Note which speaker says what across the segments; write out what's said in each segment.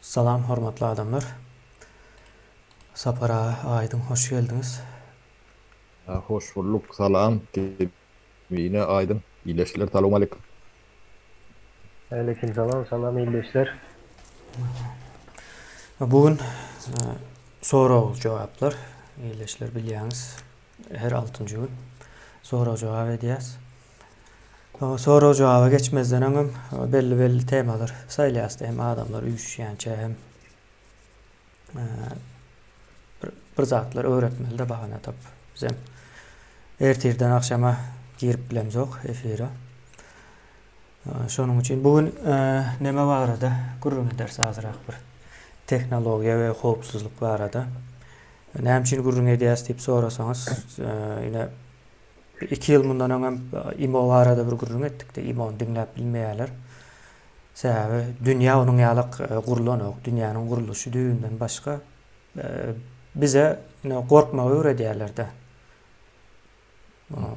Speaker 1: Salam hormatly adamlar. Sapar aga Aýdyň hoş geldiňiz.
Speaker 2: Hoş bulduk salam Kemine Aýdyň ildeşler salowmaleýkim.
Speaker 3: Aleýkim salam salam ildeşler.
Speaker 1: Bu gün sorag jogaplar ildeşler bilýäňiz her altynjy gün sorag jogap edýäs. Sorag jogaba geçmezden öňem belli belli temalar saýlaýas hem adamlar üýşýänçä hem bir, bir zatlar öwretmeli-de bahana tapyp. Bizem ertirden agşama girip bilemzok efire. Şonuň üçin bu gün neme barada gürrüň ederis azrak bir tehnologiýa we howpsuzlyk barada. Näme üçin gürrüň edýäs diýip sorasaňyz, ine 2 ýyl mundan öňem IMO barada bir gürrüň etdik-de, IMO-ny diňläp bilmeýärler. Sebäbi dünýä onuň ýalak gurlanok. Dünýäniň gurluşy düýbünden başga. Bize ine gorkmagy öwredýärler-de.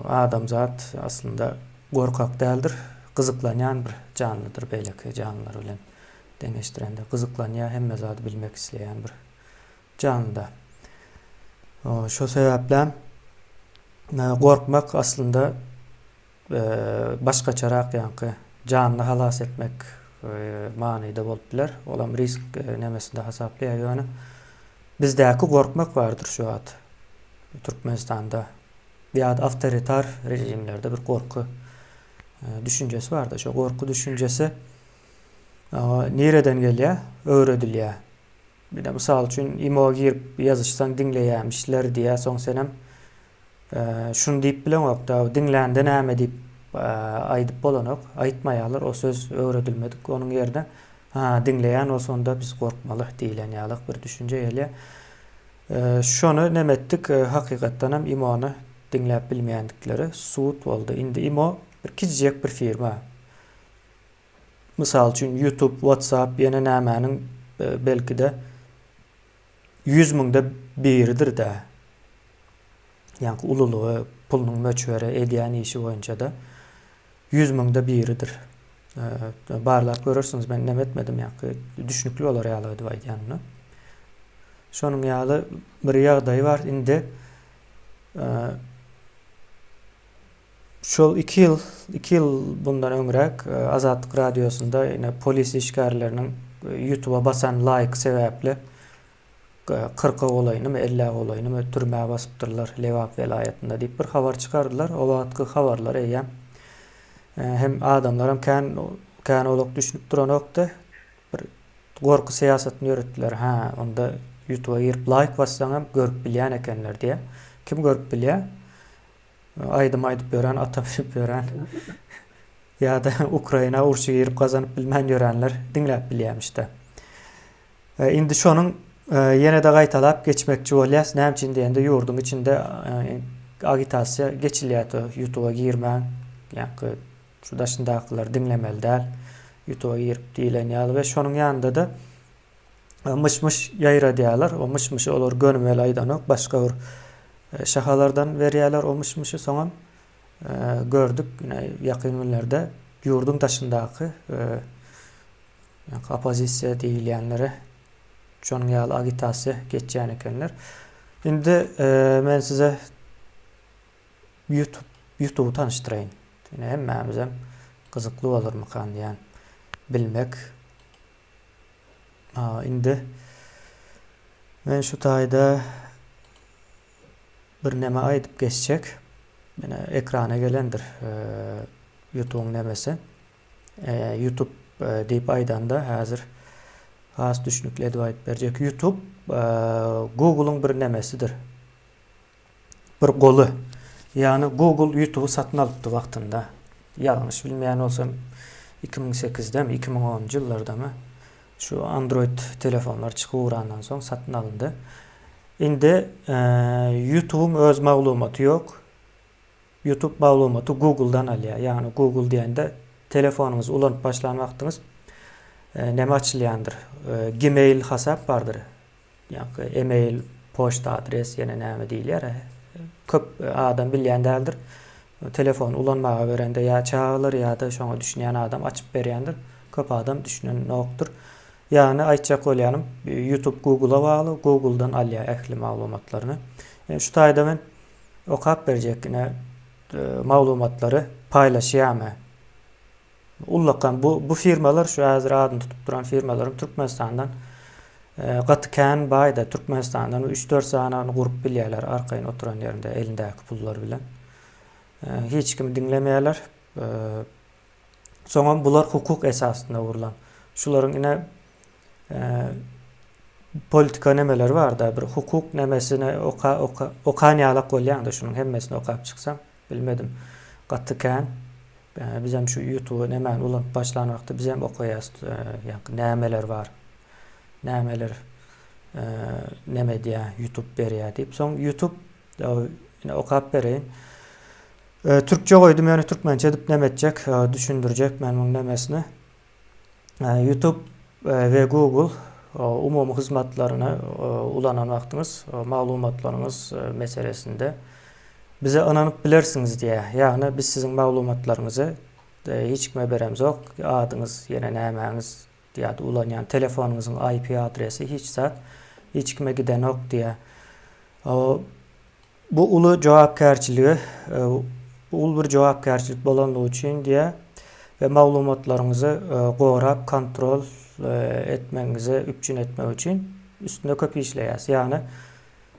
Speaker 1: Adamzat aslynda gorkak däldir, gyzyklanýan bir janlydyr beýleki janlylar bilen deňeşdirende. Gyzyklanýar, hemme zady bilmek isleýän bir janly-da. Şo sebäplem gorkmak aslynda başgaçarak ýaňky janyny halas etmek manyda bolup biler. Olam risk nemesinde hasaplaýar ýöne bizdäki gorkmak bardyr şu wagt Türkmenistanda ýa-da awtoritar režimlerde bir gorky düşünjesi bardyr. Şo gorky düşünjesi nireden gelýär? Öwredilýär. Bir de mysal üçin imo girip ýazyşsaň diňleýämişler diýýär, soň senem Şuny diýip bileňok-da, diňlände näme diýip aýdyp bolanok. Aýtmaýarlar, o söz öwredilmedik. Onuň ýerine, Ha, diňleýän bolsa onda biz gorkmaly diýlen ýalyk bir düşünje gelýär. Şony neme etdik, hakykatdan hem IMO-ny diňläp bilmeýändikleri subut boldy. Indi IMO bir kiçijek bir firma. Mysal üçin, YouTube, WhatsApp, ýene nämäniň belki-de 100 müňde biridir-dä. Ýaňky ululygy, pulunyň möçberi, edýän işi boýunça-da 100 müňde biridir. Barlap görersiňiz, men neme etmedim, ýaňky düşnükli bolar ýaly edip aýdýan muny. Şonuň ýaly bir ýagdaý bar. Indi şol 2 ýyl, 2 ýyl bundan öňräk Azatlyk radiosynda ine polis işgärleriniň YouTube'a basan laýk sebäpli kyrka golaýynymy, ellä golaýynymy türmä basypdyrlar Lebap welaýatynda diýip bir habar çykardylar. O wagtky habarlar eýýäm hem adamlaram kän kän olak düşünip duranokdy. Bir gorky syýasatyny ýöretdiler. Hä, onda YouTube'a girip laýk bassaňam görüp bilýän ekenler diýä. Kim görüp bilýär? Aýdym aýdyp ýören, ata münüp ýören ýa-da Ukraina urşa girip gazanyp bilmän ýörenler diňläp bilýämişde. Indi şonuň ýene-de gaýtalap geçmekçi bolýas. Näme üçin diýende ýurduň içinde agitasiýa geçilýär to ýutuba girmäň, ýaňky şu daşyndakylary diňlemeli däl, ýutuba girip diýlen ýaly we şonuň ýanynda-da myş-myş ýaýradýarlar. O myş-myşy olar gönümel aýdanok, başga bir şahalardan berýärler o myş-myşy. Soňam gördük, ine ýakyn günlerde ýurduň daşyndaky Ýaňky oppozisiýa diýilýänlere şonuň ýaly agitasiýa geçýän ekenler. Indi men size YouTube YouTube tanyşdyraýyn. Ine hemmämizem gyzykly bolarmykan diýen bilmek. Ha, indi men şu taýda bir neme aýdyp geçjek. Mine ekrana gelendir YouTube'un nemesi. Youtube diýip aýdanda häzir has düşnükli edip aýdyp berjek. Youtube Google-yň bir nemesidir. Bir goly. Ýagny Google YouTube-y satyn alypdy wagtynda. Ýalňyş bilmeýän bolsam 2008-demi, 2010-njy ýyllardamy şu Android telefonlar çykyp ugrandan soň satyn alyndy. Indi YouTube-yň öz maglumaty ýok. Youtube maglumaty Google-dan alýar. Ýagny Google diýende telefonyňyzy ulanyp başlan wagtyňyz näme açylýandyr? Gmail hasap bardyr. Ýagny email, poçta adres ýene näme diýilýär. Köp adam bilýän däldir. Telefony ulanmaga berende ýa çagalar ýa-da şoňa düşünýän adam açyp berýändir. Köp adam düşünenokdyr. Ýagny aýtjak bolýanym Youtube Google-a bagly, Google-dan alýar ähli maglumatlaryny. Ine şu taýda men okap berjek ine maglumatlary paýlaşýarmy? Ullakan bu bu firmalar şu häzir adyny tutup duran firmalaryň Türkmenistandan gaty kän baýda Türkmenistandan 3-4 sanyny gurup bilýärler arkaýyn oturan ýerinde elindäki pullar bilen. Hiç kimi diňlemeýärler. Soňam bular hukuk esasynda gurlan. Şularyň ine politika nemeleri bar-da, bir hukuk nemesini oka oka okan ýalak bolýaň-da şunuň hemmesini okap çyksaň, bilmedim. Gaty kän. Bizem şu YouTube nemäni ulanyp başlan wagty bizem okaýas, ýaňky nämeler bar. Nämeler neme edýär, YouTube berýär diýip. Soň YouTube ine okap bereýin. Türkçe goýdum ýöne türkmençe edip neme etjek düşündirjek men muň nemesini. Youtube we Google umumy hyzmatlaryny ulanan wagtyňyz maglumatlaryňyz meselesinde bize ynanyp bilersiňiz diýýär. Ýagny biz siziň maglumatlaryňyzy hiç kime beremzok. Adyňyz ýene nämäňiz ýa-da ulanýan telefonyňyzyň IP adresi hiç zat hiç kime gidenok diýýär. Bu uly jogapkärçiligi, bu uly bir jogapkärçilik bolanlygy üçin diýýär we maglumatlaryňyzy gorap, kontrol etmegiňizi üpjün etmek üçin üstünde köp işleýäris. Ýagny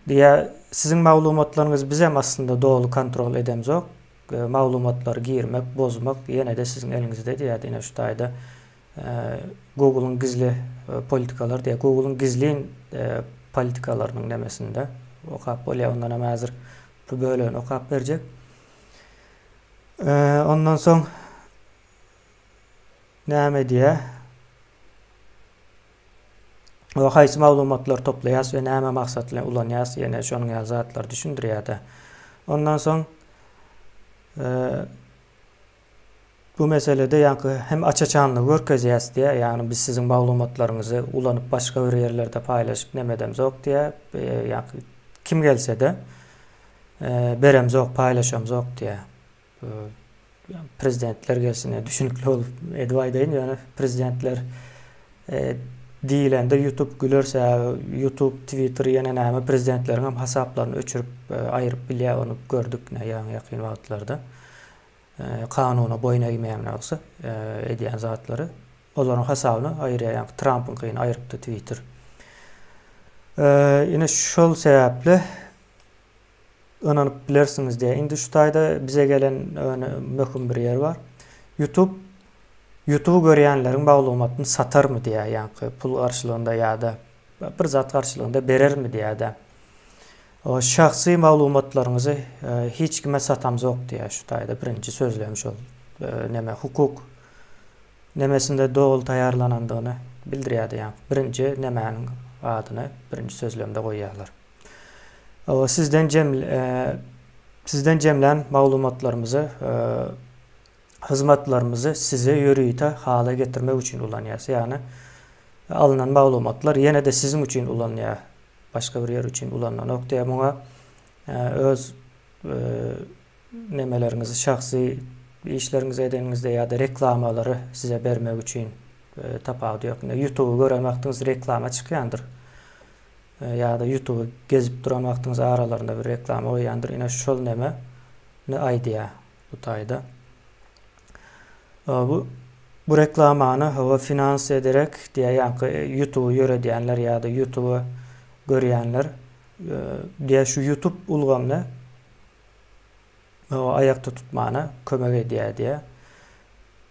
Speaker 1: diýýär, siziň maglumatlaryňyzy bizem aslynda doly kontrol edemzok. Maglumatlary girmek, bozmak ýene-de siziň eliňizde diýýär. Ine şu taýda Google-yň gizli politikalary diýýär. Google-yň gizlin politikalarynyň nemesinde okap bolýar. Ondan hem häzir bu bölegini okap berjek. Ondan soň näme diýýär? We haýsy maglumatlary toplaýas we näme maksat bilen ulanýas ýene şonuň ýaly zatlary düşündirýär-de. Ondan soň Bu meselede ýaňky hem aç-açanlygy görkezýäs diýýär, ýagny biz siziň maglumatlaryňyzy ulanyp başga bir ýerlerde paýlaşyp neme edemzok diýýär, ýaňky kim gelse-de beremzok, paýlaşamzok diýýär. Prezidentler gelsin, düşünikli bolup edip aýdaýyn, ýöne prezidentler diýilende YouTube güler, sebäbi YouTube, Twitter ýene näme prezidentleriň hem hasaplaryny öçürip aýryp bilýär, ony gördük ýaňy ýakyn wagtlarda. Kanuna boýun egmeýän bolsa edýän zatlary olaryň hasabyna aýyrýar. Ýagny Trampyňkyny aýrypdy Twitter. Ine şol sebäpli ynanyp bilersiňiz diýýär. Indi şu taýda bize gelen möhüm bir ýer bar. YouTube YouTube görýänleriň maglumatyny satarmy diýýär, ýaňky pul garşylygynda ýa-da bir zat garşylygynda berermi diýýär-de. Şahsy maglumatlaryňyzy hiç kime satamzok diýýär şu taýda birinji sözlem şol neme hukuk nemesinde doly taýýarlanandygyny bildirýärdi ýa birinji nemäniň adyny birinji sözlemde goýýarlar. Sizden jem sizden jemlän maglumatlarymyzy hyzmatlarymyzy size ýörite hala getirmek üçin ulanýarys. Ýagny alnan maglumatlar ýene-de siziň üçin ulanylýar. Başga bir ýer üçin ulanylanok diýýär. Muňa öz nemeleriňizi, şahsy işleriňizi edeniňizde ýa-da reklamalary size bermek üçin tapawudy ýok. Indi YouTube-y gören wagtyňyz reklama çykýandyr. Ýa-da YouTube-y gezip duran wagtyňyz aralarynda bir reklama goýýandyr. Ine şol neme ni aýdýar bu taýda. Bu bu reklamany hawa finans ederek diýýär ýaňky YouTube-y ýöredýänler ýa-da YouTube-y görýänler diýýär şu YouTube ulgamyny aýakda tutmana kömek edýär diýýär.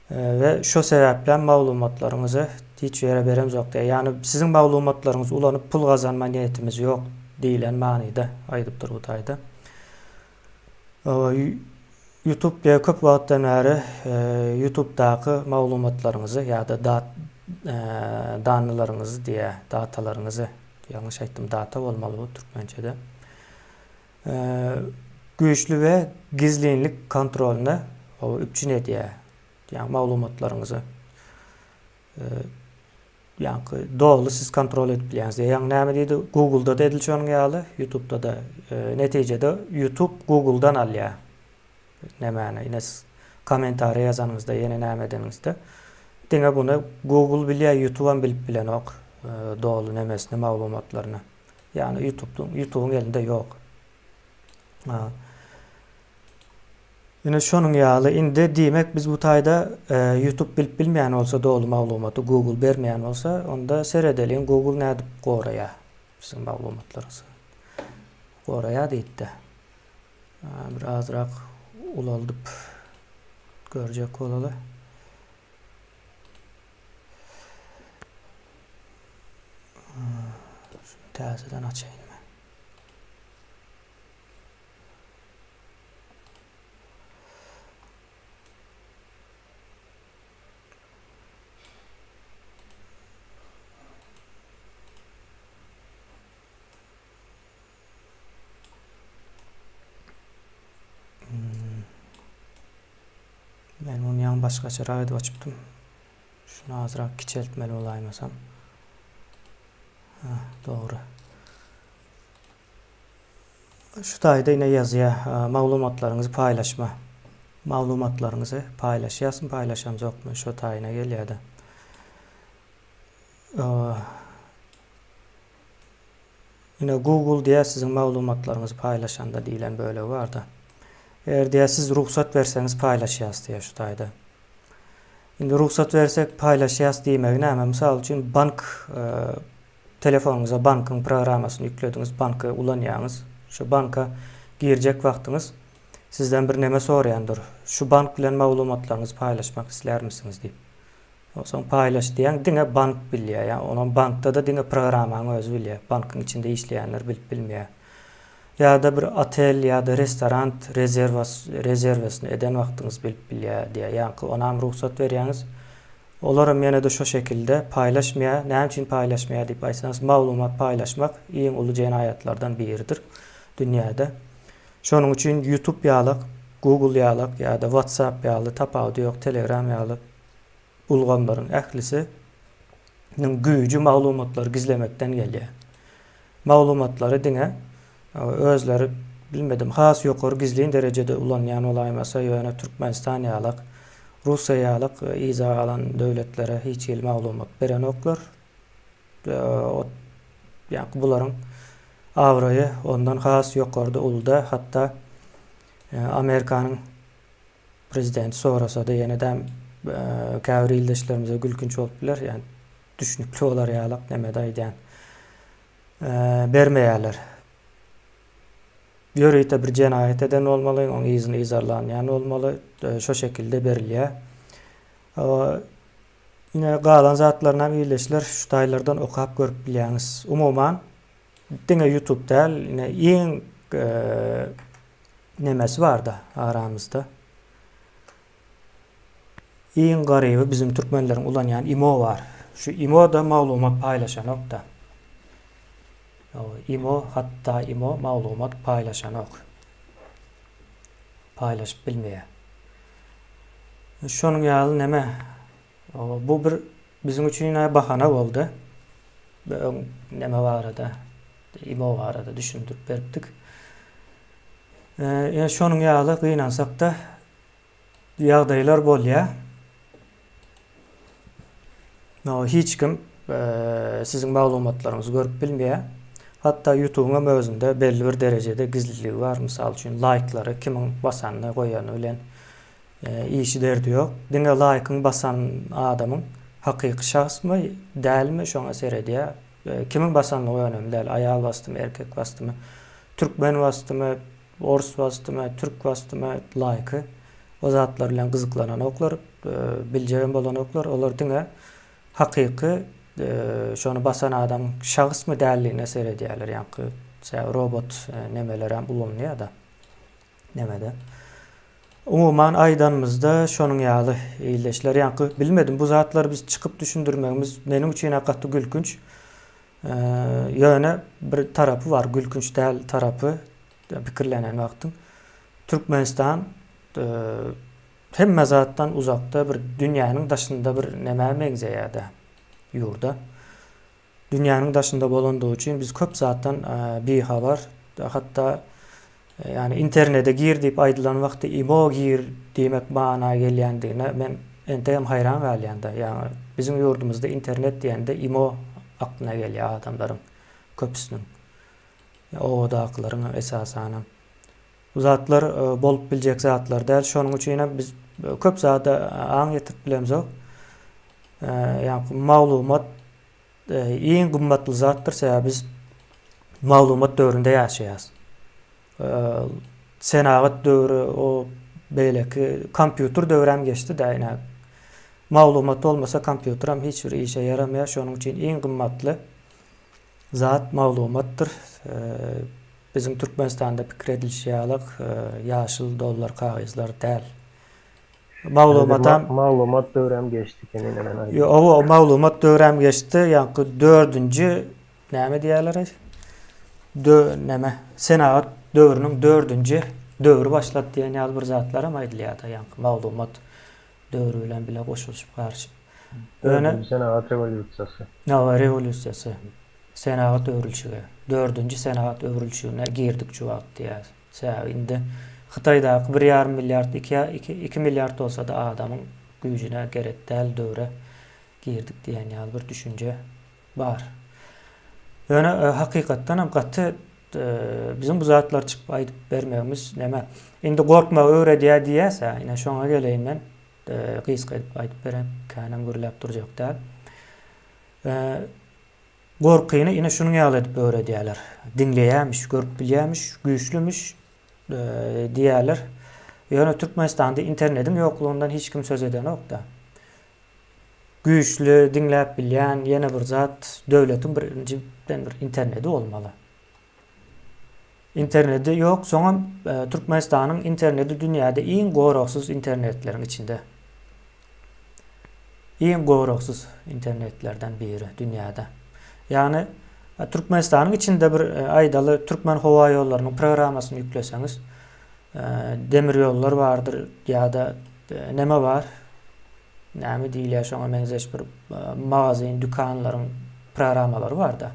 Speaker 1: We şo sebäplem maglumatlaryňyzy hiç ýere beremzok diýýär. Ýagny siziň maglumatlaryňyzy ulanyp pul gazanma niýetimiz ýok diýlen manyda aýdypdyr bu taýda. Youtube diýe köp wagtdan bäri Youtubedaky maglumatlaryňyzy ýa-da dat dannylaryňyzy diýe datalaryňyzy ýalňyş aýtdym data bolmaly bu türkmençede güýçli we gizlinlik kontrolyny üpjün edýär. Ýagny maglumatlaryňyzy Ýaňky doly siz kontrol edip bilýäňiz. Ýaňy näme diýdi? Google-da-da edil şonuň ýaly, YouTube-da-da. Netijede YouTube Google-dan alýar. Nämäni? Ine siz kommentariýa ýazanyňyzda, ýene näme edeniňizde. Diňe buny Google bilýär, Youtube-am bilip bilenok doly nemesini, maglumatlaryny. Ýagny Youtube-yň Youtube-yň elinde ýok. Ine şonuň ýaly indi diýmek biz bu taýda Youtube bilip bilmeýän bolsa doly maglumaty Google bermeýän bolsa onda seredeliň Google nädip goraýar siziň maglumatlaryňyzy. Goraýar diýipdi. Bir azrak ulaldyp görjek bolaly. Şunu täzeden açayyn men. Men muny ýaňy başgaçarak edip açypdym. Şuny azrak kiçeltmeli bolaýmasam. Ha, dogry. Şu taýda ine ýazýar, maglumatlaryňyzy paýlaşma. Maglumatlaryňyzy paýlaşýasmy, paýlaşamzokmy, şo taýyna gelýär-de. Ine Google diýýär siziň maglumatlaryňyzy paýlaşanda diýlen bölegi barda. Eger diýýär siz rugsat berseňiz paýlaşýas diýýär şu taýda. Indi rugsat bersek paýlaşýas diýmegi näme? Mysal üçin bank e, telefonyňyza bankyň programmasyny ýüklediňiz, banky ulanýaňyz. Şu banka girjek wagtyňyz sizden bir neme soraýandyr. Şu bank bilen maglumatlaryňyzy paýlaşmak islärmisiňiz diýip. Onsoň paýlaş diýýäň, diňe bank bilýär. Ýa onam bankda-da diňe programmaň özi bilýär. Bankyň içinde işleýänler bilip bilmeýär. Ýa-da bir otel ýa-da restorant rezerwas rezerwasyny eden wagtyňyz bilip bilýär diýýär. Ýaňky onam rugsat berýäňiz. Olaram ýene-de şo şekilde paýlaşmaýar. Näme üçin paýlaşmaýar diýip aýtsaňyz, maglumat paýlaşmak iň uly jenaýatlardan biridir dünýäde. Şonuň üçin YouTube ýalak, Google ýalak ýa-da WhatsApp ýaly tapawudy ýok, Telegram ýaly ulgamlaryň ählisi niň güýji maglumatlary gizlemekden gelýär. Maglumatlary diňe özleri bilmedim has ýokary gizlin derejede ulanýan bolaýmasa ýöne Türkmenistan ýalak, Russiýa ýalak yza galan döwletlere hiç hili maglumat berenoklar. Ýa bularyň abraýy ondan has ýokarda uluda hatda Amerikanyň Prezidenti sorasada ýenedem käbir ildeşlerimize gülkünç bolup biler, ýani düşnükli bolar ýalak nemede aýdýan. Bermeýärler. Ýörite bir jenaýat eden bolmaly, oň yzyny yzarlanýan bolmaly, şo şekilde berilýär. Ine galan zatlarynam ildeşler şu taýlardan okap görüp bilýäňiz. Umuman diňe YouTube däl, ine iň nemesi barda aramyzda. Iň garyby biziň türkmenleriň ulanýan imo bar. Şu imo-da maglumat paýlaşanok-da. Imo hatda imo maglumat paýlaşanok. Paýlaşyp bilmeýär. Şonuň ýaly neme bu bir biziň üçin bahana boldy. Öň neme barada imo barada düşündirip beripdik. Ýa şonuň ýaly gynansakda ýagdaýlar bolýar. No, hiç kim siziň maglumatlaryňyzy görüp bilmeýär. Hatda YouTube-yň hem özünde belli bir derejede gizliligi bar. Mysal üçin, laýklary kimiň basanyny, goýany bilen işi derdi ýok. Diňe laýkyň basan adamyň hakyky şahsmy, dälmi şoňa seredýär. Kimiň basanlygy önemli däl. Aýal basdymy, erkek basdymy. Türkmen basdymy, ors basdymy, türk basdymy laýky o zatlar bilen gyzyklananoklar, biljegem bolanoklar. Olar diňe hakyky şony basan adamyň şahsmy däldigine seredýärler. Ýaňky robot nemelerem ulanylýar-da nemede. Umuman aýdanymyzda şonuň ýaly ildeşler. Ýaňky bilmedim bu zatlary biz çykyp düşündirmegimiz meniň üçin-ä gaty gülkünç. Ýöne bir tarapy bar, gülkünç däl tarapy pikirlenen wagtyň. Türkmenistan hemme zatdan uzakda bir dünýäniň daşynda bir nämä meňzeýär-de ýurda. Dünýäniň daşynda bolandygy üçin biz köp zatdan bihabar. Hatda ýani internete gir diýip aýdylan wagty imo gir diýmek mana gelýändigine men. entegem haýran galýan-da. Ýagny biziň ýurdumyzda internet diýende imo aklyna gelýär adamlaryň köpüsiniň. Obadakylaryň esasanam. Bu zatlar bolup biljek zatlar däl. Şonuň üçin hem biz köp zada aň ýetirip bilemzok. Ýagny maglumat iň gymmatly zatdyr, sebäbi biz maglumat döwründe ýaşaýarys. Senagat döwri, o beýleki kompýuter döwrem geçdi-dä ine. Maglumat bolmasa kompýuteram hiç bir işe ýaramaýar. Şonuň üçin iň gymmatly zat maglumatdyr. Biziň Türkmenistanda pikir edilişi ýaly ýaşyl dollar kagyzlar däl. Maglumatam
Speaker 3: Maglumat döwrem geçdi Kemine men aýdýan.
Speaker 1: Ýo, owa, maglumat döwrem geçdi. Ýaňky dördünji näme diýýärler? Dö näme? Senagat döwrüniň dördünji döwri başlady diýen ýaly bir zatlaram aýdylýar-da, ýaňky maglumat döwri bilen bile goşulyşyp garyşyp.
Speaker 3: Ýöne Dördünji senagat rewolýusiýasy.
Speaker 1: Hawa, rewolýusiýasy. Senagat öwrülişigi. Dördünji senagat öwrülişigine girdik şu wagt diýýär. Sebäbi indi Hytaýdaky bir ýarym milliard, iki, iki, iki milliard bolsa-da adamyň güýjüne gerek däl döwre girdik diýen ýaly bir düşünje bar. Ýöne e, hakykatdan hem gaty e, biziň bu zatlary çykyp aýdyp bermegimiz näme? Indi gorkmagy öwredýär diýýäs-ä, ine şoňa geleýin men. E, gysga edip aýdyp bereýin, känem gürläp durjak däl. Gorkyny ine şunuň ýaly edip öwredýärler. Diňleýärmiş, görüp bilýärmiş, güýçlümiş diýýärler. Ýöne Türkmenistanda internediň ýoklugyndan hiç kim söz edenok-da. Güýçli, diňläp bilýän ýene bir zat döwletiň birinjiden bir internedi bolmaly. Internedi ýok, soňam Türkmenistanyň internedi dünýäde iň goragsyz internetleriň içinde. Iň goragsyz internetlerden biri dünýäde. Ýagny Türkmenistanyň içinde bir aýdaly Türkmen howa ýollarynyň programmasyny ýükleseňiz, demir ýollar bardyr ýa-da neme bar? Näme diýilýär şoňa meňzeş bir magazyn, dükanlaryň programmalary barda.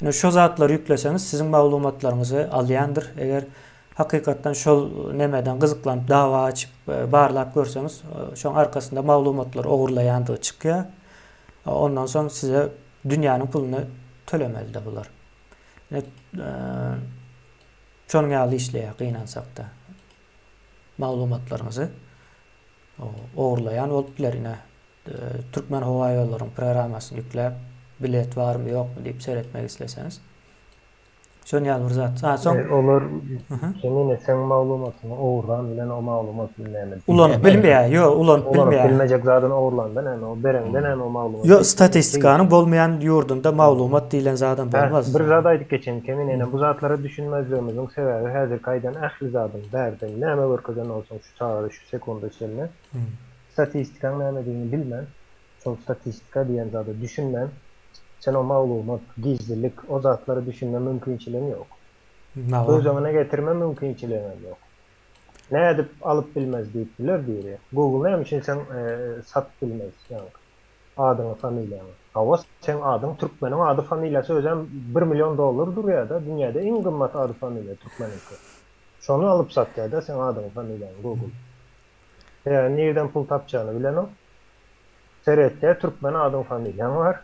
Speaker 1: Ine şo zatlary ýükleseňiz siziň maglumatlaryňyzy alýandyr. Eger hakykatdan şol nemeden gyzyklanyp dawa açyp barlap görseňiz şoň arkasynda maglumatlary ogurlaýandygy çykýar. Ondan soň size dünýäniň puluny tölemelide bular. Ine şonuň ýaly işleýär gynansakda. Maglumatlaryňyzy ogurlaýan bolup biler ine Türkmen howa ýollaryň programmasyny ýükläp bilet barmy ýokmy diýip seretmek isleseňiz. Şon ýaly bir zat. Ha soň
Speaker 3: olar Kemine seň maglumatyňy ogurlan bilen o maglumat bilen näme?
Speaker 1: Ulanyp bilmeýär. Ýok, ulanyp bilmeýär.
Speaker 3: Ulanyp bilmejek zadyny ogurlanda näme? O bereňde näme o maglumat?
Speaker 1: Ýok, statistikanyň bolmaýan ýurdunda maglumat diýlen zadam bolmaz.
Speaker 3: Bir zat aýdyp geçeýin Kemine ene bu zatlara düşünmezligimiziň sebäbi häzirki aýdan ähli zadyň bärde näme görkezen bolsaň şu çagada şu sekunda çenli statistikaň nämedigini bilmän şol statistika diýen zada düşünmän, sen o maglumat, gizlilik, o zatlara düşünme mümkinçiligiň ýok. Göz öňüne getirme mümkinçiligiňem ýok. Nädip alyp bilmez diýip biler biri. Google näme üçin seň satyp bilmez ýaňky adyňy, familiýaňy. Hawa, seň adyň, türkmeniň ady, familiýasy özem bir million dollar durýar-da, dünýäde iň gymmat ady, familiýa türkmeniňki. Şony alyp satýar-da seň adyňy, familiýaňy Google. Sebäbi nirden pul tapjagyny bilenok. Seretýär türkmen adyň familiýaň bar.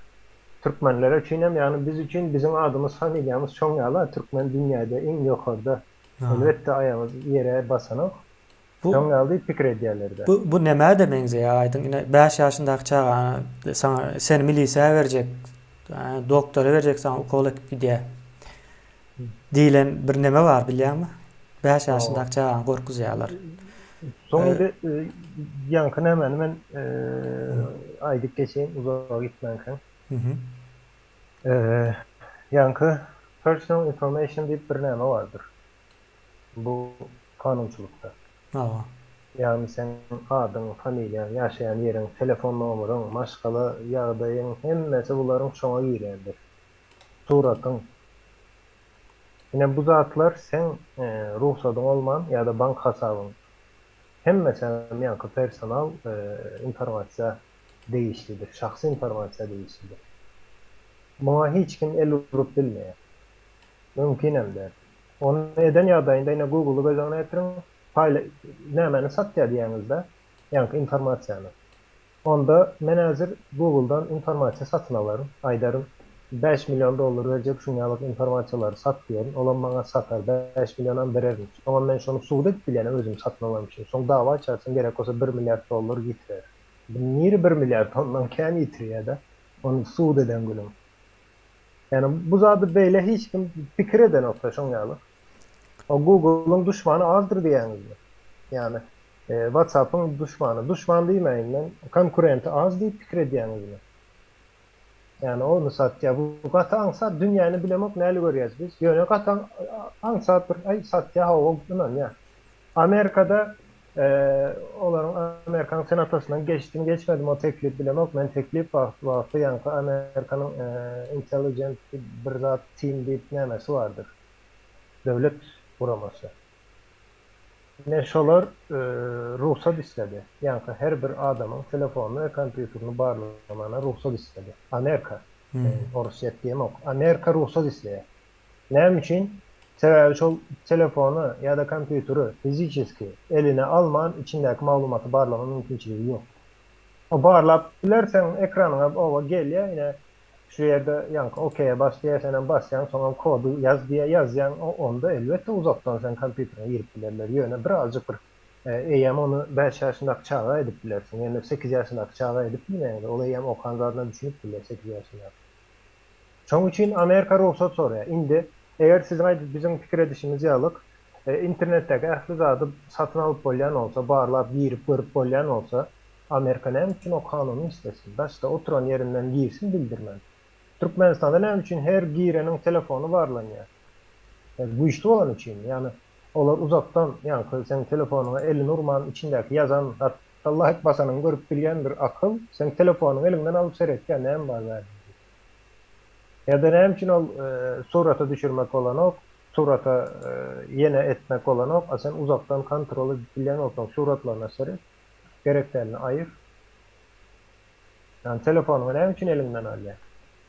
Speaker 3: Türkmenler üçinem ýagny biz üçin biziň adymyz familiýamyz şoň ýaly a türkmen dünýäde iň ýokarda. Elbetde aýagymyz ýere basanok.
Speaker 1: Bu
Speaker 3: Şoň ýaly diýip pikir edýärlerde.
Speaker 1: Bu bu nämä-de meňzeýär aýdyň ine bäş ýaşyndaky çagany saňa seni milisä berjek doktora berjek saňa ukol ekip gidýär. Diýlen bir neme bar bilýäňmi? Bäş ýaşyndaky çagany gorkuzýarlar.
Speaker 3: Soň indi ýaňky nämäni men aýdyp geçeýin uzaga gitmänkäň. Ýaňky personal information diýip bir näme bardyr. Bu kanunçylykda.
Speaker 1: Hawa.
Speaker 3: Ýagny seň adyň, familiýaň, ýaşaýan ýeriň, telefon nomeryň, maşgala ýagdaýyň hemmesi bularyň şoňa girýändir. Suratyň. Ine bu zatlar seň rugsadyň bolman ýa-da bank hasabyň hemmesem ýaňky personal informasiýa degişlidir, şahsy informasiýa degişlidir. Muňa hiç kim el urup bilmeýär. Mümkinem däl. Ony eden ýagdaýynda ine Google-y göz öňüne getiriň, paýla nämäni satýar diýýäňizde, ýaňky informasiýany. Onda men häzir Google-dan informasiýa satyn alaryn. Aýdaryn, 5 million dollar berjek şuň ýaly informasiýalary sat diýerin. Olam maňa satar, 5 millionam bererin. Soňam men şony sud edip bilýän özüm satyn alan üçin. Soň dawa açarsyň, gerek bolsa 1 milliard dollar ýitirer. Nire 1 milliard ondan kän ýitirýär-de, ony sud eden günüň. Ýani bu zady beýle hiç kim pikir edenok-da şoň ýaly. O Google-yň duşmany azdyr diýýäňizmi? Ýani WhatsApp-yň duşmany, duşman diýmäýin men, konkurenti az diýip pikir edýäňizmi? Ýani ony satýar. Bu gaty aňsat, dünýäni bilemok näli görýäs biz. Ýöne gaty aňsat bir aý satýar, hawa ynanýar. Amerikada olaryň Amerikanyň senatasyndan geçdimi geçmedimi o teklip bilemok. Men teklip wagty ýaňky Amerikanyň intelligent bir zat team diýip nämesi bardyr. Döwlet guramasy. Ine şolar rugsat isledi. Ýaňky her bir adamyň telefonyny we kompýuterini barlamana rugsat isledi. Amerika. Orsýet diýemok. Amerika rugsat isleýär. Näme üçin? Sebäbi şol telefony ýa-da kompýuteri fiziçeski eline alman içindäki maglumaty barlama mümkinçiligi ýok. O barlap bilerseň ekranyňa oba gelýär ine şu ýerde ýaňky okey-e bas diýýär senem basýaň soňam kody ýaz diýýär ýazýaň onda elbetde uzakdan seň kompýuteriňe girip bilerler ýöne birazjyk bir eýýäm ony 5 ýaşyndaky çaga edip bilersiň ýöne 8 ýaşyndaky çaga edip bilmeýäňde ol eýýäm okan zadyna düşünip bilýär 8 ýaşyndaky. Şoň üçin Amerika rugsat soraýar. Indi, eger siziň aýdyp biziň pikir edişimiz ýalyk, internetdäki ähli zady satyn alyp bolýan bolsa, barlap, girip görüp bolýan bolsa, Amerika näme üçin o kanuny islesin? Daşda oturan ýerinden girsin bildirmän. Türkmenistanda näme üçin her gireniň telefony barlanýar? Güýçli bolany üçin. Ýagny olar uzakdan, ýaňky seň telefonyňa elini urman içindäki ýazan, hatda laýk basanyňy görüp bilýän bir akyl, seň telefonyňy eliňden alyp seretýär näme bar bärde diýip. Ýa-da näme üçin ol surata düşürmek bolanok, surata ýene etmek bolanok, a sen uzakdan kontrol edip bilýän bolsaň suratlaryna seret, gerek dälini aýyr. Ýagny telefonyňy näme üçin eliňden alýar?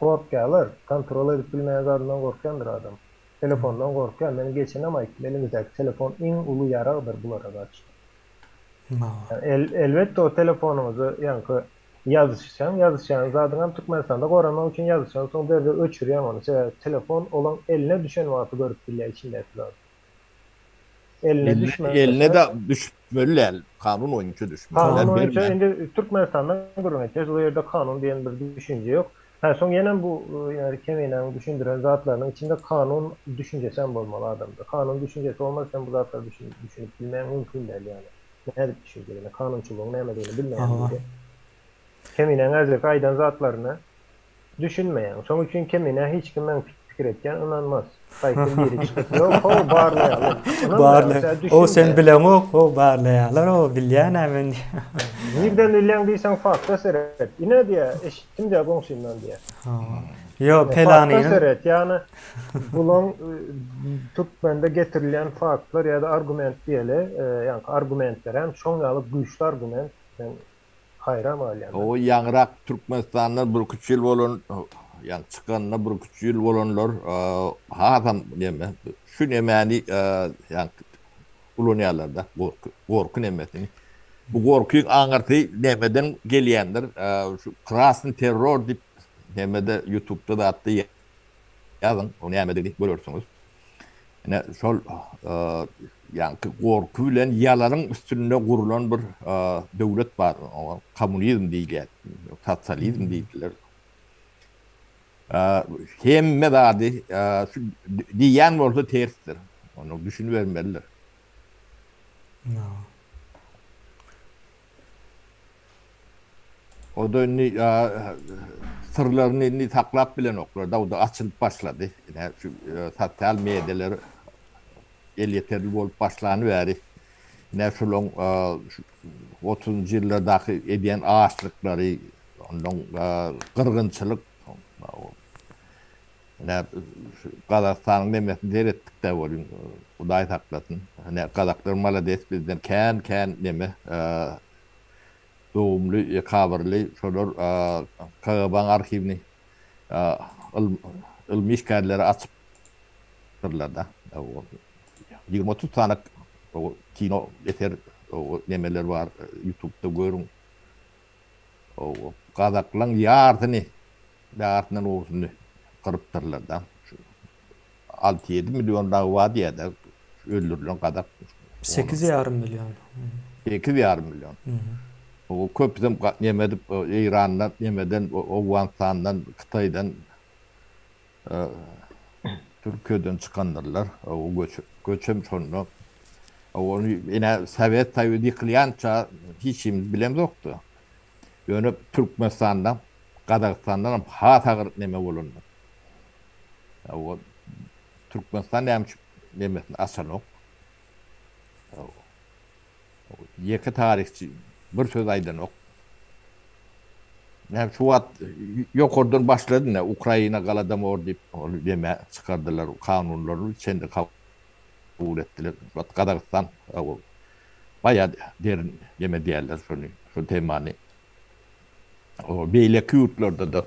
Speaker 3: Gorkýarlar, kontrol edip bilmeýän zadyndan gorkýandyr adam. Telefondan gorkýar, men geçenem aýtdym, eliňizdäki telefon iň uly ýaragdyr bulara garşy. Elbetde o telefonyňyzy ýaňky ýazyşýaň, ýazyşýan zadyňam Türkmenistanda goramak üçin ýazyşan soň derrew öçürýäň ony. Sebäbi telefon olaň eline düşen wagty görüp bilýär içindäki zady. Eline düşmese.
Speaker 2: Eline-de düşmeli däl, kanun boýunça düşmeli.
Speaker 3: Kanun boýunça indi Türkmenistandan gürrüň etýäs, o ýerde kanun diýen bir düşünje ýok. Hä, soň ýenem bu ýa Keminäniň düşündiren zatlarynyň içinde kanun düşünjesi hem bolmaly adamda. Kanun düşünjesi bolmasa sen bu zatlary düşünip bilmegiň mümkin däl ýaly. Nädip düşünjegini, kanunçylygyň nämedigini bilmeýän biri. Keminäň häzirki aýdan zatlaryna düşünmeýäň. Şoň üçin Keminä hiç kim meň pikir etýän ynanmaz. Gaýtym biri çykyp, ýok how barlaýaly.
Speaker 1: Barlaý. O sen bileňok, ho barlaýarlar, o bilýän-ä men.
Speaker 3: Nirden bilýäň diýseň fakta seret. Ine diýýär, eşitdim diýýär goňşymdan diýýär.
Speaker 1: Ýo, pelanynyň.
Speaker 3: Fakta seret, ýagny bulaň türkmende getirilýän faktlar ýa-da argument diýeli, ýaňky argumentler hem şoň ýaly güýçli argument. Men haýran galýan.
Speaker 2: O ýaňyrak Türkmenistandan bir-iki ýyl bolan, ýaňy çykanyna bir-iki ýyl bolanlar hasam neme, şu nemäni ýaňky ulanýarlar-da, gorky, gorky nemesini. Bu gorkyň aňyrsy nämeden gelýändir? Şu krasnyý terror diýip nemede ýutubda zatda ýazyň, o nämedigini görersiňiz. Ine şol ýaňky gorky bilen ýalanyň üstünde gurlan bir döwlet bar. Oňa kommunizm diýilýär, sosializm diýdiler. Hemme zady şu diýýän bolsa tersdir. Ony düşünibermelidir. O-da indi syrlaryny indi saklap bilenoklar. Da, o-da açylyp başlady. Ine şu sosial medialar elýeterli bolup başlany bäri ine şolaň otuzynjy ýyllardaky edýän açlyklary, ondan gyrgynçylyk ine şu Gazagystanyň nemesini seretdik-dä welin, Hudaý saklasyn. Ine gazaklar malades bizden kän-kän neme dogumly, ekabyrly şolar KGB-niň arhiwini ylmy işgärleri açypdyrlar-da. 20-30 sany kino eser nemeler bar, ýutubda görüň. Gazaklaň ýarsyny, ýarysyndan gowusyny gyrypdyrlar-da. Alty-ýedi million dagy bar diýýär-de, öldürilen gazak.
Speaker 1: Sekiz ýarym million.
Speaker 2: Sekiz ýarym million. O köpüsem neme edip, Eýrandan, nemeden, Owganystandan, Hytaýdan, Türkiýeden çykandyrlar. O göç, göçem şonda. Ony ine Sowet Soýuzy ýykylýança hiç himiz bilemzokdy. Ýöne Türkmenistanda Gazagystandanam has agyr neme bolandyr. O Türkmenistan näme üçin nemesini açanok? Ýeke taryhçy bir söz aýdanok. Näme şu wagt ýokardan başlady ine Ukraina Galadomor diýip ol neme çykardylar kanunlaryny çenli kabul etdiler. Şu wagt Gazagystan baýa derin neme diýerler şony şu temany. O beýleki ýurtlarda-da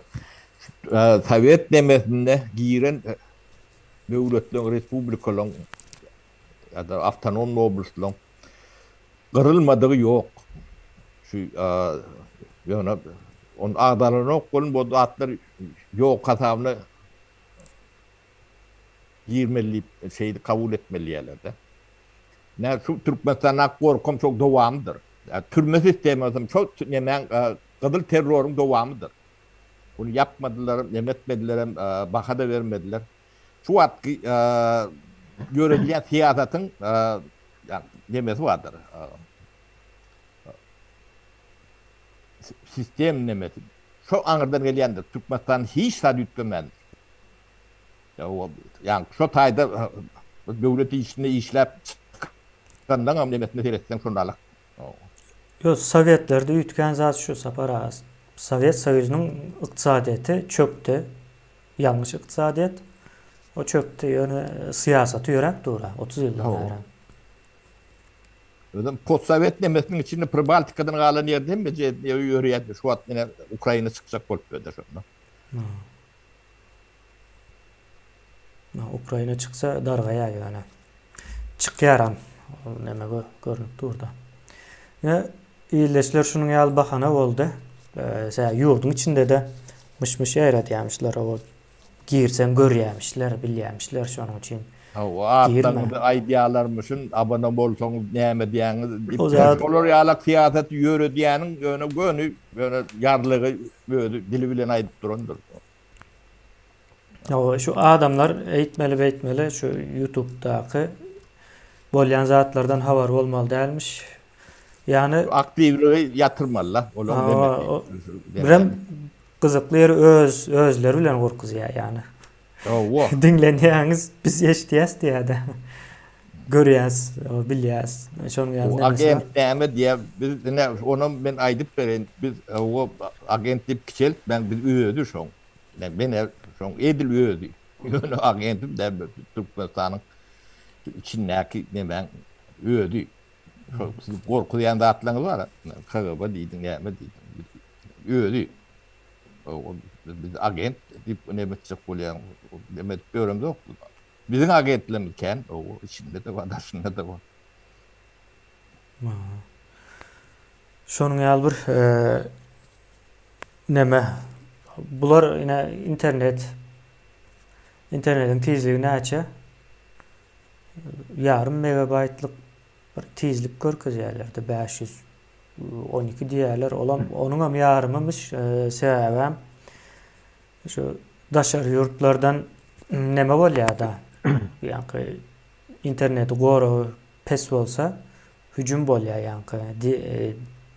Speaker 2: sowet nemesinde giren döwletleriň, respublikalaryň ýa-da awtonom oblastlaryň gyrylmadygy ýok. Şu ýöne ony agzalanok welin bu zatlar ýok hasabyna girmeli diýip şeýdip kabul etmeli diýýärler-de. Nä şu Türkmenistandaky gorkam şo dowamydyr. Türme sistemasam şo nemäň gyzyl terroryň dowamydyr. Ony ýapmadylaram, neme etmedilerem, baha-da bermediler. Şu wagtky ýöredilýän syýasatyň nemesi bardyr. Sistem nemesi. Şo aňyrdan gelýändir. Türkmenistan hiç zat üýtgemändir. Ýagny şo taýda döwlet işinde işläp çykanlaňam nemesine seretseň şonda
Speaker 1: Ýok, sowetlerde üýtgän zat şu Sapar aga. Sowet Soýuzynyň ykdysadyýeti çökdi. Ýalňyş ykdysadyýet. O çökdi, ýöne syýasaty ýöräp dur-a, 30 ýyldan bäri.
Speaker 2: Özem postsowet nemesiniň içinde Pribaltikadan galan ýerde hemmeje ýörýärdi. Şu wagt ine Ukraina çykjak bolup ýördi şonda.
Speaker 1: Ukraina çyksa dargaýar ýöne. Çykýaram. Ol neme görnüp dur-da. Ine, ildeşler şunuň ýaly bahana boldy. Sä ýurduň içinde-de myş-myş ýaýradýarmyşlar. O girseň görýärmişler, bilýärmişler şonuň üçin.
Speaker 2: Hawa, atlaryňyzy aýdýarlarmyşyn, abone bolsaňyz näme diýýäňiz diýip. Şolar ýalak syýasaty ýöredýäniň ýöne göni ýöne ýarlygy özi dili bilen aýdyp durandyr.
Speaker 1: Hawa, şu adamlar eýtmeli beýtmeli şu ýutubdaky bolýan zatlardan habar bolmaly dälmiş.
Speaker 2: Ýagny aktiwligi ýatyrmaly-la
Speaker 1: olaryň demesi. Birem gyzykly ýeri öz özleri bilen gorkuzýar ýagny.
Speaker 2: Hawa.
Speaker 1: Diňlenýäňiz biz eşidýäs diýýär-de. Görýäs, bilýäs. Şonuň
Speaker 2: ýaly nemesi. Agent näme diýýär? Biz ine onam men aýdyp bereýin. Biz hawa agent diýip kiçeltmäň biz özi şoň. Men şoň edil özi. Ýöne agentim däl Türkmenistanyň içindäki nemäň özi. Şol siz gorkuzýan zatlaryňyz bar. KGB diýdiň, näme diýdiň. Özi. Biz agent diýip neme etjek bolýaň. Neme edip ýöremzok. Biziň agentlerimiz kän, içinde-de bar, daşynda-da bar.
Speaker 1: Şonuň ýaly bir neme bular ine internet internetiň tizligi näçe? Ýarym megabaýtlyk bir tizlik görkezýärler-de 512 diýýärler. Olam onuňam ýarymymyş, sebäbem şu daşary ýurtlardan neme bolýar-da? Ýaňky interneti goragy pes bolsa hüjüm bolýar ýaňky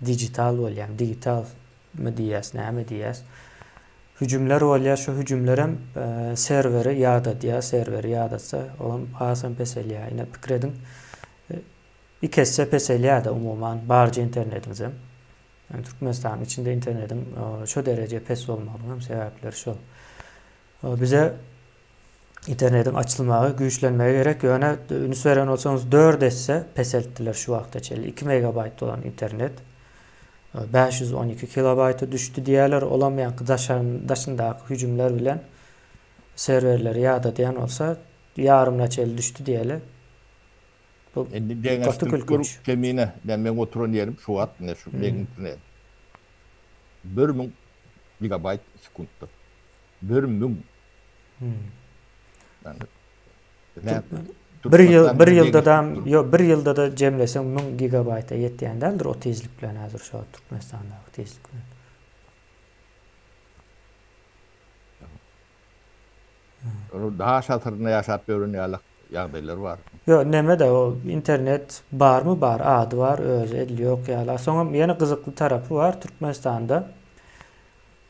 Speaker 1: digital bolýar, digital my diýýäs, näme diýýäs. Hüjümler bolýar, şu hüjümlerem serweri ýadadýar, serweri ýadatsa, olam hasam peselýär. Ine pikir ediň, iki esse peselýär-de umuman barja internetiňizem. Ýani Türkmenistanyň içinde internetiň şo dereje pes bolmagynyň hem sebäpleri şol. Bize internetiň açylmagy, güýçlenmegi gerek. Ýöne üns beren bolsaňyz 4 esse peseltdiler şu wagta çenli. 2 megabaýt bolan internet 512 kilobaýta düşdi diýýärler. Olam ýaňky daşyndaky hüjümler bilen serwerleri ýadadýan bolsa ýarymyna çenli düşdi diýeli.
Speaker 2: Bu Indi deňeşdirip gör Kemine. Men meň oturan ýerim şu wagt ine şu meň internet. 1000 gigabaýt sekuntda. 1000.
Speaker 1: Bir ýyl bir ýyldadam ýok bir ýyldada jemleseň 1000 gigabaýta ýetýän däldir o tizlik bilen häzir şu wagt Türkmenistandaky tizlik bilen.
Speaker 2: Daş asyrynda ýaşap ýören ýaly ýagdaýlar bar.
Speaker 1: Ýok neme-de o internet barmy bar ady bar özi edil ýok ýaly. A soňam ýene gyzykly tarapy bar Türkmenistanda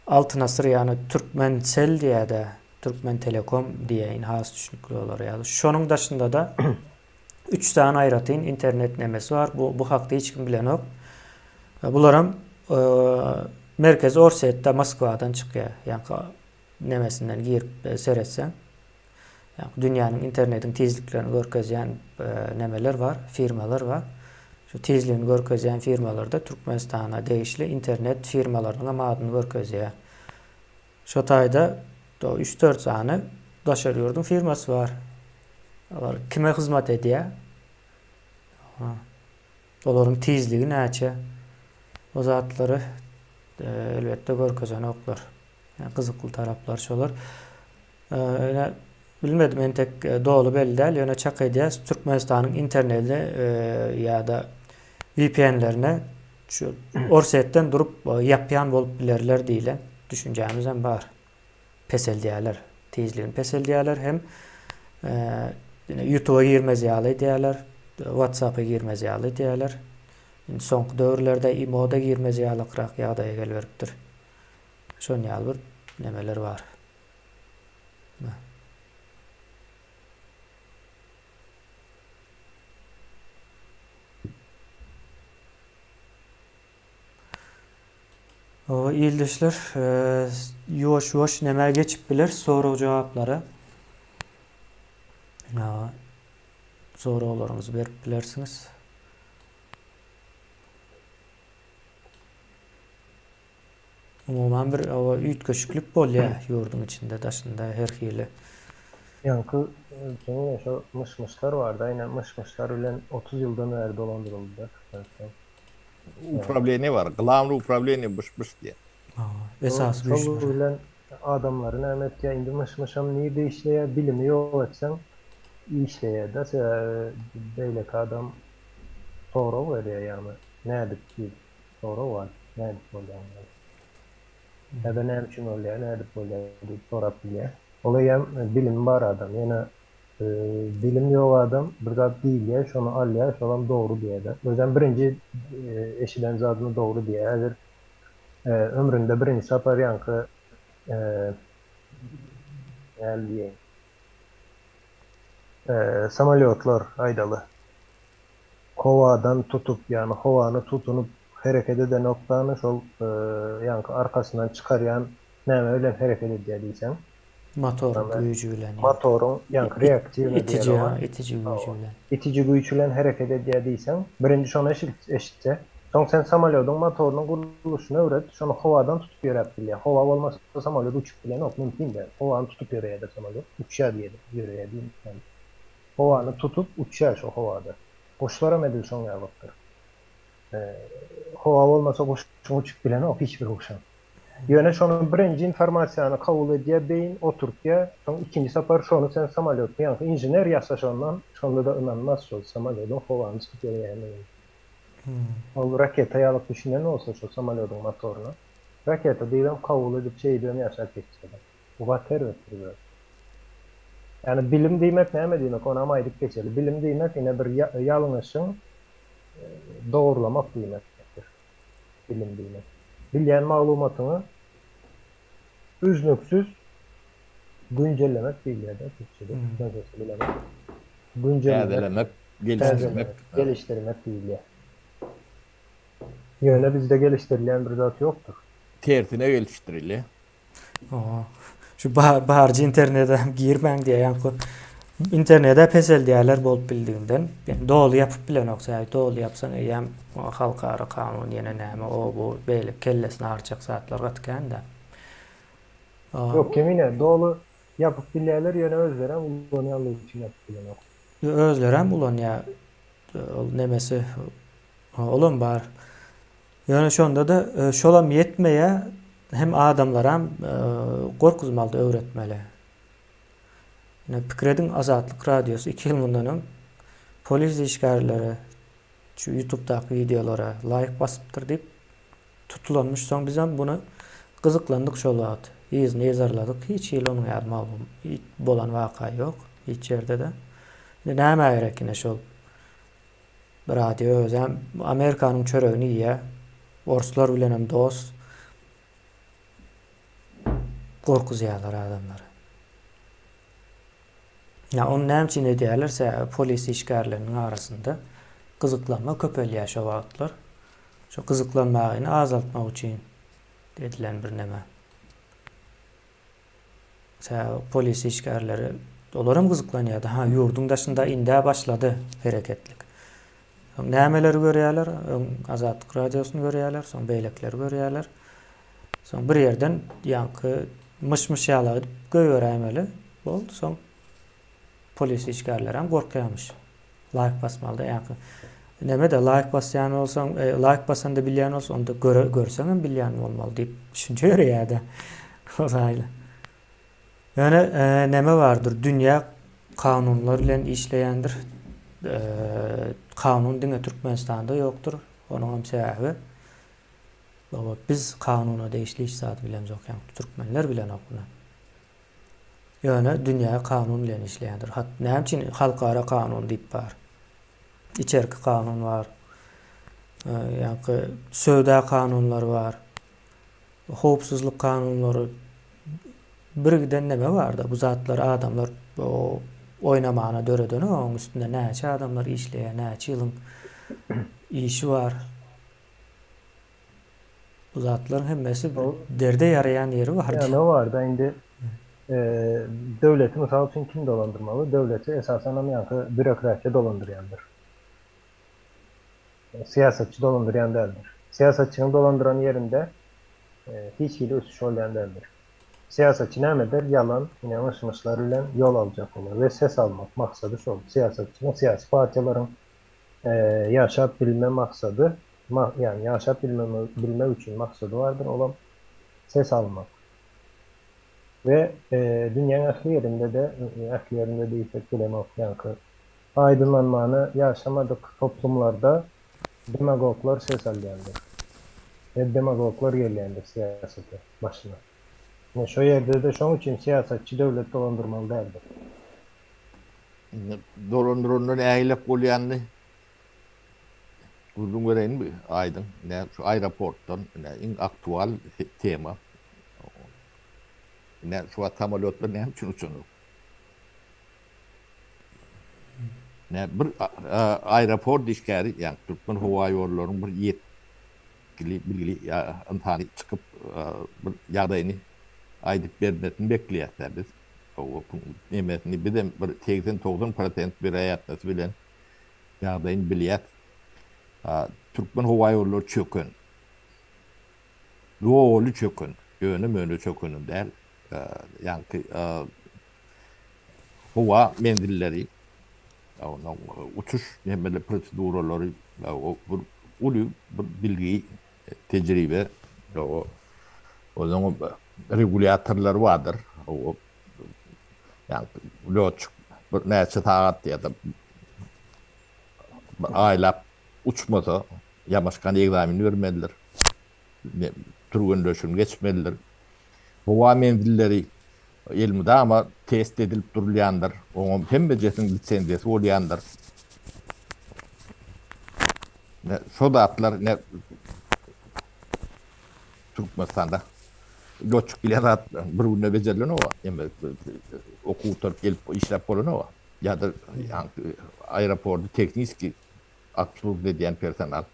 Speaker 1: Altyn asyr ýagny Türkmencell diýýär-de Türkmentelekom diýeýin has düşnükli bolar ýaly. Şonuň daşynda-da üç sany aýratyn internet nemesi bar. Bu bu hakda hiç kim bilenok. Bularam merkezi Orsýetde Moskwadan çykýar. Ýaňky nemesinden girip seretseň. Ýagny dünýäniň internetiň tizliklerini görkezýän nemeler bar, firmalar bar. Şu tizligini görkezýän firmalarda Türkmenistana degişli internet firmalarynyň hem adyny görkezýär. Şo taýda üç-dört sany daşary ýurduň firmasy bar. Olar kime hyzmat edýär? Olaryň tizligi näçe? O zatlary elbetde görkezenoklar. Gyzykly taraplary şolar. Ýöne bilmedim entek doly belli däl, ýöne çak edýäs Türkmenistanyň interneti ýa-da VPN-lerine şu Orsýetden durup ýapýan bolup bilerler diýlen düşünjämiz hem bar. Peseldýärler, tizligini peseldýärler hem YouTube-a girmez ýaly edýärler, WhatsApp-a girmez ýaly edýärler. Indi soňky döwürlerde imo-da girmez ýalykrak ýagdaýa geliberipdir. Şon ýaly bir nemeler bar. O ildeşler ýuwaş ýuwaş nämä geçip biler sorag jogaplara. Soraglaryňyzy berip bilersiňiz. Umuman bir oba üýtgeşiklik bolýar ýurduň içinde daşynda her hili.
Speaker 3: Ýaňky seň şo myş-myşlar barda ine myş-myşlar bilen 30 ýyldan bäri dolandyryldy-da Türkmenistan.
Speaker 2: Uprawleniýe bar. Glawnyý uprawleniýe myş-myş diýen.
Speaker 1: Esasy güýçler.
Speaker 3: Şol bilen adamlary näme etýär indi myş-myşam nirde işleýär bilimi ýok etseň işleýär-de sebäbi beýleki adam sorag berýär ýagny nädip diýip. Sorag bar, nädip bolýar muny? Ýa-da näme üçin bolýar, nädip bolýar diýip sorap bilýär. Ol eýýäm bilimi bar adam. Ýöne bilim ýok adam bir zat diýilýär, şony alýar, şolam dogry diýýär-de. Özem birinji eşiden zadyny dogry diýýär. Häzir ömründe birinji sapar ýaňky näme diýeýin, samolýotlar aýdaly. Howadan tutup, ýagny howany tutunyp hereket edenokdany şol ýaňky arkasyndan çykarýan näme bilen hereket edýär diýseň.
Speaker 1: Motoryň güýji bilen.
Speaker 3: Motoryň ýaňky reaktiwnyý
Speaker 1: diýeli oňa. Itiji, itiji güýji bilen.
Speaker 3: Itiji güýç bilen hereket edýär diýseň, birinji şony eşitse, soň sen samolýodyň motorynyň gurluşyny öwret, şony howadan tutup ýöräp bilýär. Howa bolmasa samolýot uçup bilenok, mümkin däl. Howany tutup ýöreýär-de samolýot, uçýar diýeli, ýöreýär diýmän. Howany tutup uçýar şo howada. Guşlaram edil şoň ýalykdyr. Howa bolmasa guşuň uçup bilenok hiç bir guşam. Ýöne şony birinji informasiýany kabul edýär beýin oturtýar, soň ikinji sapar şony sen samolýotda ýaňky inžener ýasa şondan şonda-da ynanmaz şol samolýodyň howany tutup ýörýändigine. Ol raketa ýalyk düşünen bolsa şo samolýodyň motoryna raketa diýibem kabul edip şeýdibem ýaşap geçjek. Bu gaty erbet bir zat. Ýagny bilim diýmek näme diýmek, onam aýdyp geçeli. Bilim diýmek ine bir ýalňyşyň dogrulamak diýmekdir. Bilim diýmek. Bilýän maglumatyňy üznüksiz güncellemek diýilýär-de türkçede. Türkmençesi bilemok. Güncellemek.
Speaker 2: Täzelemek, gelişdirmek.
Speaker 3: Gelişdirmek diýilýär. Ýöne bizde gelişdirilýän bir zat ýokdur.
Speaker 2: Tersine gelişdirilýär.
Speaker 1: Şu barjy internete girmäň diýýär ýaňky. Internete peseldýärler bolup bildiginden. Yani doly ýapyp bilenok. Sebäbi doly ýapsaň eýýäm halkara kanun ýene näme o bu beýle kellesini agyrtjak zatlar gaty kän-de.
Speaker 3: Ýok kemine doly ýapyp bilýärler ýöne özlerem ulanýanlygy üçin ýapyp bilenok.
Speaker 1: Özlerem ulanýar. Ol nemesi olam bar. Ýöne şonda-da şolam ýetmeýär, hem adamlaram gorkuzmalyda öwretmeli. Ine pikir ediň Azatlyk Radiosy 2 ýyl mundan öň polis işgärleri şu YouTubedaky wideolara laýk basypdyr diýip tutulanmyş. Soň bizem muny gyzyklandyk şol wagt. Yzyny yzarladyk. Hiç hili onuň ýaly maglum bolan waka ýok hiç ýerde-de. Indi nämä gerek ine şol radio özem Amerikanyň çöregini iýýär. Orslar bilenem dost. Gorkuzýarlar adamlary. Ýa ony näme üçin edýärler? Sebäbi polis işgärleriniň arasynda gyzyklanma köpelýär şo wagtlar. Şo gyzyklanmagyny azaltmak üçin edilen bir neme. Sebäbi polis işgärleri olar hem gyzyklanýardy. Ha, ýurduň daşynda indä başlady hereketlik. Soň nämeleri görýärler? Öň Azatlyk radiosyny görýärler, soň beýlekileri görýärler. Soň bir ýerden ýaňky myş-myş ýaly edip goýberäýmeli boldy. Soň polis işgärleri hem gorkýarmyş. Laýk basmalyda ýaňky. Neme-de laýk basýan bolsaň, e, laýk basanda bilýän bolsa, onda göre, görseň hem bilýän bolmaly diýip düşünje berýär-de. Hudaýla. Ýöne neme bardyr, dünýä kanunlar bilen işleýändir. Kanun diňe Türkmenistanda ýokdur. Onuň hem sebäbi baba biz kanuna degişli hiç zady bilemzok, ýagny türkmenler bilenok muny. Ýöne dünýä kanun bilen işleýändir. Hat näme üçin halkara kanun diýip bar? Içerki kanun bar. Ýagny söwda kanunlary bar. Howpsuzlyk kanunlary birgiden neme barda bu zatlar adamlar oýnamana döredenok oň üstünde näçe adamlar işleýär näçe ýylyň işi bar bu zatlaryň hemmesi derde ýaraýan ýeri bar.
Speaker 3: Ýa neme barda indi döwleti mysal üçin kim dolandyrmaly döwleti esasanam ýaňky býurokratiýa dolandyrýandyr. Syýasatçy dolandyrýan däldir. Syýasatçynyň dolandyran ýerinde hiç hili ösüş bolýan däldir. Syýasatçy näme eder? Ýalan, ine myş-myşlar bilen ýol aljak bolar we ses almak maksady şol. Syýasatçynyň, syýasy partiýalaryň ýaşap bilme maksady, ýagny ýaşap bilmek üçin maksady bardyr, olam ses almak. We dünýäň ähli ýerinde-de, ähli ýerinde diýsek bilemok, ýaňky Aýdyňlanmany ýaşamadyk toplumlarda demagoglar ses alýandyr. We demagoglar gelýändir syýasata başyna. Ine şo ýerde-de şoň üçin syýasatçy döwlet dolandyrmaly däldir.
Speaker 2: Indi dolandyranda nägilek bolýanyny gürrüň bereýinmi Aýdyň? Ine şu aeroportdan ine iň aktual tema. Ine şu wagt samolýotlar näme üçin uçanok? Nä bir aeroport işgäri, ýagny Türkmen howa ýollarynyň bir ýetgili, bilgili ynsany çykyp bir ýagdaýyny aýdyp bermesini bekleýäs-dä biz. Hawa, nemesini bizem bir segsen-togsan prosent weroýatnosy bilen ýagdaýyny bilýäs. Türkmen howa ýollary çöken. Doly çöken. Ýöne-möne çökenem däl. Ýaňky howa menzilleri, onuň uçuş nemeli proseduralary bir uly bir bilgi, tejribe, onuň regulýatorlary bardyr. Ýagny lýotçik bir näçe sagat ýa-da bir aýlap uçmasa, ýamaşkan ekzameni bermelidir. Türgenleşigini geçmelidir. Howa menzilleri elmydama test edilip durulýandyr. Oňam hemmejesiniň lisenziýasy bolýandyr. Ine, şo zatlar ine Türkmenistanda lýotçik diýlen zat bir günde bejerilenok. Eme okuw gutaryp gelip işläp bolanok. Ýa-da aeroporty tehniski obslužit edýän personal.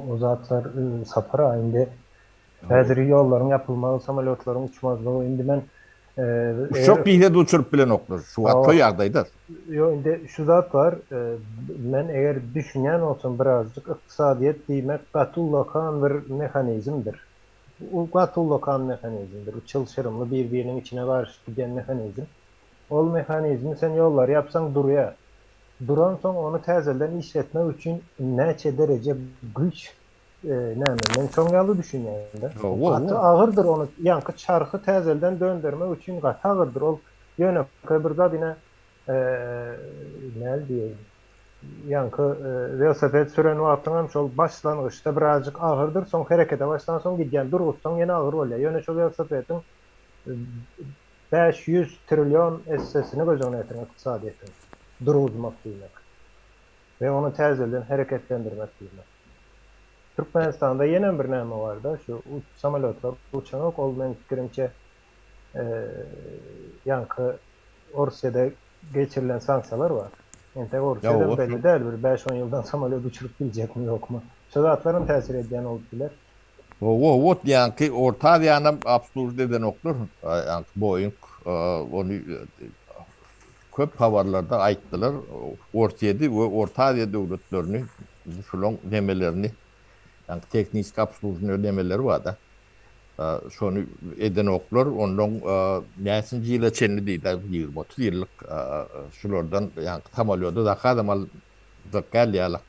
Speaker 3: O zatlar Sapar aga indi häzir ýollaryň ýapylmagy, samolýotlaryň uçmazlygy indi men
Speaker 2: Uçjak diýse-de uçuryp bilenoklar. Şu wagt şo ýagdaýda.
Speaker 3: Ýok indi şu zat bar, men eger düşünýän bolsam birazjyk ykdysadyýet diýmek gaty ullakan bir mehanizmdir. Bu gaty ullakan mehanizmdir. Bu çylşyrymly bir-biriniň içine garyşyp gidýän mehanizm. Ol mehanizmi sen ýollary ýapsaň durýar. Duransoň ony täzelden işletmek üçin näçe dereje güýç näme, men şoň ýaly düşünýän-de. Gaty agyrdyr ony, ýaňky çarhy täzelden döndermek üçin gaty agyrdyr. Ol ýönekeý bir zat ine, näl diýeýin, ýaňky welosiped süren wagtyňam şol başlangyçda birazjyk agyrdyr, soň herekete başlansoň gidýän, durguzsaň ýene agyr bolýar. Ýöne şo welosipediň 500 trillion essesini göz öňüne getiriň ykdysadyýetiň. Durguzmak diýmek. We ony täzelden hereketlendirmek diýmek. Türkmenistanda ýenem bir näme barda, şu samolýotlar uçanok, ol meň pikirimçe ýaňky Orsýede geçirilen sanksiýalar bar. Entek Orsýedem belli däl, bir bäş-on ýyldan samolýot uçuryp biljekmi ýokmy. Şo zatlaram täsir edýän bolup biler.
Speaker 2: Hawa, wot ýaňky Orta Aziýanam obslužit edenoklar, ýaňky Boeing ony köp habarlarda aýtdylar, Orsýedi we Orta Aziýa döwletlerini şulaň nemelerini, ýaňky tehniski obsluženiýe nemeleri barda, şony edenoklar, ondan näçinji ýyla çenli diýdi, 20-30 ýyllyk şulardan ýaňky samolýoda zakazam aljak däl ýaly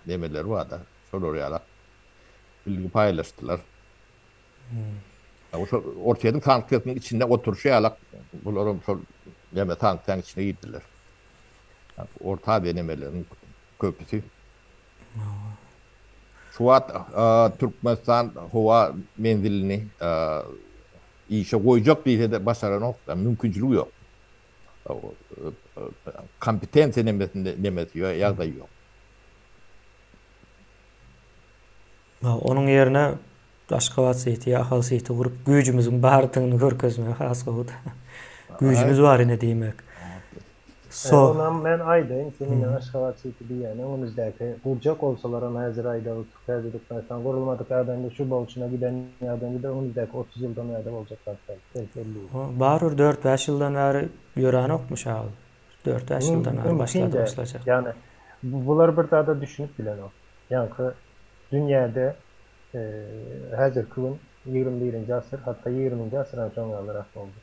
Speaker 2: nemeleri barda, şolar ýalak. Bilgi paýlaşdylar. Şol Orsýetiň sanksiýasynyň içinde oturyşy ýalak bularam şol näme sanksiýanyň içine girdiler. Orta Aziýa nemeleriniň köpüsi. Şu wagt Türkmenistan howa menzilini işe goýjak diýse-de başaranok, mümkinçiligi ýok. Kompetensiýa nemesinde nemesi ýok, ýagdaýy ýok.
Speaker 1: Onuň ýerine Aşgabat siti ýa Ahal siti gurup güýjümiziň bardygyny görkezmek has gowudy. Güýjümiz bar ine diýmek.
Speaker 3: So. Onam men aýdaýyn, sen ine Aşgabat siti diýýän öňümizdäki gurjak bolsalaram häzir aýdaly täze Türkmenistan gurulmadyk ýagdaýynda şu bolşuna giden ýagdaýynda öňümizdäki 30 ýyldan ýa-da boljak zat däl, belki 50
Speaker 1: ýyl. Barybir dört-bäş ýyldan bäri ýöränokmy şa ol? Dört-bäş ýyldan bäri başlady başlajak.
Speaker 3: Ýagny bular bir zada düşünip bilenok. Ýaňky dünýäde häzirki gün 21-nji asyr, hatda 20-nji asyram şoň ýalyrak boldy.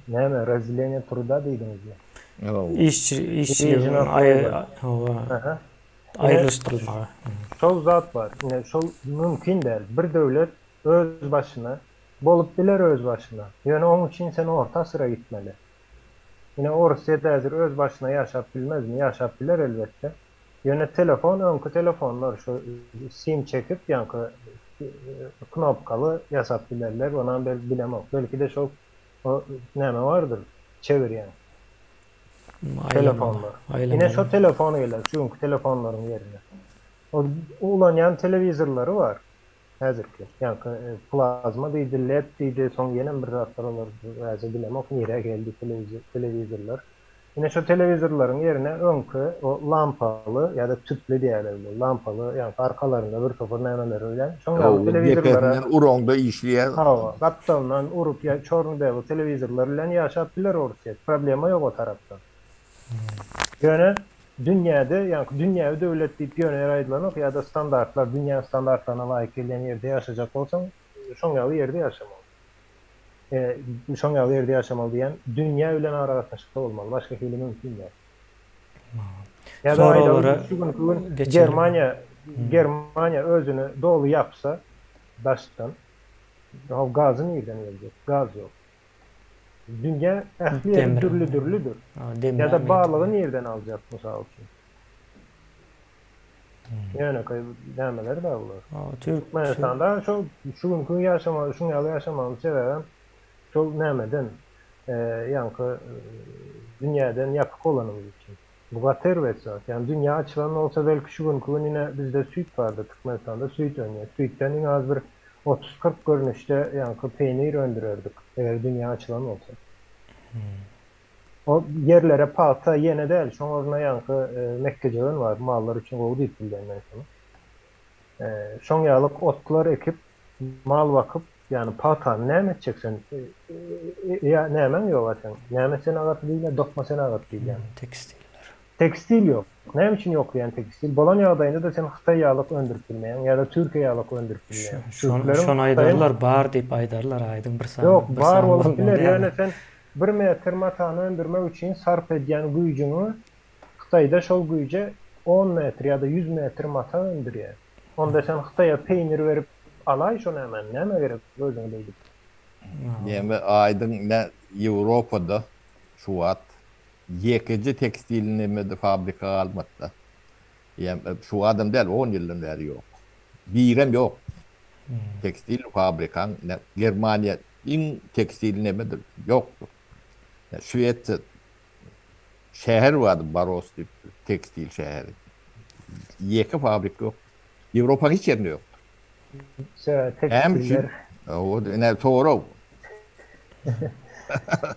Speaker 3: Näme, razdeleniýe truda diýdiňizmi?
Speaker 1: Işçi, işçiligiň hawa, aýrylyşdyrylmagy.
Speaker 3: Şol zat bar. Ine, şol mümkin däl. Bir döwlet öz başyna bolup biler öz başyna. Ýöne oň üçin sen orta asyra gitmeli. Ine Orsýet häzir öz başyna ýaşap bilmezmi? Ýaşap biler elbetde. Ýöne telefon öňki telefonlar şu sim çekip ýaňky knopkaly ýasap bilerler onam bel bilemok. Belki-de şol o näme bardyr çevirýän telefonlar. Ine şo telefon geler şu günki telefonlaryň ýerine. O ulanýan telewizorlary bar. Häzirki, ýaňky plazma diýdi, led diýdi, soň ýenem bir zatlar olar häzir bilemok nirä geldi telewizorlar. Ine şo telewizorlaryň ýerine öňki o lampaly ýa-da tüpli diýerler bu lampaly ýaňky arkalarynda bir topar nämeleri bilen şoň ýaly telewizorlara
Speaker 2: Depesinden uraňda işleýär.
Speaker 3: Hawa, gapdalyndan urup ýa çorny-bely telewizorlar bilen ýaşap biler Orsýet. Problema ýok o tarapdan. Ýöne dünýäde, ýaňky dünýewi döwlet diýip ýöne ýere aýdylanok, ýa-da standartlar, dünýä standartlaryna laýyk gelýän ýerde ýaşajak bolsaň, şoň ýaly ýerde ýaşamaly. Şoň ýaly ýerde ýaşamaly diýýän, dünýä bilen aragatnaşykda bolmaly, başga hili mümkin däl. Ýa-da aýdaly, şu günki gün Germaniýa, Germaniýa özüni doly ýapsa daşdan, gazy nirden geljek? Gaz ýok. Dünýä ähli ýeri dürli-dürlüdir. Ýa-da balygy nirden aljak, mysal üçin? Ýönekeý nämeler-dä bular. Türkmenistanda şol şu günki ýaşama, şuň ýaly ýaşamagyň sebäbem şol nämeden, ýaňky dünýäden ýapyk bolanymyz üçin. Bu gaty erbet zat. Ýagny dünýä açylan bolsa belki şu günki gün ine bizde süýt bardy Türkmenistanda süýt önýär. Süýtden iň az bir 30-40 görnüşde ýaňky peýnir öndürerdik eger dünýä açylan bolsa. O ýerlere pagta ýene däl şoň ornuna ýaňky mekgejöwen bar mallar üçin gowy diýip bilýän men şony. Şoň ýalyk otlar ekip mal bakyp Ýagny pagtany näme etjek sen? Ýa nämäň ýok-a seň? Näme senagaty diýilýär? Dokma senagaty diýilýär.
Speaker 1: Tekstiller.
Speaker 3: Tekstil ýok. Näme üçin ýok diýýän tekstil? Bolan ýagdaýynda-da sen Hytaý ýalyk öndürip bilmeýäň ýa-da Türkiýe ýalyk öndürip bilmeýäň.
Speaker 1: Şony aýdarlar, bar diýip aýdarlar aýdyň bir sany.
Speaker 3: Ýok, bar bolup biler, ýöne sen. Bir metr matany öndürmek üçin sarp edýän güýjüňi Hytaýda şol güýje on metr ýa-da 100 metr mata öndürýär. Onda sen Hytaýa peýnir berip alaý şo nämäni, nämä gerek özüňe beýdip.
Speaker 2: Näme aýdyň nä Ýewropada şu wagt ýekeje tekstil nemede fabrika galmady-da. Ýa şu wagtam däl on ýyldan bäri ýok. Birem ýok. Tekstil fabrikaň nä Germaniýa iň tekstil nemedir ýokdur. Şwesiýa şäher bardy Boros diýip tekstil şäheri. Ýeke fabrik ýok. Ýewropanyň hiç ýerinde ýokdur. Näme üçin? O ine sorag.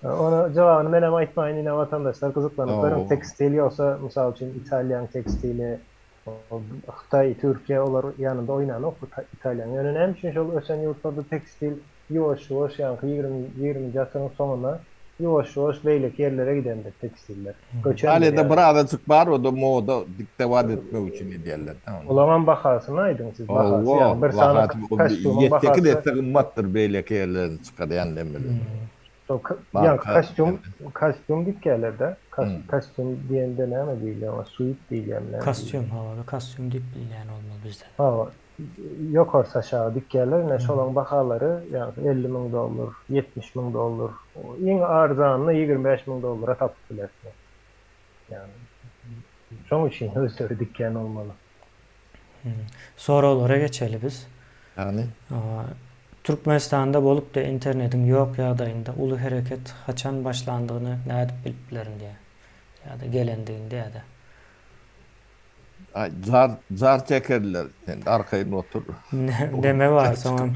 Speaker 3: Ona jogabyny menem aýtmaýyn ine watandaşlar gyzyklanyp görüň tekstil ýogsa mysal üçin Italiýaň tekstili Hytaý, Türkiýe olar ýanynda oýnanok bu Italiýaň. Ýöne näme üçin şol ösen ýurtlarda tekstil ýuwaş-ýuwaş ýaňky ýigrimi ýigriminji asyryň soňuna ýuwaş-ýuwaş beýleki ýerlere gidendir tekstiller. Göçendir
Speaker 2: Italiýada
Speaker 3: ýaly.
Speaker 2: bir azajyk bar o-da moda diktowat etmek üçin edýärler da ony.
Speaker 3: Olaňam bahasyny aýdyň siz bahasy
Speaker 2: Hawa,
Speaker 3: ýagny bir sany
Speaker 2: bahasy
Speaker 3: kostýumyň
Speaker 2: ýetsekiz
Speaker 3: bahasy
Speaker 2: esse gymmatdyr beýleki ýerlerden çykarýan nemeler.
Speaker 3: Şol ýaňky kostýum kostýum dikýärler-de. Kostýum diýende näme diýilýär oňa suit diýilýärmi näme diýilýär?
Speaker 1: Kostýum hawa kostýum diýip bilinýän bolmaly bizde.
Speaker 3: Hawa. Ýokarsy aşagy dikýärler. Ine şolaň bahalary ýaňky 50 müň dollar, 70 müň dollar. Iň arzanyny 25 müň dollara tapyp bilersiňiz. Ýagny şoň üçin özleri dikýän bolmaly.
Speaker 1: Soraglara geçeli biz.
Speaker 2: Ýagny?
Speaker 1: Türkmenistanda bolup-da internetiň ýok ýagdaýynda uly hereket haçan başlandygyny nädip bilip bilerin diýýär. Ýa-da gelendigini diýýär-de.
Speaker 2: Aý jar jar çekerler sen arkaýyn otur.
Speaker 1: Neme bar soňam.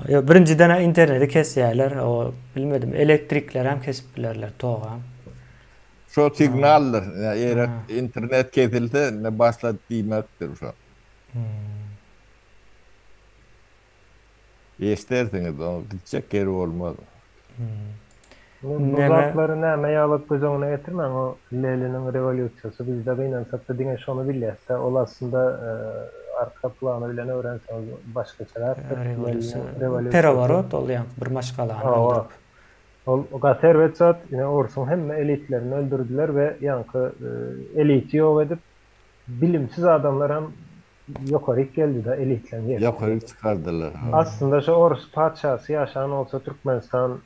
Speaker 1: Ýok birinjiden interneti kesýärler. O bilmedim elektriklerem kesip bilerler togam.
Speaker 2: Şo signaldyr. Eger internet kesilse ne başlady diýmekdir şo. Eşdersiňiz oň gitjek ýeri bolmaz.
Speaker 3: Bu zatlary näme ýaly göz öňüne getirmäň o Leniniň rewolýusiýasy bizde gynansakda diňe şony bilýäsdä ol aslynda arka plany bilen öwrenseňiz başgaçarakdyr
Speaker 1: Leniniň Pereworot ol ýaňky bir maşgalany öldürip.
Speaker 3: Ol gaty erbet zat ine orsuň hemme elitlerini öldürdiler we ýaňky eliti ýok edip bilimsiz adamlaram ýokaryk geldi-de elitleň ýerine.
Speaker 2: Ýokaryk çykardylar.
Speaker 3: Aslynda şu orus patyşasy ýaşan bolsa Türkmenistan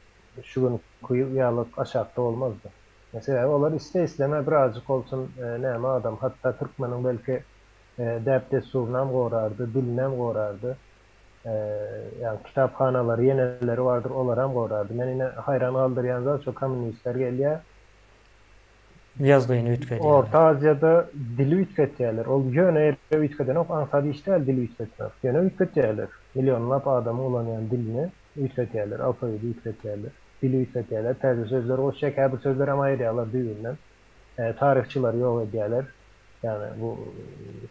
Speaker 3: şu günki ýaly aşakda bolmazdy. Sebäbi olar iste-isleme birazjyk bolsun näme adam hatda türkmeniň belki däp-dessurynam gorardy, dilinem gorardy. Ýagny kitaphanalary ýeneleri bardyr olaram gorardy. Meni ine haýran galdyrýan zat şo kommunistler gelýär.
Speaker 1: Ýazgyny üýtgedýärler.
Speaker 3: Orta Aziýada dili üýtgetýärler. Ol ýöne ýere üýtgedenok, aňsat iş däl dili üýtgetmek. Ýöne üýtgetýärler. Millionlap adamyň ulanýan dilini üýtgetýärler, alfawidi üýtgetýärler, dili üýtgetýärler, täze sözler goşýar, käbir sözlerem aýyrýarlar düýbünden. Taryhçylary ýok edýärler. Ýagny bu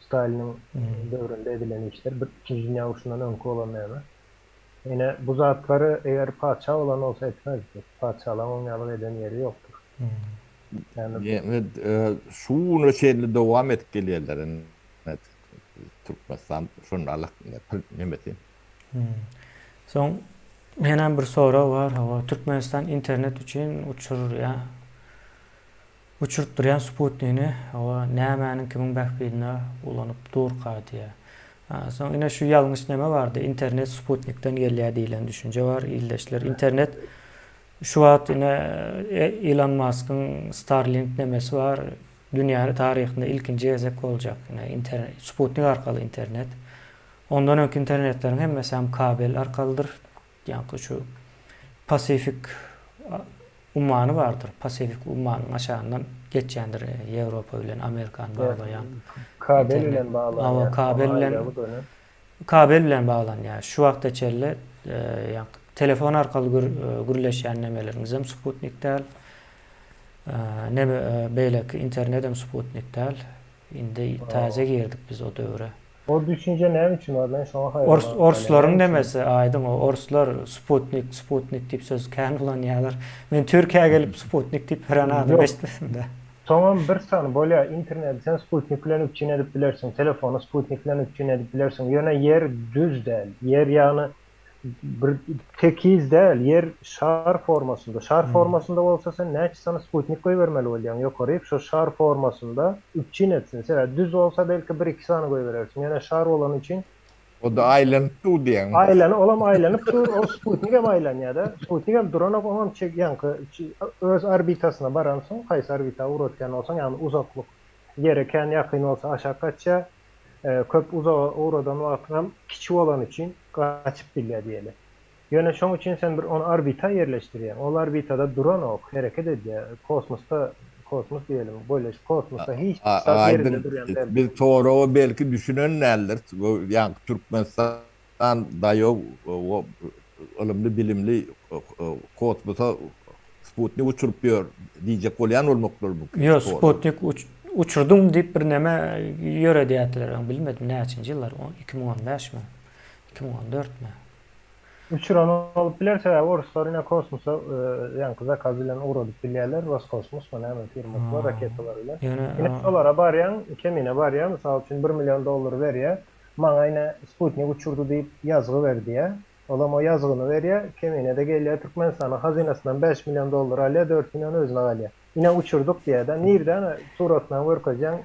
Speaker 3: Staliniň döwründe edilen işler, bir Ikinji dünýä urşundan öňki bolan näme. Ine, bu zatlary eger patyşa bolan bolsa etmezdi. Patyşalaň oň ýaly eden ýeri ýokdur.
Speaker 2: Ýa şu güne çenli dowam edip gelýärler ine Türkmenistan şonda alak nemesi.
Speaker 1: Soň menem bir sorag bar hawa Türkmenistan internet üçin uçurýa Uçuryp durýan sputnigini hawa nämäniň kimiň bähbidine ulanyp durka diýýär. Soň ine şu ýalňyş neme bardy internet sputnikden gelýär diýlen düşünje bar ildeşler internet şu wagt ine Elon Maskyň Starlink nemesi bar dünýä taryhynda ilkinji gezek boljak ine internet sputnik arkaly internet ondan öňki internetleriň hemmesi hem kabel arkalydyr Ýaňky şu Pasifik ummany bardyr. Pasifik ummanyň aşagyndan geçýändir Ýewropa bilen Amerikany baglaýan.
Speaker 3: Kabel bilen baglanýar.
Speaker 1: Hawa, kabel bilen kabel bilen baglanýar. Şu wagta çenli ýaňky telefon arkaly gürleşýän nemeleriňizem sputnik däl. Neme beýleki internetem sputnik däl. Indi täze girdik biz o döwre.
Speaker 3: O düşünje näme üçin bar men şoňa haýran
Speaker 1: Ors orslaryň nemesi aýdyň o orslar sputnik sputnik diýip söz kän ulanýarlar. Men Türkiýä gelip sputnik diýip biren adam eşitmedim-de.
Speaker 3: Soňam bir sany bolýa interneti sen sputnik bilen üpjün edip bilersiň telefony sputnik bilen üpjün edip bilersiň ýöne ýer düz däl ýer ýagny. Bir tekiz däl, ýer şar formasynda. Şar formasynda bolsa sen näçe sany sputnik goýbermeli bolýaň ýokaryk şo şar formasynda üpjün etsin. Sebäbi düz bolsa belki bir-iki sany goýberersiň. Ýöne şar bolany üçin
Speaker 2: O-da aýlanyp dur diýýäňmi?
Speaker 3: Aýlany, olam aýlanyp dur, ol sputnigem aýlanýar-da. Sputnigem duranok, oňam çek, ýaňky öz orbitasyna baransoň, haýsy orbita ugratýan bolsaň, ýagny uzaklyk ýere kän ýakyn bolsa aşak gaçýar, köp uzaga ugradan wagtyňam kiçi bolany üçin gaçyp bilýär diýeli. Ýöne şoň üçin sen bir ony orbita ýerleşdirýäň. Ol orbitada duranok, hereket edýär. Kosmosda, kosmos diýelim, bolýa kosmosda hiç zat ýerinde
Speaker 2: Aýdyn,
Speaker 3: durýan däldir.
Speaker 2: biz soraga belki düşünen däldiris. Bu ýaňky Türkmenistan daýaw ylymly, bilimli kosmosa sputnik uçuryp ýör diýjek bolýan bolmaklary mümkin.
Speaker 1: Ýok, sputnik uçurdym diýip birneme ýöredýärdiler öň, bilmedim näçinji ýyllar, 2015 mi, 2014 mi?
Speaker 3: Uçuran bolup biler, sebäbi oruslar ine kosmosa ýaňky zakaz bilen ugradyp bilýärler, Roskosmosmy näme firmasy bar raketalar bilen. Ine şolara barýaň, kemine barýaň, mysal üçin bir million dollar berýär, maňa ine sputnik uçurdy diýip ýazgy ber diýýär. Olam o ýazgyny berýär, kemine-de gelýär Türkmenistanyň hazynasyndan 5 million dollar alýar, 4 million özüne galýar. Ine uçurdyk diýýär-de, nirde ana suratynam görkezýäň,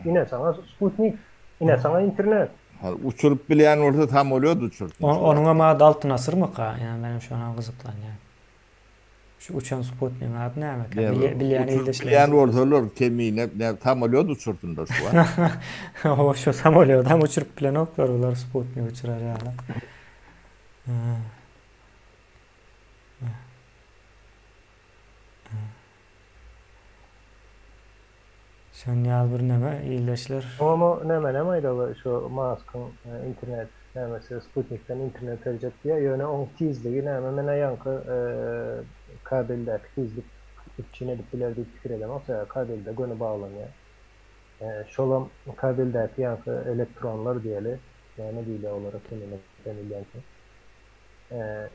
Speaker 3: ine saňa sputnik, ine saňa internet.
Speaker 2: Uçuryp bilýän bolsa samolýot uçursyn.
Speaker 1: Onuňam ady Altyn asyrmyka? Ýa menem şoňa gyzyklanýan. Şu uçan sputnigiň ady nämekä? Bilýän
Speaker 2: ildeşlerimiz. Bilýän bolsalar kemine samolýot uçursynlar şu wagt.
Speaker 1: Hawa şu samolýodam uçuryp bilenoklar bular sputnik uçurar ýaly. Şon ýaly bir neme ildeşler.
Speaker 3: Oňa näme näme aýdaly şu Maskyň internet nämesi sputnikden internet berjek diýýär ýöne oň tizligi näme menä ýaňky kabeldäki tizlik üpjün edip biler diýip pikir edemok sebäbi kabelde göni baglanýar şolam kabeldäki ýaňky elektronlar diýeli näme diýilýär olara kemine sen bilýänsiň.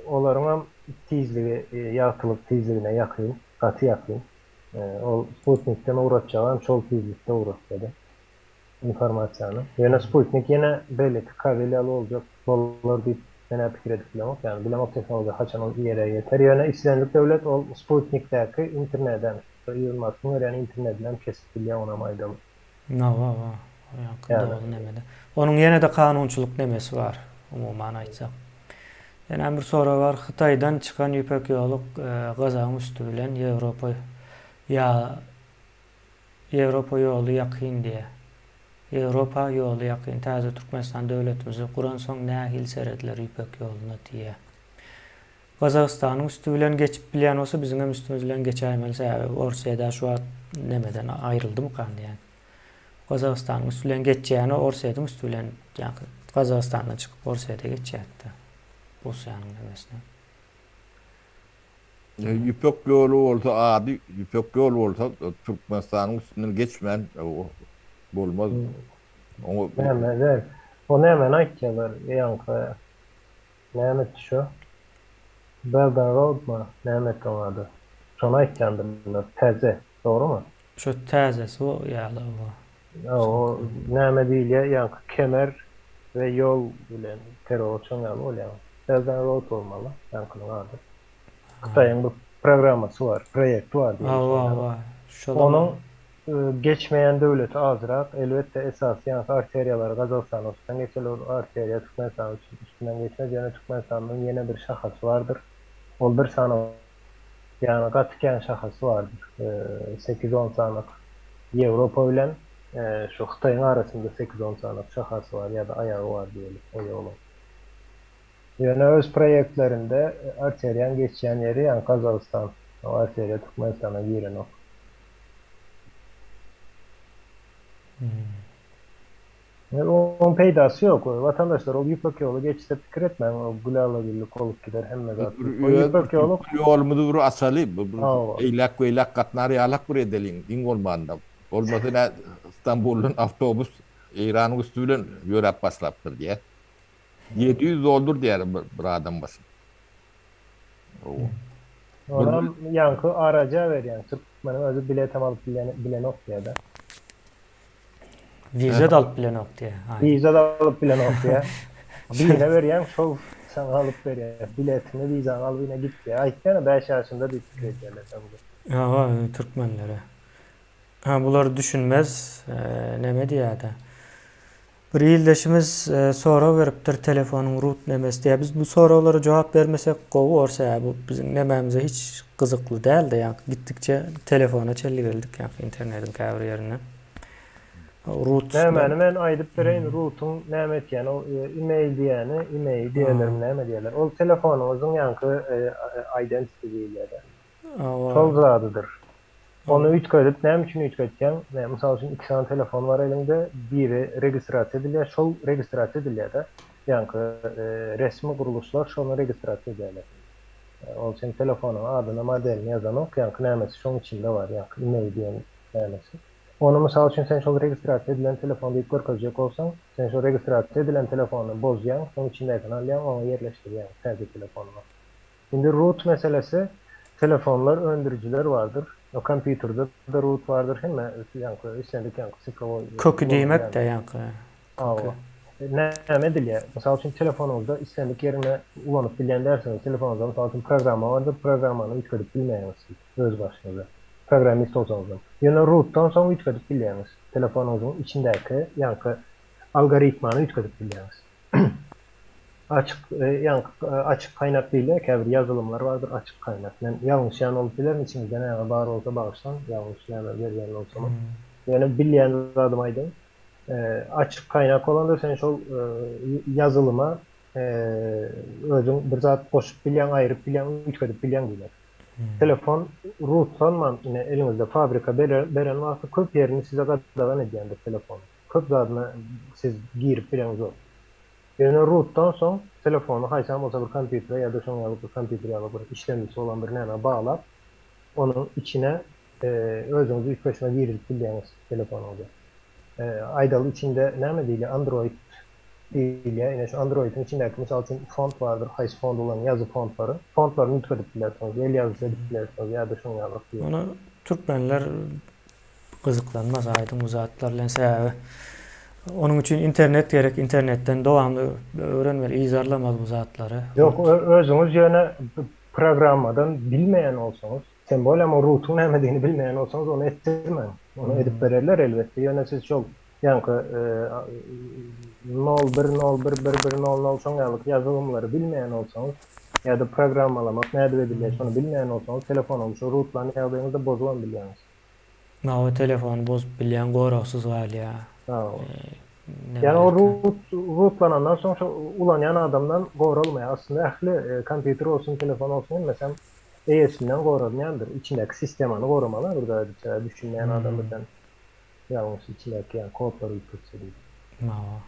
Speaker 3: Olaryňam tizligi ýagtylyk tizligine ýakyn, gaty ýakyn. Ol sputnikden ugratjagam şol tizlikde ugratýar-da informasiýany. Ýöne sputnik ýene beýleki kabel ýaly boljak bolar diýip men-ä pikir edip bilemok. Ýagny bilemok tehnologiýa haçan ol ýere ýeter. Ýöne islendik döwlet ol sputnikdäki internedem, Ilon Maskyň berýän internedinem kesip bilýär, onam aýdaly.
Speaker 1: Hawa, hawa. O ýaňky doly nemede. Onuň ýene-de kanunçylyk nemesi bar, umuman aýtsak. Ýene bir sorag bar. Hytaýdan çykan Ýüpek ýoly Gazagyň üsti bilen Ýewropa ýa Ýewropa ýoly ýakyn diýýär. Ýewropa ýoly ýakyn. Täze Türkmenistan döwletimizi guransoň nähili serediler Ýüpek ýoluna diýýär. Gazagystanyň üsti bilen geçip bilýän bolsa biziňem üstümiz bilen geçäýmeli sebäbi Orsýeda şu wagt nemeden aýryldymykan diýýän. Gazagystanyň üsti bilen geçýäni Orsýetiň üsti bilen ýa-da Gazagystandan çykyp Orsýete geçýärdi. Russiýanyň nemesine.
Speaker 2: Ýüpek ýoly bolsa ady Ýüpek ýol bolsa Türkmenistanyň üstünden geçmän bolmaz.
Speaker 3: Oňa Näme, o nämäni aýtýarlar ýaňky Nämetdi şo? Belt and Roadmy? Nämetdi oň ady? Şony aýtýandyrlar. Täze. Dogrumy?
Speaker 1: Şo täzesi o ýaly oba.
Speaker 3: O näme diýilýär ýaňky kemer we ýol bilen terror şoň ýaly bolýar. Belt and Road bolmaly ýaňkynyň ady. Hytaýyň bir programmasy bar, proýekti bar diýeli.
Speaker 1: Hawa hawa.
Speaker 3: Onuň Geçmeýän döwleti azrak, elbetde esasy ýaňky arteriýalary Gazagystanyň üstünden geçerler, ol arteriýa Türkmenistanyň üstünden geçmez, ýöne Türkmenistanyň ýene bir şahasy bardyr, ol bir sany, ýagny gaty kän şahasy bardyr, sekiz-on sanyk Ýewropa bilen şu Hytaýyň arasynda sekiz-on sanyk şahasy bar ýa-da aýagy bar diýeli o ýoluň. Ýöne öz proýektlerinde arteriýaň geçýän ýeri ýagny Gazagystan, o arteriýa Türkmenistana girenok. Oň peýdasy ýok. Watandaşlar ol ýüpek ýoly geçse pikir etmäň o gülala-güllük bolup gider hemme zat. O ýüpek ýoly
Speaker 2: Ýolumyzy bir açaly, bir eýläk-beýläk gatnar ýalak bir edeliň iň bolmanda. Bolmasa nä Stambuldan awtobus Eýranyň üsti bilen ýöräp başlapdyr diýýär. 700 dollar diýýär bir adam başyna.
Speaker 3: Onam ýaňky araja berýän türkmeniň özi biletem alyp bilenok diýýär-de.
Speaker 1: Wiza-da alyp bilenok diýýär.
Speaker 3: Wiza-da alyp bilenok diýýär. Birine berýäň şol. Saňa alyp berýär. Biletiňi, wizaňy alyp ine git diýýär. Aýtýan-a bäş ýaşynda diýip pikir edýärler soňra.
Speaker 1: Hawa, türkmenlere. Ha bular düşünmez, neme diýýär-de. Bir ildeşimiz sorag beripdir telefonyň root nemesi diýýär. Biz bu soraglara jogap bermesek gowy bor sebäbi bu biziň nemämize hiç gyzykly dälde ýaňky gitdikçe telefona çenli geldik ýaňky internetiň käbir ýerinde. Root
Speaker 3: Nämäni men aýdyp bereýin rootyň näme etýäni ol email diýýäni email diýerlermi näme diýerler ol telefonyňyzyň ýaňky identity diýilýärde. Şol zadydyr. Ony üýtgedip näme üçin üýtgetýäň? Mysal üçin iki sany telefon bar eliňde, biri registrasiýa edilýär, şol registrasiýa edilýär-de. Ýaňky resmi gurluşlar şony registrasiýa edýärler. Ol seň telefonyň adyny, modelini ýazanok, ýaňky nämesi şoň içinde bar, ýaňky email diýen nämesi. Ony mysal üçin sen şol registrasiýa edilen telefon diýip görkezjek bolsaň, sen şol registrasiýa edilen telefony bozýaň, şoň içindäkini alýaň, oňa ýerleşdirýäň täze telefonyňa. Indi root meselesi telefonlar öndürijiler bardyr. O kompýuterde-de root bardyr hemme ýaňky islendik ýaňky sifrowoý
Speaker 1: Köki diýmek-de ýaňky.
Speaker 3: Hawa. Näme edilýär? Mysal üçin telefonyňyzda islendik ýerinde ulanyp bilýän dälsiňiz. Telefonyňyzda mysal üçin programma bardyr, programmany üýtgedip bilmeýäňiz siz öz başyňyza. Programmist bolsaňyzam. Ýöne rootdan soň üýtgedip bilýäňiz. Telefonyňyzyň içindäki ýaňky algoritmany üýtgedip bilýäňiz. Açyk, ýaňky açyk gaýnak diýilýär, käbir ýazylymlar bardyr açyk gaýnak. Men ýalňyşýan bolup bilerin, içiňizde näme bar bolsa bagyşlaň, ýalňyş näme berýän bolsamam. Ýöne bilýän zadymy aýdaýyn. Açyk gaýnak bolanda sen şol ýazylyma özüň bir zat goşup bilýäň, aýryp bilýäň, üýtgedip bilýäň diýmek. Telefon rutlanman ine eliňizde fabrika beren wagty köp ýerini size gadagan edýändir telefonyň. Köp zadyna siz girip bileňzok. Ýöne rootdan soň telefony haýsam bolsa bir kompýutere ýa-da şoň ýaly bir kompýuter ýaly bir işlemcisi bolan bir nämä baglap, onuň içine özüňiz üýtgeşme girizip bilýäňiz telefonyňyza. Aýdaly içinde näme diýilýär Android diýilýär. Ine şu Androidiň içindäki mysal üçin font bardyr, haýsy font ulan ýazy fontlary. Fontlaryny üýtgedip bilersiňiz, el ýazysy edip bilersiňiz ýa-da şoň ýaly.
Speaker 1: Ony türkmenler gyzyklanmaz aýdyň bu zatlar bilen sebäbi onuň üçin internet gerek internetden dowamly öwrenmeli yzarlamaly bu zatlary.
Speaker 3: Ýok özüňiz ýöne programmadan bilmeýän bolsaňyz tem bolýa o rutuň nämedigini bilmeýän bolsaňyz ony etdirmäň ony edip bererler elbetde ýöne siz şol ýaňky nol bir nol bir bir bir nol nol şoň ýaly ýazylymlary bilmeýän bolsaňyz ýa-da programmalamak nädip edilýär şony bilmeýän bolsaňyz telefonyňyzy şo rutlan ýagdaýyňyzda bozubam bilýäňiz.
Speaker 1: Mawy telefony bozup bilýän goragsyz galýa.
Speaker 3: Hawa. Ýagny o root rootlanandan soň şo ulanýan adamdan goralmaýar. Aslynda ähli kompýuter bolsun, telefon bolsun hemmesem eýesinden goralmaýandyr. Içindäki sistemany goramaly bir zat edip sebäbi düşünmeýän adam birden ýalňyş içindäki ýa kodlary üýtgetse diýip.
Speaker 1: Hawa.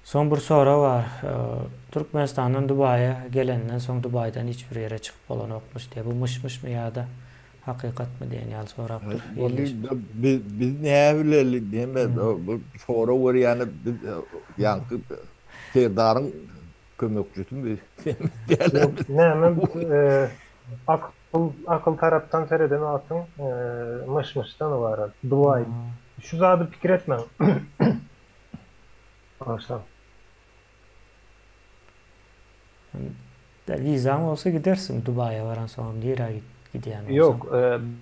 Speaker 1: Soň bir sorag bar. Türkmenistandan Dubaýa gelenden soň Dubaýdan hiç bir ýere çykyp bolanokmyş diýýär. Bu myş-myşmy ýa-da Hakykatmy diýen ýaly sorapdyr.
Speaker 2: Ony biz biz näbileli diýme bu sorag berýäni biz ýaňky Serdaryň kömekçisimi
Speaker 3: Ýok näme akyl akyl tarapdan sereden wagtyň myş-myşdan ybarat. Dubaý şu zady pikir etmäň. Bagyşlaň.
Speaker 1: Wizaň bolsa gidersiň Dubaýa baransoňam nirä gidýän bolsaň.
Speaker 3: Ýok,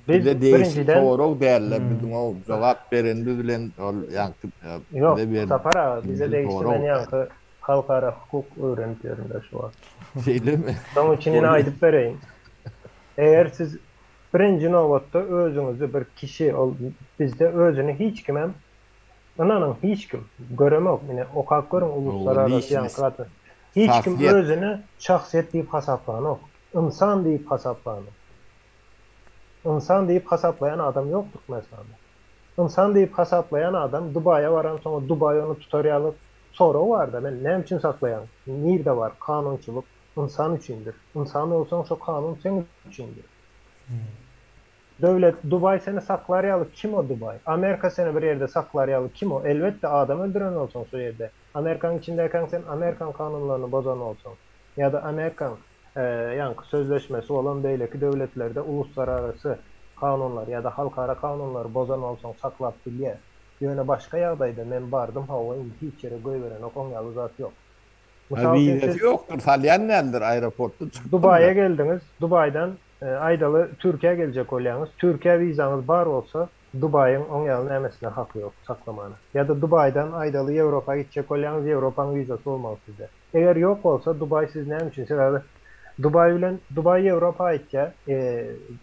Speaker 3: biz
Speaker 2: Bize degişli
Speaker 3: birinjiden
Speaker 2: sorag dälde biziň o jogap berenimiz bilen ol ýaňky
Speaker 3: Ýok,
Speaker 2: bize berlen
Speaker 3: Sapar aga bize degişli
Speaker 2: sorag
Speaker 3: men
Speaker 2: däl.
Speaker 3: ýaňky halkara hukuk öwrenip ýörün-de şu wagt.
Speaker 2: Şeýlemi?
Speaker 3: Şoň üçin ine aýdyp bereýin. Eger siz birinji nobatda özüňizi bir kişi ol bizde özüni hiç kimem Ynanyň hiç kim, göremok, ine okap görüň uluslararasy ýaňky hiç kim özüni şahsyýet diýip hasaplanok, ynsan diýip hasaplanok. Ynsan diýip hasaplaýan adam ýok Türkmenistanda. Ynsan diýip hasaplaýan adam Dubaýa baransoň Dubaý ony tutar ýaly sorag barda men näme üçin saklaýaň, nirde bar kanunçylyk ynsan üçindir, ynsan bolsaň şo kanun seň üçindir. Döwlet Dubaý seni saklar ýaly kim o Dubaý? Amerika seni bir ýerde saklar ýaly kim o? Elbetde adam öldüren bolsaň şo ýerde. Amerikaň içindekäň sen Amerikaň kanunlaryny bozan bolsaň ýa-da Amerikaň ýaňky sözleşmesi bolan beýleki döwletlerde uluslararasy kanunlary ýa-da halkara kanunlary bozan bolsaň saklap bilýär. Ýöne başga ýagdaýda men bardym hawa indi hiç ýere goýberenok oň ýaly zat ýok. Mysal üçin
Speaker 2: Wizasy
Speaker 3: siz
Speaker 2: ýokdur, salýan däldir, aeroportdan çykyp
Speaker 3: Dubaýa
Speaker 2: bilmez.
Speaker 3: geldiňiz, Dubaýdan aýdaly Türkiýä geljek bolýaňyz, Türkiýä wizaňyz bar bolsa, Dubaýyň oň ýaly nämesine haky ýok saklamana. Ýa-da Dubaýdan aýdaly Ýewropa gitjek bolýaňyz, Ýewropaň wizasy bolmaly sizde. Eger ýok bolsa, Dubaý siz näme üçin? Sebäbi Dubaý bilen Dubaý Ýewropa aýtýar,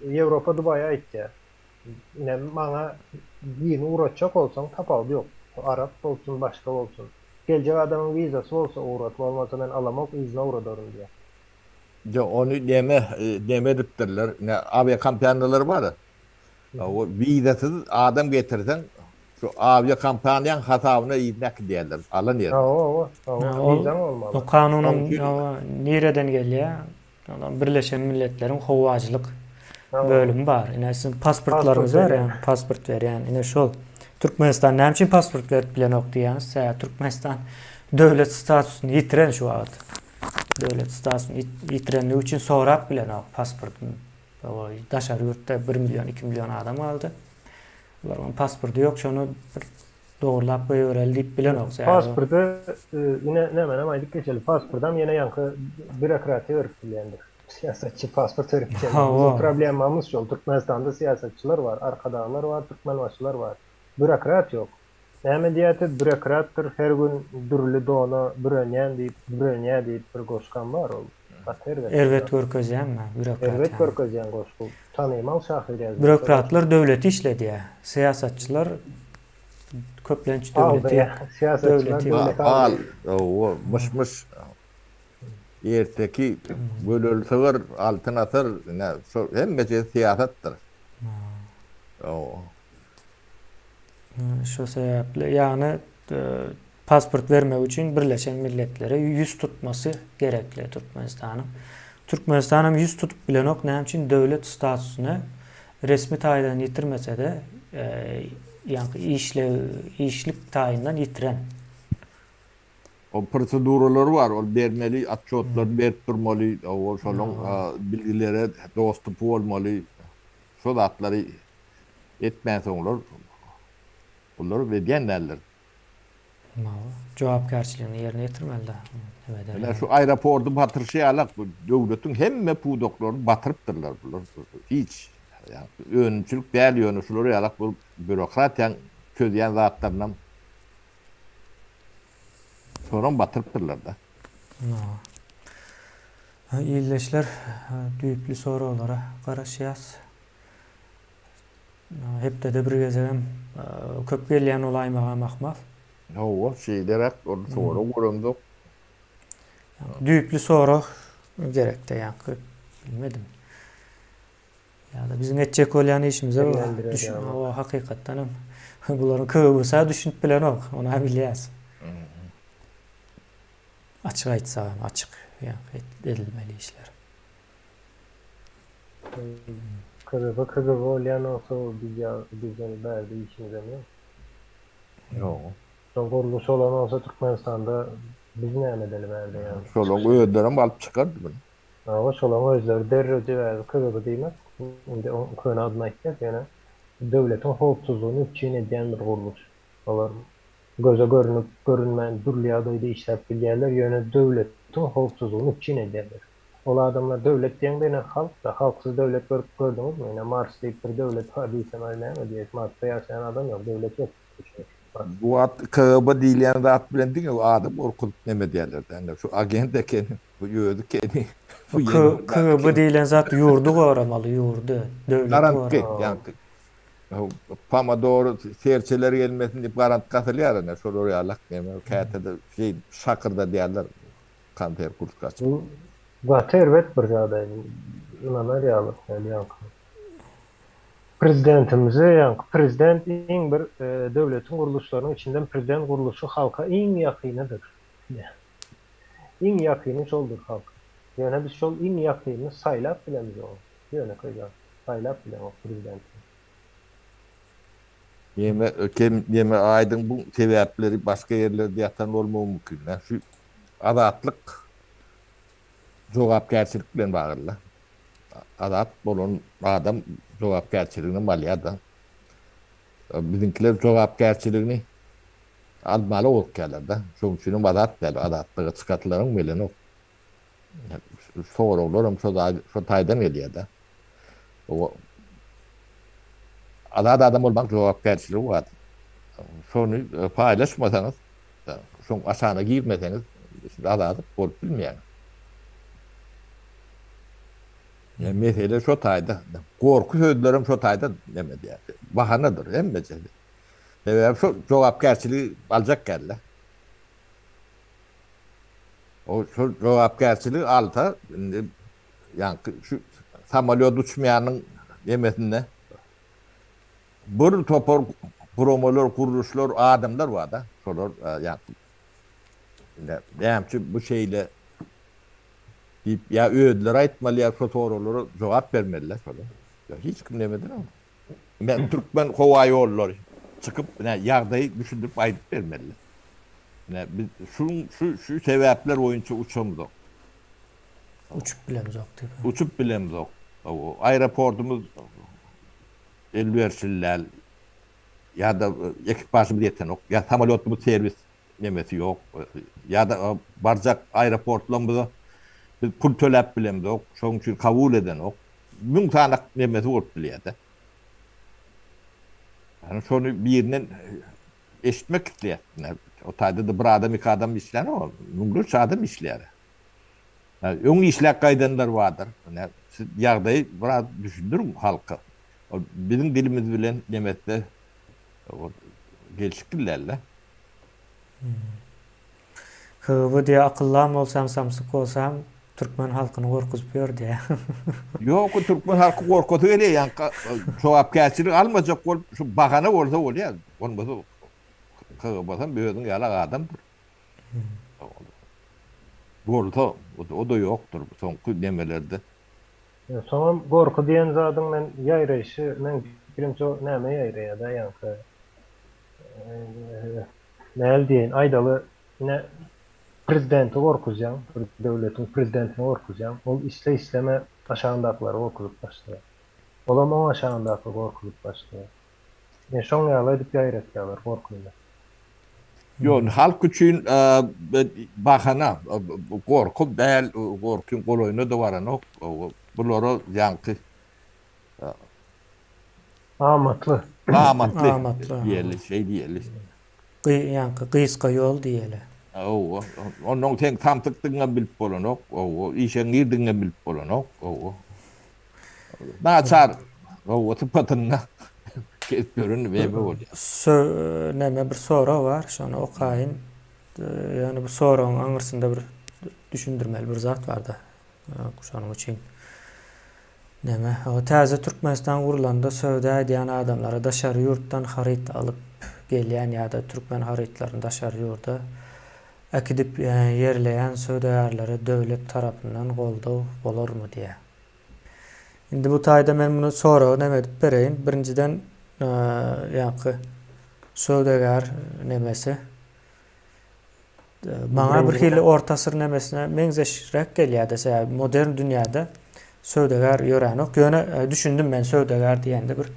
Speaker 3: Ýewropa Dubaýa aýtýar. Ine maňa birini ugratjak bolsaň tapawudy ýok. Arap bolsun, başga bolsun. Geljek adamyň wizasy bolsa ugrat, bolmasa men alamok, yzyna ugradaryn diýýär.
Speaker 2: Ýok, ony neme, neme edipdirler, ine awiakompaniýalar bar. O wizasyz adam getirseň, şu awiakompaniýaň hasabyna yzyna äkidýärler, alan ýerine.
Speaker 3: Hawa, hawa, hawa, wizaň bolmaly.
Speaker 1: O kanunyň nireden gelýär? Ondan Birleşen Milletleriň howaçylyk bölümi bar. Ine siziň pasportlaryňyz bar ýa, pasport berýän. Ine şol. Türkmenistan näme üçin pasport berip bilenok diýýäňiz? Sebäbi Türkmenistan döwlet statusyny ýitiren şu wagt. Döwlet statusyny ýitirenligi üçin sorap bilenok pasportyny. Daşary ýurtda 1 million, 2 million adam galdy. Olaryň pasporty ýok, şony bir dogrulap goýbereli diýip bilenok.
Speaker 3: Pasporty ine nämenem aýdyp geçeli. Pasportam ýene ýaňky býurokratiýa berip bilýändir. Syýasatçy pasport berip bilýändir. Biziň problemamyz şol. Türkmenistanda syýasatçylar bar, arkadaglar bar, türkmenbaşylar bar. Býurokrat ýok. Näme diýýärsiz bürokratdyr her gün dürli dona bürenýän diýip bürenýä diýip bir goşgam bar ol gaty erbet.
Speaker 1: Erbet görkezýänmi bürokrat
Speaker 3: Erbet görkezýän goşgy tanymal şahyr ýazýan.
Speaker 1: Bürokratlar döwleti işledýär syýasatçylar köplenç döwleti
Speaker 3: döwleti
Speaker 2: Bal hawa myş myş erteki göleli sygyr altyn asyr ine şo hemmesi syýasatdyr. Hawa.
Speaker 1: Şo sebäpli, ýagny pasport bermek üçin Birleşen Milletlere ýüz tutmasy gerekli Türkmenistanyň. Türkmenistan hem ýüz tutup bilenok, näme üçin döwlet statusyny resmi taýdan ýitirmese-de, ýaňky işleg işlik taýyndan ýitiren.
Speaker 2: O proseduralary bar, ol bermeli, otçotlaryny berip durmaly, ol şolaň bilgilere dostupy bolmaly, şo zatlary Etmänsoňlar bular edýän däldir.
Speaker 1: Jogapkärçiligini ýerine ýetirmeli-dä.
Speaker 2: Ine şu aeroporty batyryşy ýalak bu döwletiň hemme pudaklaryny batyrypdyrlar bular. Hiç önümçilik däl ýöne şular ýalak bu býurokratiýaň çözýän zatlarynam şonam batyrypdyrlar-da.
Speaker 1: Ildeşler düýpli soraglara garaşýas. Hepdede bir gezegem köp gelýän bolaýmagam ahmal.
Speaker 2: Hawa, şeýleräk ol sorag göremzok.
Speaker 1: Düýpli sorag gerekde ýaňky bilmedim. Ýa-da biziň etjek bolýan işimize düşün, hawa hakykatdan hem bularyň KGB-sä düşünip bilenok, ony-a bilýäs. Açyk aýtsagam açyk ýaňky edilmeli işler.
Speaker 3: KGB KGB bolýan bolsa biz ýa bizden bärde işimizem ýok.
Speaker 2: Ýok.
Speaker 3: Şol gurluş bolan bolsa Türkmenistanda biz näme edeli bärde ýa.
Speaker 2: Şolaň özlerem alyp çykardy muny.
Speaker 3: Hawa şolaň özleri derrew sebäbi KGB diýmek indi oň köne adyny aýtsak ýöne döwletiň howpsuzlygyny üpjün edýän bir gurluş. Olar göze görünip görünmän dürli ýagdaýda işläp bilýärler ýöne döwletiň howpsuzlygyny üpjün edýärler. Ol adamlar döwlet diýeňde ine halk-da, halksyz döwlet görüp gördüňizmi? Ine Mars diýip bir döwlet bar diýsem aý näme diýer, Marsda ýaşaýan adam ýok, döwlet ýok diýip.
Speaker 2: Bu wagt KGB diýilýän zat bilen diňe adam gorkuzyp neme edýärler-dä, ine şu agent ekeni, bu özi ekeni, bu ýene bir zat
Speaker 1: KGB
Speaker 2: ekeni.
Speaker 1: diýlen zat ýurdy goramaly, ýurdy, döwleti
Speaker 2: Garantgy,
Speaker 1: goramaly.
Speaker 2: ýaňky pomidor serçeler gelmesin diýip garantgy asylýar ine şolar ýalak neme käte-de şeýdip şakyrdadýarlar. Konser kurtka açyp.
Speaker 3: Bu gaty erbet bir ýagdaý. Ynanar ýaly däl ýaňky. Prezidentimizi ýaňky prezident iň bir döwletiň gurluşlarynyň içinden prezident gurluşy halka iň ýakynydyr. Iň ýakyny şoldur halka. Ýöne biz şol iň ýakynyny saýlap bilemizok. Ýönekeý zat. Saýlap bilemok prezidenti.
Speaker 2: Neme kem neme aýdyň bu sebäpleri başga ýerlerde ýatan bolmagy mümkin. Şu azatlyk jogapkärçilik bilen bagly. Azat bolan adam jogapkärçiligini alýar-da. Biziňkiler jogapkärçiligini. Almaly gorkýarlar-da. Şonuň üçinem azat däl. Azatlyga çykasylaryň gelenok. Soraglaram şo şo taýdan gelýär-de. Azat adam bolmagyň jogapkärçiligi bar. Şony paýlaşmasaňyz, şoň aşagyna girmeseňiz, siz azat bolup bilmeýäňiz. Ýa mesele şo taýda. Gorky sözlerem şo taýda neme diýýär. Bahanadyr hemmejesi. Sebäbi şo jogapkärçiligi aljak dälde. O şo jogapkärçiligi alsa, indi ýaňky şu samolýot uçmaýanyň nemesinde bir topar guramalar, gurluşlar, adamlar bar-da. Şolar ýaňky indi näme üçin bu şeýle diýip ýa özleri aýtmaly ýa şo soraglara jogap bermeliler şolar. Ýa hiç kim neme edenok. Men Türkmen howa ýollary çykyp ine ýagdaýy düşündirip aýdyp bermeliler. Ine biz şu şu şu sebäpler boýunça uçamzok.
Speaker 1: Uçup bilemzok diýip.
Speaker 2: Uçup bilemzok. Aeroportumyz elwerişli däl. Ýa-da ekipažymyz ýetenok. Ýa samolýotymyz serwis nemesi ýok. Ýa-da barjak aeroportlarymyza biz pul töläp bilemzok, şonuň üçin kabul edenok. Müň sany nemesi bolup bilýär-de. Ýani şony birinden eşitmek isleýär. O taýda-da bir adam, iki adam işlänok, müňlerçe adam işleýär. Öň işläp gaýdanlar bardyr. Siz ýagdaýy biraz düşündiriň halka. Ol biziň dilimiz bilen nemetse gelşikli däl-de.
Speaker 1: KGB diýýär akyllam bolsam samsyk bolsam türkmen halkyny gorkuzyp ýör diýýär.
Speaker 2: Ýok türkmen halky gorkasy gelýär ýaňky jogapkärçilik almajak bolup şu bahana bolsa bolýar bolmasa KGB-sam özüň ýalak adamdyr. Bolsa o-da ýokdur soňky nemelerde.
Speaker 3: Soňam gorky diýen zadyň men ýaýraýşy meň pikirimçe o näme ýaýraýada ýaňky näl diýeýin aýdaly ine prezidenti gorkuzýaň bir döwletiň prezidentini gorkuzýaň ol isle isleme aşagyndakylara gorkuzyp başlaýar olam oň aşagyndaky gorkuzyp başlaýar ine şoň ýaly edip ýaýratýalar gorkyny.
Speaker 2: Ýok, halk üçin bahana, gorky däl, gorkyň golaýyna-da baranok. Bulara ýaňky
Speaker 3: Amatly.
Speaker 2: Amatly diýeli, şeý diýeli.
Speaker 1: Ýaňky gysga ýol diýeli.
Speaker 2: Hawa, onnoň seň samsykdygyňam bilip bolanok, hawa, işeňňirdigiňem bilip bolanok, hawa. Naçar hawa sypatynda gezip ýören bebe bolýar.
Speaker 1: Sö neme bir sorag bar, şony okaýyn. Ýöne bu soragyň aňyrsynda bir düşündirmeli bir zat barda. Şonuň üçin neme, täze Türkmenistan gurlanda söwda edýän adamlara daşary ýurtdan haryt alyp gelýän ýa-da türkmen harytlaryny daşary ýurda äkidip ýerleýän söwdagärlere döwlet tarapyndan goldaw bolarmy diýýär. Indi bu taýda men muny soragy neme edip bereýin. Birinjiden ýaňky söwdagär nemesi maňa bir hili orta asyr nemesine meňzeşräk gelýärdi. Sebäbi modern dünýäde söwdagär ýöränok. Ýöne düşündim men söwdagär diýende bir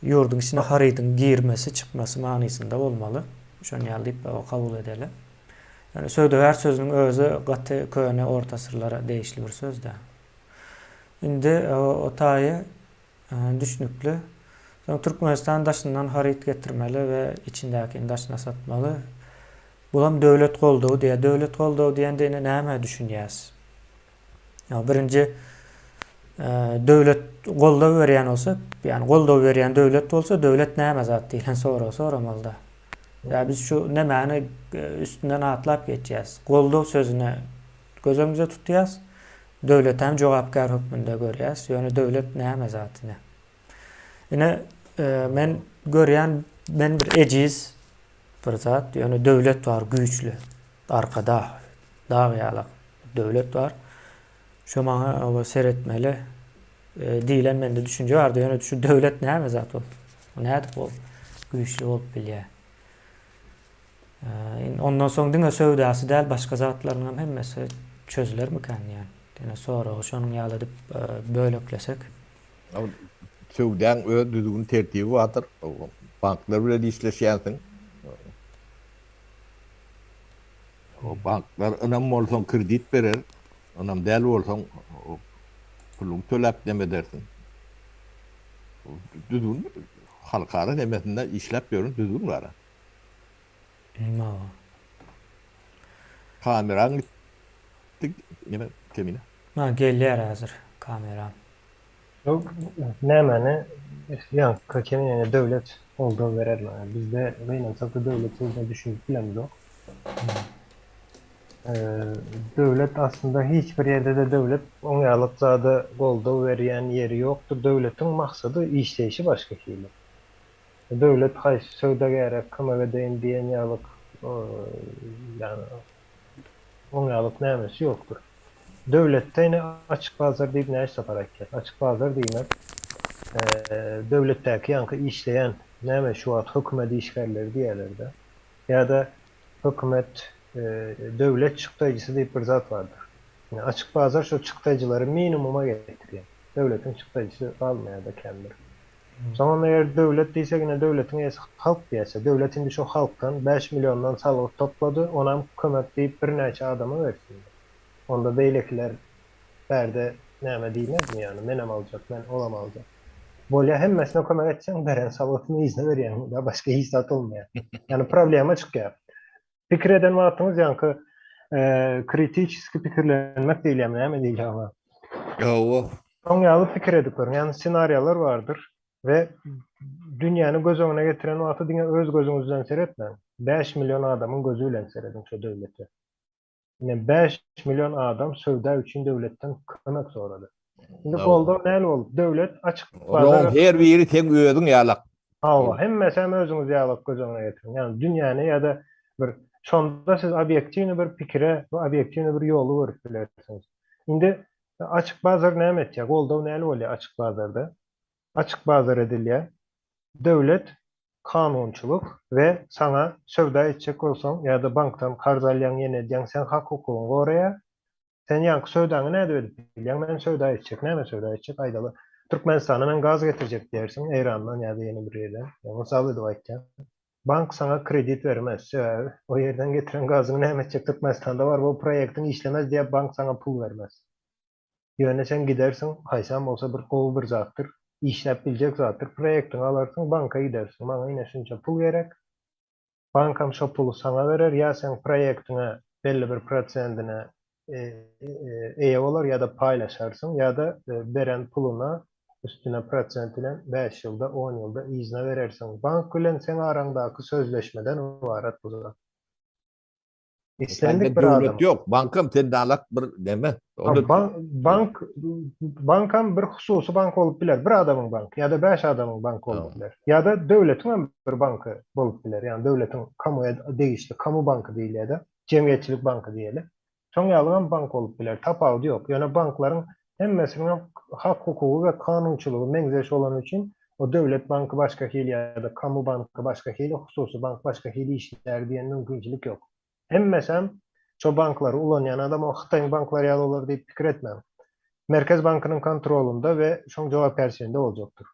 Speaker 1: ýurduň içine harydyň girmesi, çykmasy manysynda bolmaly. Şony ýaly diýip kabul edeli. Ýöne söwdagär sözüniň özi gaty köne orta asyrlara degişli bir söz-dä. Indi o taýy düşnükli. Soň Türkmenistan daşyndan haryt getirmeli we içindäkini daşyna satmaly. Bulam döwlet goldawy diýýär. Döwlet goldawy diýende ine nämä düşünýäs? Ýa birinji döwlet goldaw berýän bolsa, ýagny goldaw berýän döwlet bolsa, döwlet näme zat diýlen soragy soramalyda. Ýa biz şu nämäni üstünden atlap geçýäs. Goldaw sözüne göz öňümüze tutýas. Döwletem jogapkär hökmünde görýäs. Ýöne döwlet näme zat ine. Ine men görýän men bir ejiz bir zat, ýöne döwlet bar güýçli. Arkada dag ýalak döwlet bar. Şo maňa oba seretmeli diýlen mende düşünje bardy. Ýöne şu döwlet näme zat ol? Nädip ol güýçli bolup bilýär? Indi ondan soň diňe söwdasy däl, başga zatlaryň hem hemmesi çözülermikän diýýän. Ýöne soragy şonuň ýaly edip böleklesek.
Speaker 2: Söwdäň öz düzgün tertibi bardyr. Banklar bilen işleşýänsiň. O banklar ynam bolsaň kredit berer, ynam däl bolsaň puluňy töläp neme edersiň. Düzgün halkara nemesinde işläp ýören düzgün bar.
Speaker 1: Hawa.
Speaker 2: Kameraň gitdi neme kemine.
Speaker 1: Ha gelýär häzir kameram.
Speaker 3: Nämäni ýaňky kemine döwlet goldaw berer bizde gynansak-da döwlet sözüne düşünip bilemzok. Döwlet aslynda hiç bir ýerde-de döwlet oňýarlyk zada goldaw berýän ýeri ýokdur. Döwletiň maksady işleýşi başga hili. Döwlet haýsy söwdagäre kömek edeýin diýen ýalyk ýagny oňýarlyk nämesi ýokdur. Döwletde ine açyk bazar diýip näçe sapar aýtýas. Açyk bazar diýmek döwletdäki ýaňky işleýän näme şu wagt hökümet işgärleri diýýärler-de. Ýa-da hökümet döwlet çykdaýjysy diýip bir zat bardyr. Ine, açyk bazar şo çykdaýjylary minimuma getirýär. Döwletiň çykdaýjysy galmaýar-da känbir. Soňam eger döwlet diýsek, ine döwletiň eýesi halk diýerse, döwlet indi şo halkdan bäş milliondan salgyt toplady, onam kömek diýip birnäçe adama bersin. Onda beýlekiler bärde näme diýmezmi ýagny menem aljak, men olam aljak. Bolýa hemmesine kömek etseň beren salgytyny yzyna berýäň da başga hiç zat bolmaýar. Ýagny problema çykýar. Pikir eden wagtyňyz ýaňky kritiçeski pikirlenmek diýilýärmi näme diýilýär oňa?
Speaker 2: Hawa.
Speaker 3: Şoň ýaly pikir edip görüň. Ýagny ssenariýalar bardyr we dünýäni göz öňüne getiren wagty diňe öz gözüňiz bilen seretmäň. 5 million adamyň gözi bilen serediň şo döwlete. Ine 5 million adam söwda üçin döwletden kömek sorady. Indi goldaw näl bolup, döwlet açyk
Speaker 2: bazar. Her biri seň özüň ýalak.
Speaker 3: Hawa, hemmesi hem özüňiz ýalak göz öňüne getiriň. Ýagny dünýäni ýa-da bir şonda siz obýektiwny bir pikire we obýektiwny bir ýoly görüp bilersiňiz. Indi açyk bazar näme etýär? Goldaw näl bolýar açyk bazarda? Açyk bazar edilýär. Döwlet kanunçylyk we saňa söwda etjek bolsaň ýa-da bankdan karz alýaň ýene edýäň seň hak-hukugyňy goraýar. Sen ýaňky söwdaňy nädip edip bilýäň? Men söwda etjek. Näme söwda etjek? Aýdaly, Türkmenistana men gaz getirjek diýersiň, Eýrandan ýa-da ýene bir ýerden. Ýa mysal edip aýtýan. Bank saňa kredit bermez. Sebäbi o ýerden getiren gazyňy näme etjek? Türkmenistanda bar bu proýektiň işlemez diýip bank saňa pul bermez. Ýöne sen gidersiň, haýsam bolsa bir gowy bir zatdyr, işläp biljek zatdyr, proýektiňi alarsyň, banka gidersiň, maňa ine şunça pul gerek, bankam şo puly saňa berer, ýa seň proýektiňe belli bir prosentine eýe bolar ýa-da paýlaşarsyň, ýa-da beren puluna üstüne prosent bilen bäş ýylda, on ýylda yzyna berersiň. Bank bilen seň araňdaky sözleşmeden ybarat bu zat.
Speaker 2: Islendik bir adam. Döwlet ýok, bankam sen dalak bir neme.
Speaker 3: Bank bankam bir hususy bank bolup biler, bir adamyň banky ýa-da bäş adamyň banky bolup biler. Ýa-da döwletiň hem bir banky bolup biler. Ýagny döwletiň kamuya degişli kamu banky diýilýär-de, jemgyýetçilik banky diýeli. Şoň ýaly hem bank bolup biler. Tapawudy ýok. Ýöne banklaryň hemmesiniň hem hak-hukugy we kanunçylygy meňzeş bolany üçin o döwlet banky başga hili ýa-da kamu banky başga hili, hususy bank başga hili işlär diýen mümkinçilik ýok. Hemmesem şo banklary ulanýan adam o Hytaýyň banklary ýaly bolar diýip pikir etmäň. Merkez bankynyň kontrolynda we şoň jogapkärçiliginde boljakdyr.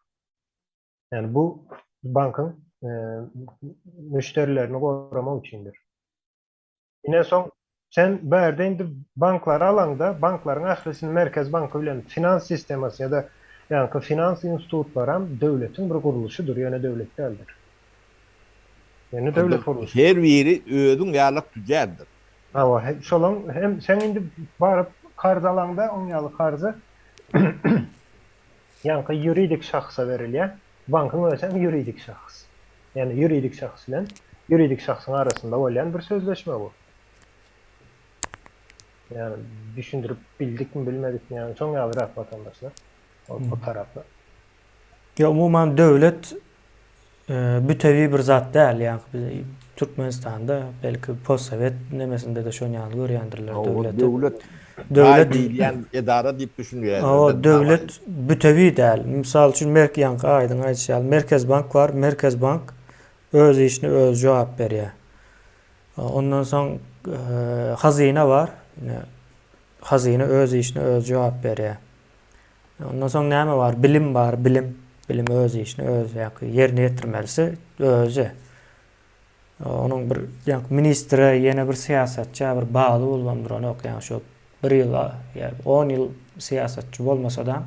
Speaker 3: Ýagny bu bankyň müşderilerini goramak üçindir. Ine soň sen bu ýerde indi banklary alaňda banklaryň ählisini Merkez banky bilen finans sistemasy ýa-da ýaňky finans institutlaram döwletiň bir gurluşydyr, ýöne döwlet däldir. Ýöne döwlet gurluşy.
Speaker 2: Her biri özüň ýalak tüjärdir.
Speaker 3: Hawa, şolaň hem sen indi baryp karz alaňda oň ýaly karzy ýaňky ýuridik şahsa berilýär. Bankyň özi hem ýuridik şahs. Ýagny ýuridik şahs bilen ýuridik şahsyň arasynda bolýan bir sözleşme bu. Ýagny düşündirip bildikmi bilmedikmi ýagny şoň ýalyrak watandaşlar o tarapy.
Speaker 1: Ýa umuman döwlet bütewi bir zat däl ýa biz Türkmenistanda belki postsowet nemesinde-de şon ýaly görýändirler döwleti.
Speaker 2: Döwlet döwlet diýilýän edara diýip düşünýärler.
Speaker 1: Hawa döwlet bütewi däl. Mysal üçin merk ýaňky aýdyň aýdyşy ýaly Merkez bank bar. Merkez bank öz işine özi jogap berýär. Ondan soň hazyna bar. Ine hazyna öz işine özi jogap berýär. Ondan soň näme bar? Bilim bar, bilim. Bilim öz işini özi ýa-da ýerine ýetirmelisi özi. Onuň bir ýaňky ministre ýene bir syýasatça bir bagly bolubam duranok. Ýagny şo bir ýyl ýa on ýyl syýasatçy bolmasada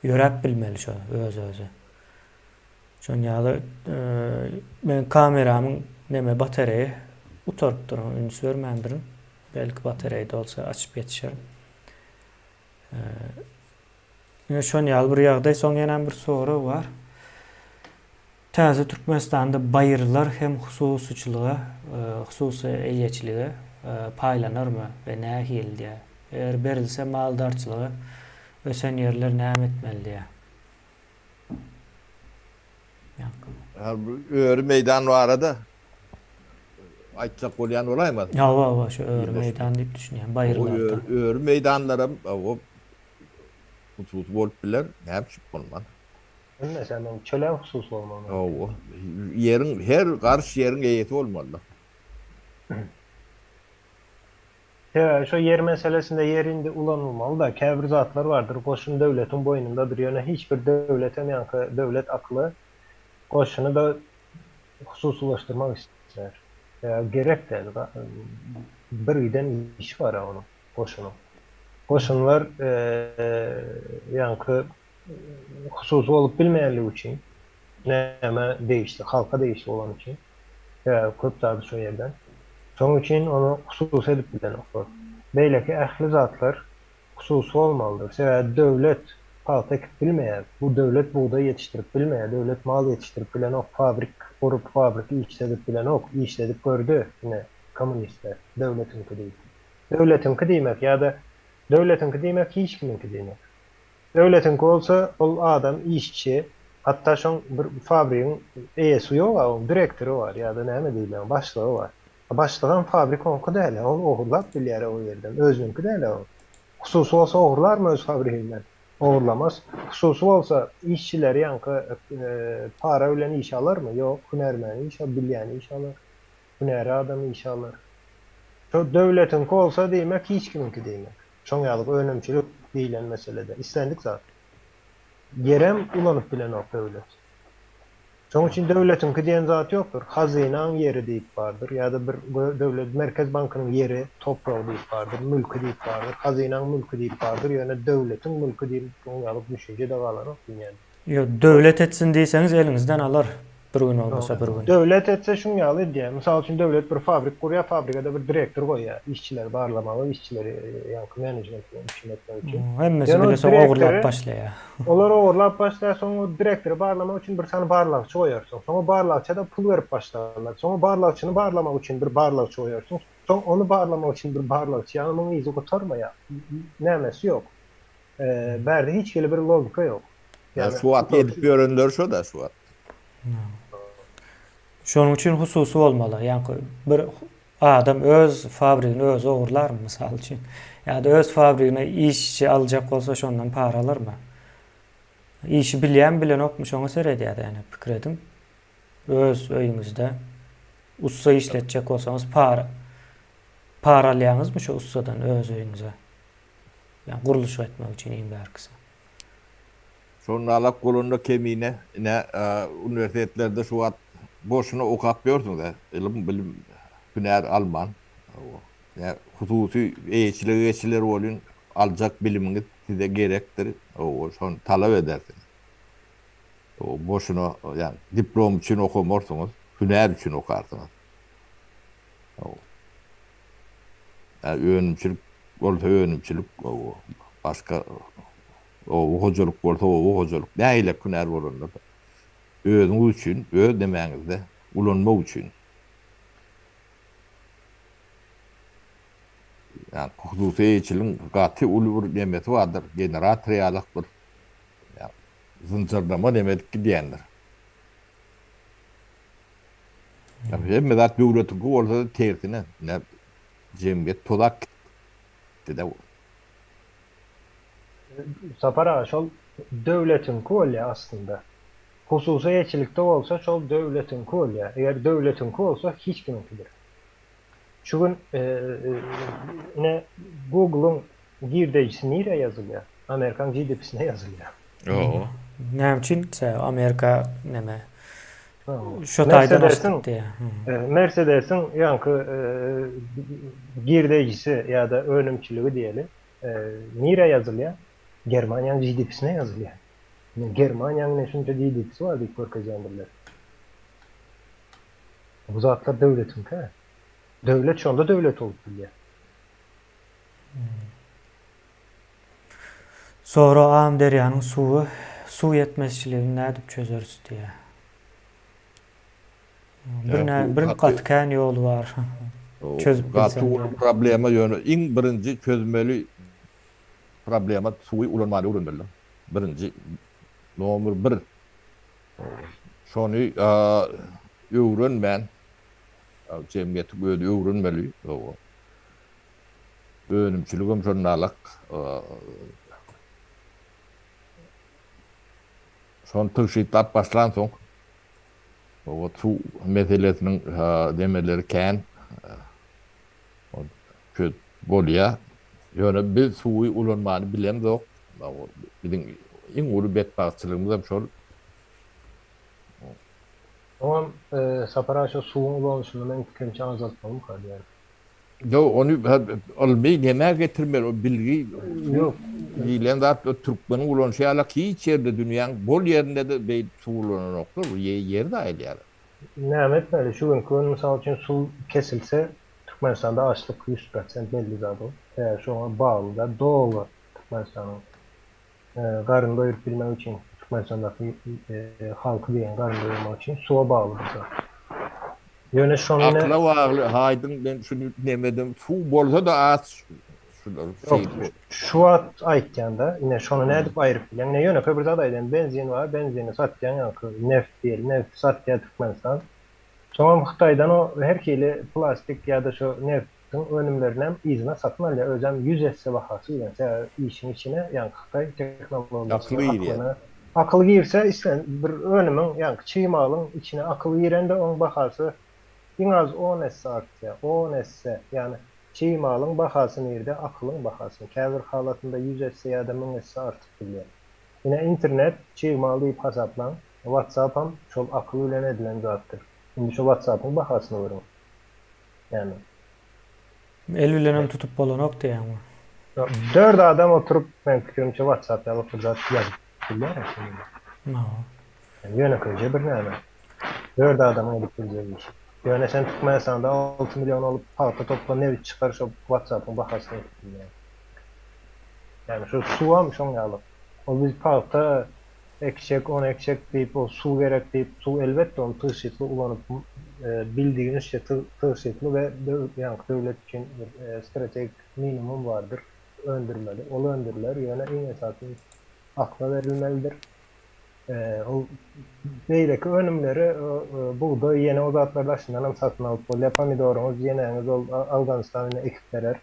Speaker 1: ýöräp bilmeli şo öz-özi. Şon ýaly meň kameramyň neme batareýi gutarypdyr, üns bermändirin. Belki batareý dolsa açyp ýetişerin. Ine şon ýaly bir ýagdaý. Soň ýenäm bir sorag bar. Täze Türkmenistanda baýyrlar hem hususyçylyga, hususy eýeçilige paýlanarmy we nähili diýýär. Eger berilse maldarçylyga ösen ýerler näme etmeli diýýär.
Speaker 2: Öri meýdan barada aýtjak bolýan bolaýmasyn?
Speaker 1: Hawa, hawa, şu öri meýdan diýip düşünýän, baýyrlarda.
Speaker 2: Öri meýdanlaram hususy bolup biler, näme üçin bolmaz?
Speaker 3: Bilmesem, çölem hususy bolmaly.
Speaker 2: Hawa, ýeriň, her garyş ýeriň eýesi bolmaly.
Speaker 3: Sebäbi şo ýer meselesinde ýer indi ulanylmaly-da, käbir zatlar bardyr, goşun döwletiň boýnundadyr, ýöne hiç bir döwletem ýaňky döwlet akyly goşuny-da hususylaşdyrmak isleýär. Sebäbi gerek däl, bir giden işi bar-a onuň, goşunyň. Goşunlar ýaňky hususy bolup bilmeýänligi üçin, nämä degişli, halka degişli bolany üçin, sebäbi köp zady şo ýerden. Şonuň üçin ony hususy edip bilenoklar. Beýleki ähli zatlar hususy bolmalydyr. Sebäbi döwlet pagta ekip bilmeýär, bu döwlet bugdaý ýetişdirip bilmeýär, döwlet mal ýetişdirip bilenok, fabrik gurup, fabrik işledip bilenok, işledip gördi ine kommunistler, döwletiňki diýip. Döwletiňki diýmek ýa-da döwletiňki diýmek hiç kimiňki diýmek. Döwletiňki bolsa ol adam işçi, hatda şoň bir fabrigiň eýesi ýog-a, oň direktory bar ýa-da näme diýilýär, başlygy bar. A başlygam fabrik oňky däl-ä, ol ogurlap bilýär-ä o ýerden, özüniňki däl-ä ol. Hususy bolsa ogurlarmy öz fabriginden? Ogurlamaz. Hususy bolsa işçileri ýaňky para bilen işe alarmy? Ýok, hünärmeni işe, bilýäni işe alar. Hünäri adamy işe alar. Şo döwletiňki bolsa diýmek hiç kimiňki diýmek. Şoň ýaly önümçilik diýlen meselede islendik zat. Ýerem ulanyp bilenok döwlet. Şoň üçin döwletiňki diýen zat ýokdur. Hazynaň ýeri diýip bardyr ýa-da bir döwlet Merkez bankynyň ýeri, topragy diýip bardyr, mülki diýip bardyr, hazynaň mülki diýip bardyr, ýöne döwletiň mülki diýip oň ýaly düşünje-de galanok dünýäde.
Speaker 1: Ýok, döwlet etsin diýseňiz eliňizden alar. Bir gün bolmasa bir gün.
Speaker 3: Döwlet etse şuň ýaly edýär. Mysal üçin döwlet bir fabrik gurýar, fabrikada bir direktor goýýar, işçileri barlamaga, işçileri ýaňky menejment bilen üpjün etmek üçin.
Speaker 1: Hemmesi bile soň ogurlap başlaýar.
Speaker 3: Olar ogurlap başlaýar, soň o direktory barlamak üçin bir sany barlagçy goýarsyň. Soň o barlagça-da pul berip başlarlar. Soň o barlagçyny barlamak üçin bir barlagçy goýarsyň. Soň ony barlamak üçin bir barlagçy. Ýagny munuň yzy gutarmaýar. Nämesi ýok. Bärde hiç hili bir logika ýok.
Speaker 2: Ýa şu wagt edip ýörenleri şo-da şu wagt.
Speaker 1: Şonuň üçin hususy bolmaly. Ýaňky bir adam öz fabrigini özi ogurlarmy mysal üçin? Ýa-da öz fabrigine işçi aljak bolsa şondan para alarmy? Işi bilýärmi bilenokmy şoňa seredýär ýani pikir ediň. Öz öýüňizde ussa işletjek bolsaňyz para para alýaňyzmy şo ussadan öz öýüňize? Ýa gurluşyk etmek üçin iň bärkisi.
Speaker 2: Şonda alak bolanda kemine ine uniwersitetlerde şu wagt boşuna okap ýörsüňiz ylym bilim hünär alman ine hususy eýeçilige geçiler welin aljak bilimiňiz size gerekdir şony talap edersiňiz boşuna ýagny diplom üçin okamarsyňyz hünär üçin okarsyňyz. Önümçilik bolsa önümçilik, başga oba hojalyk bolsa oba hojalyk, nähili hünär bolanda-da özüňiz üçin, öz nemäňizde ulanmak üçin. Ýa hususy eýeçiligiň gaty uly bir nemesi bardyr, generator ýalak bir zynjyrlama neme edip gidýändir. Hemme zat döwletiňki bolsa-da tersine, ine jemgyýet tozap gitdi-de.
Speaker 3: Sapar aga şol döwletiňki bolýar aslynda. Hususy eýeçilikde bolsa şol döwletiňki bolýar. Eger döwletiňki bolsa hiç kimiňkidir. Şu gün ine Google-yň Girdejisi nirä ýazylýar? Amerikaň GDP-sine ýazylýar.
Speaker 1: Ýo. Näme üçin? Sebäbi Amerika neme? Şo taýdan açdyk diýýär.
Speaker 3: Mersedesiň ýaňky girdejisi ýa-da önümçiligi diýeli, nirä ýazylýar? Germaniýanyň GDP-sine ýazylýar. Germaniýanyň ine şunça GDP-si bar diýip görkezýändirler. Bu zatlar döwletiňki. Döwlet şonda döwlet bolup bilýär.
Speaker 1: Sorag Amyderýanyň suwy suw ýetmezçiligini nädip çözeris diýýär. Bir nä bir gaty kän ýoly bar. Çözüp
Speaker 2: Gaty uly problema ýöne iň birinji çözmeli problema suwy ulanmany öwrenmeliler. Birinji nomer bir. Şony öwrenmän jemgyýetiň özi öwrenmeli. Önümçiligem şonalak. Şony tygşytlap başlansoň, o suw meselesiniň demeleri kän çözüp bolýar. Ýöne biz suwy ulanmany bilemzok. Biziň iň uly betbagtçylygymyzam şol.
Speaker 3: Oňam Sapar aga şo suwuň ulanyşyny meň pikirimçe azaltmalymyka diýýän.
Speaker 2: Ýok, ony ylmy nämä getirmeli, o bilgi
Speaker 3: Ýok.
Speaker 2: diýlen zat o türkmeniň ulanyşy ýalak hiç ýerde dünýäň bol ýerinde-de beýdip suw ulananoklar, bu ýer zaýalaýarlar.
Speaker 3: Näme etmeli, şu günki gün mysal üçin suw kesilse Türkmenistanda açlyk 100% belli zat ol. Sebäbi şoňa bagly zat doly Türkmenistanyň. Garyn doýuryp bilmek üçin, Türkmenistandaky halky diýen garyn doýurmak üçin suwa bagly bu zat. Ýöne şony ine.
Speaker 2: Akyla bagly haýdyň men şuny nemedim suw bolsa-da az şular
Speaker 3: Ýok, şu wagt aýtýan-da, ine şony nädip aýryp bilýäň? Ine ýönekeý bir zat aýdaýyn, benzin bar, benzini satýaň ýaňky neft diýeli, neft satýar Türkmenistan. Soňam Hytaýdan o her hili plastik ýa-da şo neft Hytaýyň önümlerinem yzyna satyn alýar, özem ýüz esse bahasy bilen, sebäbi işiň içine ýaňky hytaý tehnologiýasyny, aklyny, akyl girse islen bir önümiň ýaňky çig malyň içine akyl girende oň bahasy iň az on esse artýar, on esse, ýagny çig malyň bahasy nirde, akylyň bahasy käbir halatynda ýüz esse ýa-da müň esse artyp bilýär. Ine internet çig mal diýip hasaplaň, WhatsApp-am şol akyl bilen edilen zatdyr. Indi şo WhatsApp-yň bahasyny görüň. Ýagny.
Speaker 1: El bilenem tutup bolanok diýýäňmi?
Speaker 3: Dört adam oturyp, meň pikirimçe WhatsApp ýaly bir zat ýazyp bilýär aslynda.
Speaker 1: Hawa.
Speaker 3: Ýönekeýje bir näme. Dört adamyň edip biljek işi. Ýöne sen Türkmenistanda 6 million bolup pagta topla nebit çykar şo WhatsAppyň bahasyny edip bilýäň. Ýagny şu suwam şoň ýaly. Ol biz pagta Ekjek, ony ekjek diýip, ol suw gerek diýip, suw elbetde ony tygşytly ulanyp, bildigiňizçe tygşytly we ýaňky döwlet üçin bir strategik minimum bardyr, öndürmeli. Ol öndüriler, ýöne iň esasy üns akla berilmelidir. Ol beýleki önümleri, bugdaý, ýene o zatlary daşyndanam satyn alyp bolýar. Pomidoryňyz, ýeneňiz ol Awganystan ine ekip berer.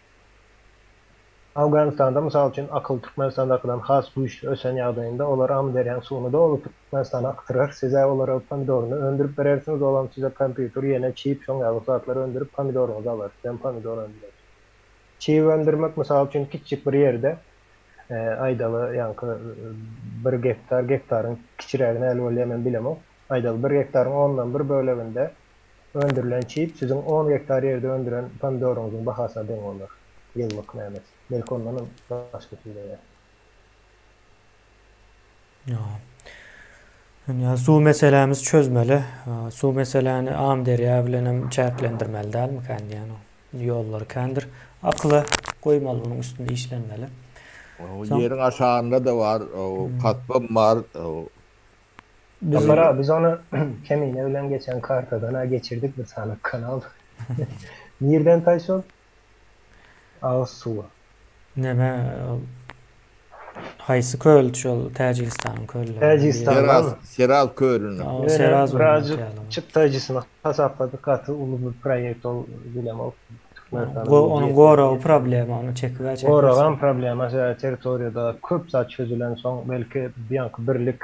Speaker 3: Awganystanda, mysal üçin, akyl Türkmenistandakydan has güýçli ösen ýagdaýynda, olar Amyderýaň suwuny doly Türkmenistana akdyrar, siz-ä olara pomidoryny öndürip berersiňiz, olam size kompýuter, ýene çip, şoň ýaly zatlar öndürip, pomidoryňyzy alar, sizem pomidor öndürersiňiz. Çip öndürmek, mysal üçin, kiçijik bir ýerde, aýdaly, ýaňky bir gektar, gektaryň kiçirägi näli bolýar, men bilemok, aýdaly, bir gektaryň ondan bir böleginde öndürilen çip siziň on gektar ýerde öndüren pomidoryňyzyň bahasyna deň bolar. Ýyllyk nämesi. Belki ondanam başga tüýleýär.
Speaker 1: Ýa suw meselämizi çözmeli. Suw meseläni Amyderýa bilenem çäklendirmeli dälmikän diýýän. Ýollary kändir. Akyla goýmaly munuň üstünde işlenmeli.
Speaker 2: Ýeriň aşagynda-da bar, kasbam bar.
Speaker 3: Sapar aga biz ony Kemine bilen geçen kartadan-a geçirdik bir sany kanal. Nirden taý şol? Agyz suwy.
Speaker 1: Neme ol haýsy köl şol Täjigistanyň kölleri.
Speaker 3: Täjigistandan.
Speaker 2: Seraz kölünden.
Speaker 1: Seraz
Speaker 3: birazjyk çykdajysyny hasapladyk gaty uly bir proýekt ol bilemok.
Speaker 1: Onuň goragy problema ony çekip-ä çekmez.
Speaker 3: Goragam problema sebäbi territoriýada köp zat çözülensoň belki ýaňky birlik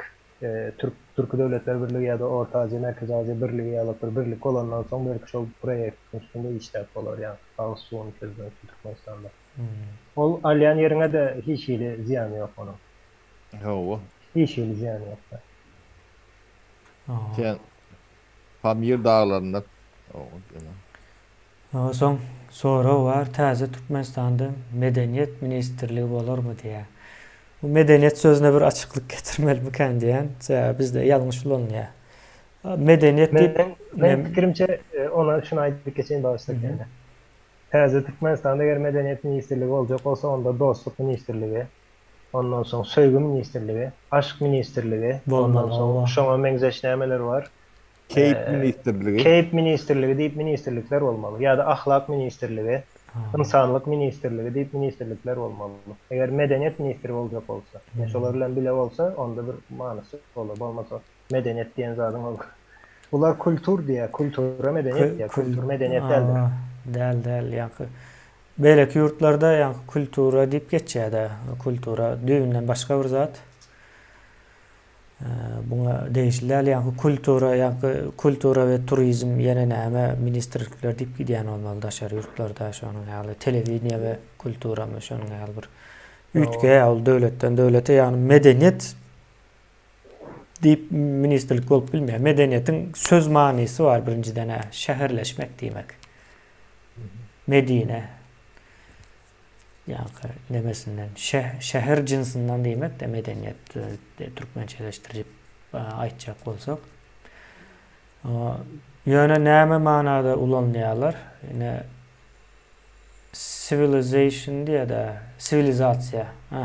Speaker 3: Türk Türki Döwletler Birligi ýa-da Orta Aziýa, Merkezi Aziýa Birligi ýaly bir birlik bolandan soň belki şol proýektiň üstünde işläp bolar ýa agyz suwuny çözmek üçin Türkmenistanda. Ol alýan ýeriňe-de hiç hili zyýany ýok onuň.
Speaker 2: Hawa.
Speaker 3: Hiç hili zyýany ýok.
Speaker 2: Sen. Pamir daglarynda.
Speaker 1: Soň sorag bar, täze Türkmenistanda Medeniýet ministrligi bolarmy diýýär. Bu medeniýet sözüne bir açyklyk getirmelimikän diýýän. Sebäbi bizde ýalňyş ulanylýar. Medeniýet diýip
Speaker 3: Meň pikirimçe ona şuny aýdyp geçeýin bagyşla seni. Täze Türkmenistanda eger Medeniýet ministrligi boljak bolsa onda Dostluk ministrligi, ondan soň Söýgi ministrligi, Aşk ministrligi, ondan soň şoňa meňzeş nämeler bar?
Speaker 2: Keýp ministrligi.
Speaker 3: Keýp ministrligi diýip ministrlikler bolmaly. Ýa-da Ahlak ministrligi, Ynsanlyk ministrligi diýip ministrlikler bolmaly. Eger Medeniýet ministri boljak bolsa, ýa şolar bilen bile bolsa, onda bir manysy bolar. Bolmasa medeniýet diýen zadyň ol. Bular kultur diýýär, kultura medeniýet diýýär, kultur medeniýet däldir.
Speaker 1: Däl, däl, ýaňky beýleki ýurtlarda ýaňky kultura diýip geçýär-de, kultura düýbünden başga bir zat. Buňa degişli däl, ýaňky kultura, ýaňky kultura we turizm ýene näme ministrlikler diýip gidýän bolmaly daşary ýurtlarda şonuň ýaly telewideniýe we kulturamy şonuň ýaly bir üýtgeýär ol döwletden döwlete, ýagny medeniýet diýip ministrlik bolup bilmeýär. Medeniýetiň söz manysy bar birinjiden-ä, şäherleşmek diýmek. Medine. Ýaňky nemesinden, şäher jynsyndan diýmek-de medeniýet türkmençeleşdirip aýtjak bolsak. Ýöne näme manada ulanylýarlar? Ine civilization diýýär-de, siwilizasiýa. Hä.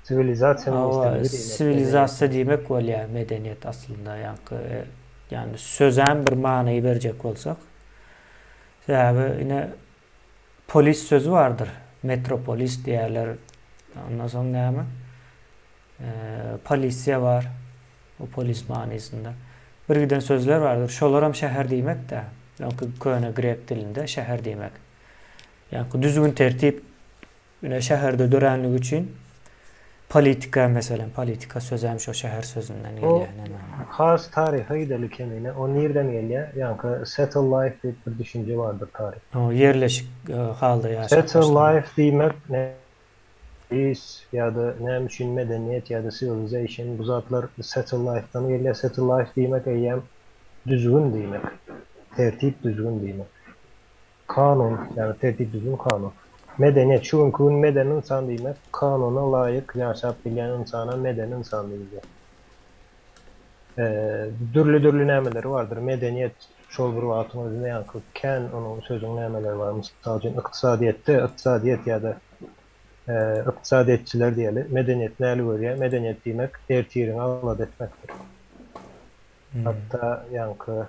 Speaker 3: Siwilizasiýa
Speaker 1: ministrligi diýmek. Siwilizasiýa diýmek bolýar medeniýet aslynda ýaňky ýagny sözem bir many berjek bolsak. Sebäbi ine Polis sözi bardyr. Metropolis diýerler. Ondan soň näme? Polisiýa bar. O polis manysynda. Bir giden sözler bardyr. Şolaram şäher diýmek-dä. Ýaňky köne grek dilinde şäher diýmek. Ýaňky düzgün-tertip Ine şäherde döränligi üçin politika meselem politika sözem şo şäher sözünden
Speaker 3: gelýär näme. Has taryha gideli kemine o nirden gelýär ýaňky settle life diýip bir düşünje bardyr taryhda.
Speaker 1: O ýerleşik halda ýaşap
Speaker 3: Settle life diýmek is ýa-da näme üçin medeniýet ýa-da civilization bu zatlar settle life-dan gelýär settle life diýmek eýýäm düzgün diýmek tertip düzgün diýmek. Kanun, ýagny tertip-düzgün kanun. Medeniýet, şu günki gün medeni ynsan diýmek, kanuna laýyk ýaşap bilýän ynsana medeni ynsan diýilýär. Dürli-dürli nämeleri bardyr. Medeniýet şol bir wagtyň özünde ýaňky kän onuň sözüň nämeleri bar. Mysal üçin, ykdysadyýetde ykdysadyýet ýa-da ykdysadyýetçiler diýeli, medeniýet näli görýär? Medeniýet diýmek ertiriňi alada etmekdir. Hatda ýaňky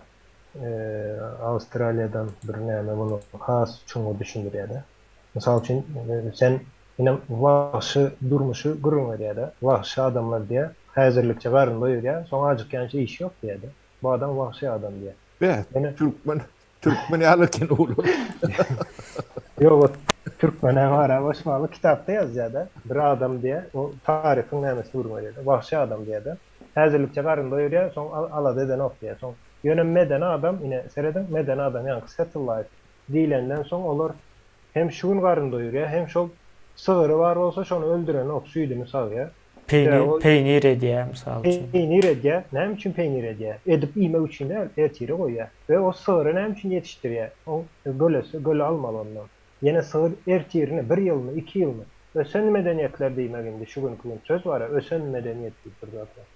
Speaker 3: Awstraliýadan bir näme muny has çuňňur düşündirýär-de. Mysal üçin, sen ine wagşy durmuşy gürrüň berýär-de. Wagşy adamlar diýýär, häzirlikçe garyn doýurýar, soň ajykýança işi ýok diýýär-de. Bu adam wagşy adam diýýär.
Speaker 2: Beh, türkmen, türkmen ýaly eken olar.
Speaker 3: Ýok, o türkmenem ara goşmaly kitapda ýazýar-da. Bir adam diýýär, o taryhyň nämesini gürrüň berýär-de. Wagşy adam diýýär-de. Häzirlikçe garyn doýurýar, soň alada edenok diýýär. Soň ýöne medeni adam, ine, serediň, medeni adam, ýaňky settle life diýlenden soň olar hem şu gün garyn doýurýar, hem şol sygyry bar bolsa şony öldürenok, süýdüni sagýar.
Speaker 1: Peýnir, peýnir edýär, mysal üçin.
Speaker 3: Peýnir edýär. Näme üçin peýnir edýär? Edip iýmek üçin däl, ertire goýýar. We o sygyry näme üçin ýetişdirýär? Oň gölesi, göle almaly ondan. Ýene sygyr ertirini, bir ýylmy, iki ýylmy? Ösen medeniýetler diýmek indi şu günki gün söz bar-a, ösen medeniýet diýip bir zat bar.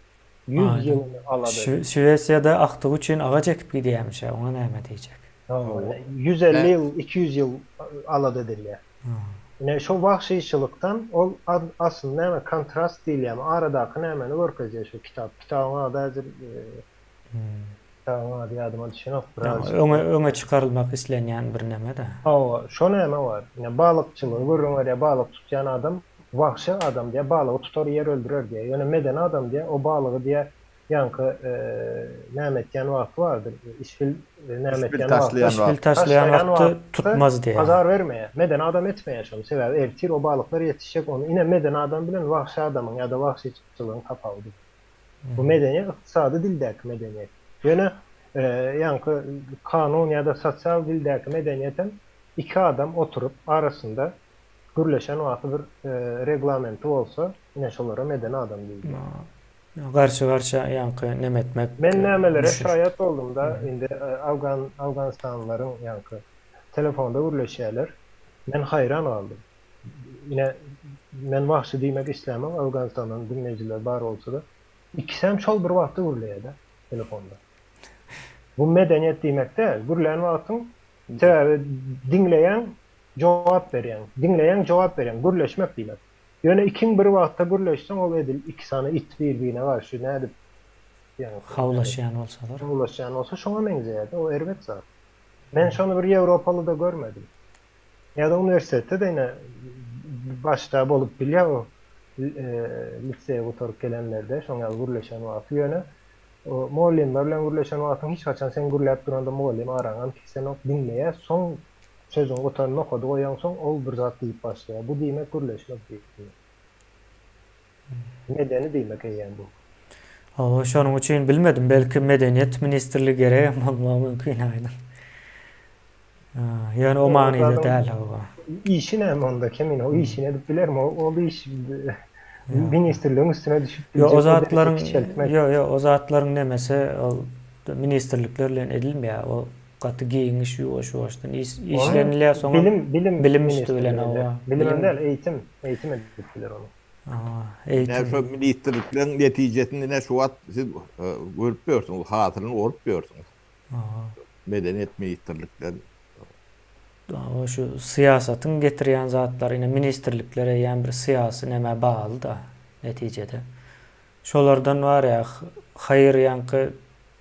Speaker 3: 100 ýylyny alady.
Speaker 1: Şwesiýada akdygy üçin agaç ekip gidýärmiş-ä, oňa näme diýjek?
Speaker 3: Hawa, 150 ýyl, 200 ýyl alada edilýär. Ine şo wagşyçylykdan ol aslynda näme, kontrast diýilýärmi, aradaky nämeni görkezýär şu kitap. Kitabyň ady häzir Kitabyň ady ýadyma düşenok biraz.
Speaker 1: Öňe öňe çykarylmak islenýän bir neme-de.
Speaker 3: Hawa, şo näme bar. Ine balykçylygy gürrüň berýär, balyk tutýan adam wagşy adam diýýär, balygy tutar ýer öldürer diýýär. Ýöne medeni adam diýýär, o balygy diýýär, ýaňky näme etýän wagty bardyr, işbil näme
Speaker 2: Işbil
Speaker 3: etýän wagty,
Speaker 2: taşlaýan
Speaker 1: Işbil
Speaker 2: wagty.
Speaker 1: taşlaýan
Speaker 3: taşlaýan
Speaker 1: wagty
Speaker 3: wagty
Speaker 1: tutmaz diýýär.
Speaker 3: azar bermeýär. Medeni adam etmeýär şony, sebäbi ertir o balyklar ýetişjek ony. Ine medeni adam bilen wagşy adamyň ýa-da wagşyçylygyň tapawudy. Bu medeniýet ykdysady dildäki medeniýet. Ýöne ýaňky kanun ýa-da sosial dildäki medeniýetem iki adam oturyp arasynda gürleşen wagty bir reglamenti bolsa, ine şolara medeni adam diýilýär.
Speaker 1: Garşy garşa ýaňky neme etmek.
Speaker 3: Men nämelere şaýat boldumda indi afgan afganistanlylaryň ýaňky telefonda gürleşýäler. Men haýran galdym. Ine men wagşy diýmek islämok Afganistandan diňleýjiler bar bolsada. Ikisem şol bir wagtda gürleýädä telefonda. Bu medeniýet diýmek däl. Gürlän wagtyň sebäbi diňleýäň jogap berýäň. Diňleýäň jogap berýäň. Gürleşmek diýmek. Ýöne ikiň bir wagtda gürleşseň ol edil iki sany it bir birine garşy nädip ýaňky
Speaker 1: Hawlaşýan bolsalar.
Speaker 3: Hawlaşýan bolsa şoňa meňzeýärde o erbet zat. Men şony bir ýewropalyda görmedim. Ýa-da uniwersitetde-de ine başda bolup bilýär o liseýi gutaryp gelenlerde şoň ýaly gürleşen wagty ýöne o mugallymlar bilen gürleşen wagtyň hiç haçan sen gürläp duranda mugallym araňam kesenok diňleýär soň Sözüňi gutar nokady goýaňsoň ol bir zat diýip başlaýar. Bu diýmek gürleşmek diýmek. Medeni diýmek eýýäm bu.
Speaker 1: Hawa şonuň üçin bilmedim belki medeniýet ministrligi geregem bolmagy mümkin aýdyň. Ýöne o manyda däl hawa.
Speaker 3: Işi näme onda kemine o işini edip bilermi ol iş ministrligiň üstüne düşüp
Speaker 1: biljek. Ýok o zatlaryň ýok ýok o zatlaryň nemesi ol ministrlikler bilen edilmeýär o Gaty giňiş ýuwaş ýuwaşdan işlenilýär soňam
Speaker 3: bilim bilim bilim üsti bilen hawa. Bilimem däl eýitim eýitim edip biler ony.
Speaker 1: Hawa eýitim.
Speaker 2: Ine şo ministrlikleriň netijesini ine şu wagt siz görüp ýörsüňiz hasylyny orup ýörsüňiz.
Speaker 1: Hawa.
Speaker 2: Medeniýet ministrlikleri.
Speaker 1: Hawa şu syýasatyň getirýän zatlary ine ministrlikler eýýäm bir syýasy nämä bagly-da netijede. Şolardan bar ýa haýyr ýaňky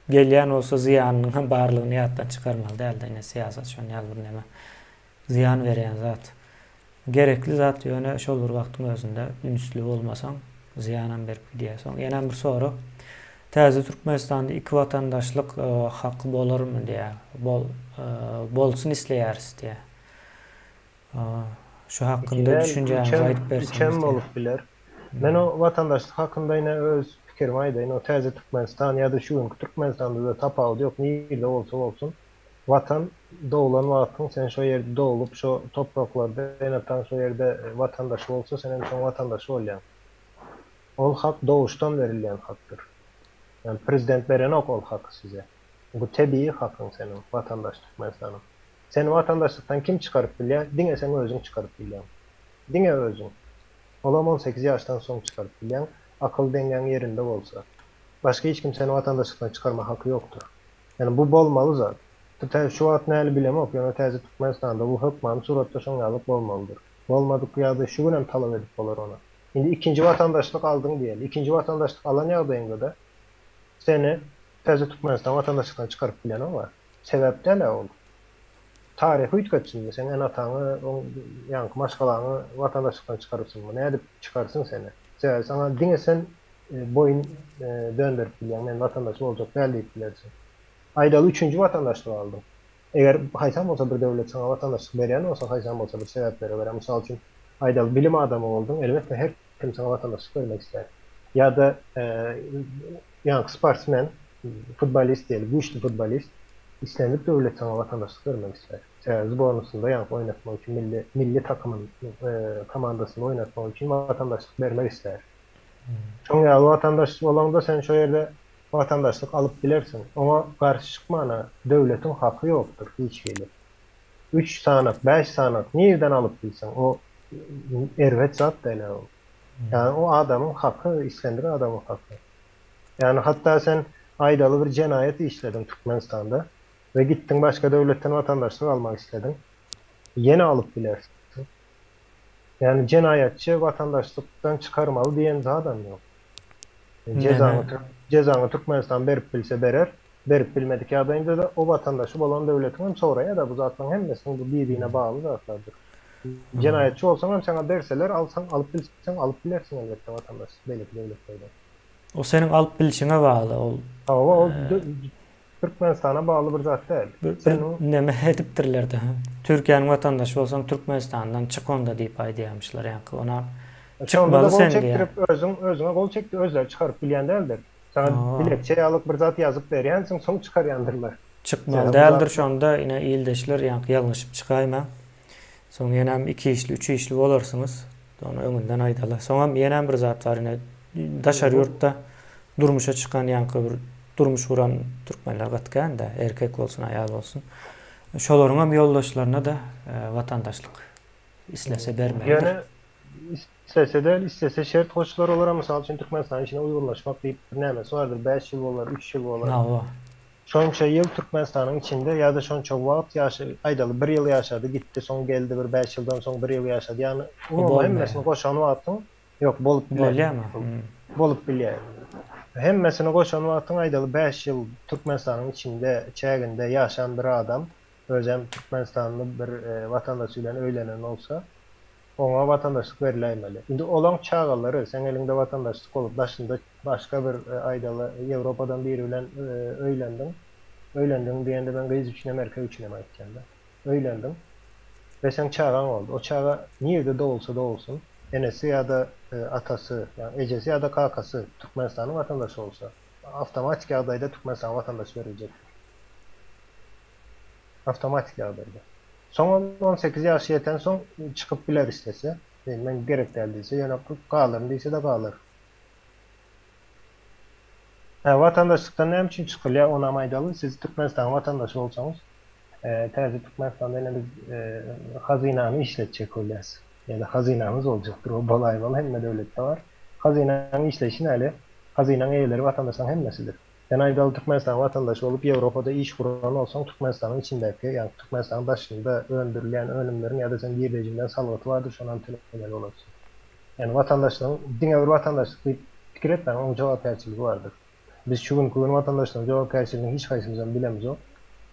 Speaker 1: Gelýän bolsa zyýanynyň hem barlygyny ýatdan çykarmaly däldi ine syýasat şon ýaly bir neme zyýan berýän zat. Gerekli zat ýöne şol bir wagtyň özünde ünsli bolmasaň zyýanam berip gidýär. Soň ýenem bir sorag. Täze Türkmenistanda iki watandaşlyk haky bolarmy diýýär. Bol bolsun isleýäris diýýär. Şu hakynda düşünjäňizi aýdyp berseňiz.
Speaker 3: Üçem bolup biler. Men o watandaşlyk hakynda ine öz pikirimi aýdaýyn. O täze Türkmenistan ýa-da şu günki Türkmenistanda-da tapawudy ýok, nirde bolsa bolsun. Watan doglan wagtyň sen şo ýerde doglup, şo topraklarda ene-ataň şo ýerde watandaşy bolsa, sen hem şoň watandaşy bolýaň. Ol hak doguşdan berilýän hakdyr. Ýagny prezident berenok ol haky size. Bu tebigy hakyň seniň, watandaş Türkmenistanyň. Seni watandaşlykdan kim çykaryp bilýär? Diňe seň özüň çykaryp bilýäň. Diňe özüň. Olam 18 ýaşdan soň çykaryp bilýäň, akyl deňňäň ýerinde bolsa. Başga hiç kim seni watandaşlykdan çykarma haky ýokdur. Ýani bu bolmaly zat. Tä şu wagt näli bilemok, ýöne täze Türkmenistanda bu hökmany suratda şoň ýalyk bolmalydyr. Bolmadyk ýagdaý şu günem talap edip bolar ony. Indi ikinji watandaşlyk aldyň diýeli. Ikinji watandaşlyk alan ýagdaýyňda-da seni täze Türkmenistan watandaşlykdan çykaryp bilenok-a. Sebäp däl-ä ol. Taryhy üýtgetsinmi, seň ene-ataňy, oň ýaňky maşgalaňy watandaşlykdan çykarsynmy? Nädip çykarsyn seni? Sebäbi saňa diňe sen boýun dönderip bilýäň, men watandaş boljak däl diýip bilersiň. Aýdaly üçünji watandaşlygy aldyň. Eger haýsam bolsa bir döwlet saňa watandaşlyk berýän bolsa, haýsam bolsa bir sebäplere görä, mysal üçin, aýdaly bilim adamy bolduň, elbetde her kim saňa watandaşlyk bermek islär. Ýa-da ýaňky sportsmen, futbolist diýeli, güýçli futbolist, islendik döwlet saňa watandaşlyk bermek islär. Sebäbi zbornysynda ýaňky oýnatmak üçin, milli milli takymyň komandasynda oýnatmak üçin watandaşlyk bermek islär. Şoň ýaly watandaş bolaňda sen şo ýerde watandaşlyk alyp bilersiň. Oňa garşy çykmana döwletiň haky ýokdur hiç hili. Üç sanak, bäş sanak nirden alyp bilseň, o erbet zat däl-ä ol. Ýagny o adamyň haky, islendik adamyň haky. Ýagny hatda sen aýdaly bir jenaýat işlediň Türkmenistanda we gitdiň başga döwletden watandaşlyk almak islediň. Ýene alyp bilersiň. Ýagny jenaýatçy watandaşlykdan çykarmaly diýen zadam ýok. Jezaňy jezaňy Türkmenistan berip bilse berer, berip bilmedik ýagdaýynda-da o watandaşy bolan döwletiň hem soraýar-da bu zatlaryň hemmesiniň bu bir-birine bagly zatlardyr. Jenaýatçy bolsaň hem saňa berseler alsaň alyp bilseň alyp bilersiň elbetde watandaşlyk beýleki döwletlerden.
Speaker 1: O seniň alyp bilşiňe bagly ol.
Speaker 3: Hawa ol Türkmenistana bagly bir zat däl.
Speaker 1: Bir neme edipdirlerde. Türkiýäniň watandaşy bolsaň Türkmenistandan çyk onda diýip aýdýarmyşlar ýaňky ona
Speaker 3: çykmaly sen diýýär. Özüň özüňe gol çekdi özleri çykaryp bilýän däldir. Saňa dilekçe ýalyk bir zat ýazyp berýänsiň soň çykarýandyrlar.
Speaker 1: Çykmaly däldir şonda ine ildeşler ýaňky ýalňyşyp çykaýmaň. Soň ýenem iki işli üç işli bolarsyňyz. Ony öňünden aýdaly. Soňam ýenem bir zat bar ine daşary ýurtda. Durmuşa çykan ýaňky bir durmuş guran türkmenler gaty kän-dä, erkek bolsun, aýal bolsun. Şolaryňam ýoldaşlaryna-da watandaşlyk islese bermelidir.
Speaker 3: Ýöne islese däl, islese şert goşular olara, mysal üçin Türkmenistanyň içine uýgunlaşmak diýip bir nämesi bardyr, bäş ýyl bolar, üç ýyl bolar.
Speaker 1: Hawa.
Speaker 3: Şonça ýyl Türkmenistanyň içinde ýa-da şonça wagt ýaşa, aýdaly bir ýyl ýaşady, gitdi, soň geldi bir bäş ýyldan soň bir ýyl ýaşady, ýagny umuman hemmesini goşan wagtyň Ýok, bolup biler.
Speaker 1: Bolýarmy?
Speaker 3: Bolup bilýär. Hemmesini goşan wagtyň aýdaly bäş ýyl Türkmenistanyň içinde, çäginde ýaşan bir adam, özem türkmenistanly bir watandaş bilen öýlenen bolsa, oňa watandaşlyk beriläýmeli. Indi olaň çagalary, seň eliňde watandaşlyk bolup, daşynda başga bir aýdaly Ýewropadan biri bilen öýlendiň, öýlendiň diýende men gyz üçinem, erkek üçinem aýtýan-da. Öýlendiň we seň çagaň boldy. O çaga nirde dogulsa dogulsyn, enesi ýa-da atasy, ýagny ejesi ýa-da kakasy Türkmenistanyň watandaşy bolsa, awtomatik ýagdaýda Türkmenistanyň watandaşy beriljekdir. Awtomatik ýagdaýda. Soň ol 18 ýaşy ýetensoň çykyp biler islese. Men gerek däl diýse, ýöne galaryn diýse-de galar. Hä, watandaşlykdan näme üçin çykylýar, onam aýdaly. Siz Türkmenistanyň watandaşy bolsaňyz, täze Türkmenistanda ine biz hazynany işletjek bolýas. Ýa-da hazynamyz boljakdyr, o bolaýmaly, hemme döwletde bar. Hazynanyň işleýşi näle? Hazynaň eýeleri watandaşlaryň hemmesidir. Sen aýdaly Türkmenistanyň watandaşy bolup Ýewropada iş guran bolsaň, Türkmenistanyň içindäki, ýagny Türkmenistanyň daşynda öndürilýän önümleriň ýa-da seň girdejiňden salgyty bardyr, şonam tölemeli bolarsyň. Ýagny watandaşlygyň diňe bir watandaşlyk diýip pikir etmäň, onuň jogapkärçiligi bardyr. Biz şu günki gün watandaşlygyň jogapkärçiligini hiç haýsymyzam bilemizok.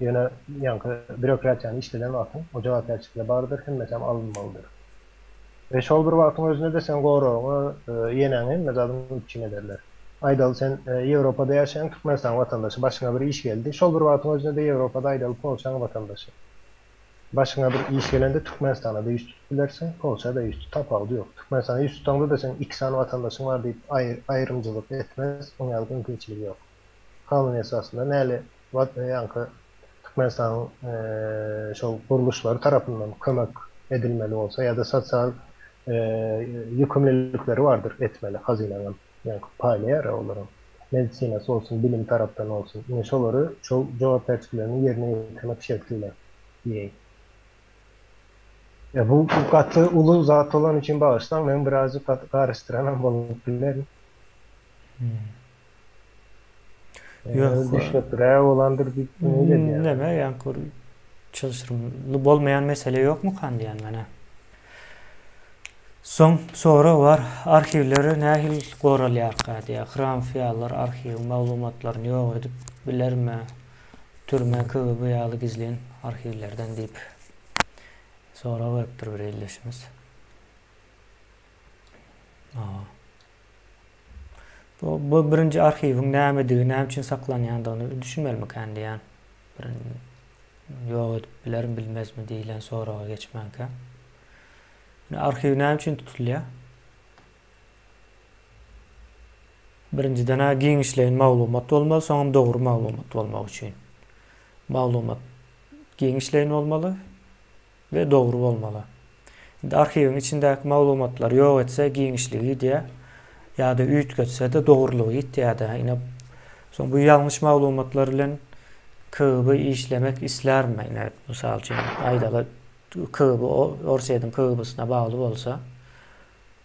Speaker 3: Ýöne ýaňky býurokratiýany işleden wagtyň o jogapkärçilikler bardyr, hemmesem alynmalydyr. We şol bir wagtyň özünde-de seň goragyňy, ýeneňi hemme zadyňy üpjün ederler. Aýdaly sen Ýewropada ýaşaýaň, Türkmenistanyň watandaşy, başyňa bir iş geldi. Şol bir wagtyň özünde-de Ýewropada aýdaly Polşaň watandaşy. Başyňa bir iş gelende Türkmenistana-da ýüz tutup bilersiň, Polşa-da ýüz tut, tapawudy ýok. Türkmenistana ýüz tutaňda-da seň iki sany watandaşyň bar diýip aýrymjylyk etmez, oň ýaly mümkinçiligi ýok. Kanun esasynda näli ýaňky Türkmenistanyň şol gurluşlary tarapyndan kömek edilmeli bolsa ýa-da sosial ýükümlilikleri bardyr etmeli hazynaňam. Ýaňky paýlaýar-a olaram. Medisinasy bolsun, bilim tarapdan bolsun. Ine şolary şol jogapkärçiliklerini ýerine ýetirmek şerti bilen diýeýin. Ýa bu gaty uly zat bolany üçin bagyşlaň, men birazjyk gaty garyşdyranam bolup bilerin.
Speaker 1: Ýok.
Speaker 3: Düşnükliräk bolandyr diýip umyt edýän.
Speaker 1: Neme ýaňky bir çylşyrymly bolmaýan mesele ýokmukan diýýän menä. Soň sorag bar, arhiwleri nähili goralýarka diýýär. Hram fiallar arhiwiň maglumatlaryny ýok edip bilermi? Türme, KGB ýaly gizlin arhiwlerden diýip sorag beripdir bir ildeşimiz. Bu, bu birinji arhiwiň nämedigi, näme üçin saklanýandygyny düşünmelimikän diýýän. Bir ýok edip bilermi, bilmezmi diýlen soraga geçmänkä. Indi arhiw näme üçin tutulýar? Birinjiden-ä giňişleýin maglumat bolmaly, soňam dogry maglumat bolmagy üçin. Maglumat giňişleýin bolmaly we dogry bolmaly. Indi arhiwiň içindäki maglumatlary ýok etse giňişligi ýitýär ýa-da üýtgetse-de dogrulygy ýitýär-de. Ine, soň bu ýalňyş maglumatlar bilen KGB işlemek islärmi? Ine, mysal üçin, aýdaly KGB Orsýetiň KGB-sine bagly bolsa,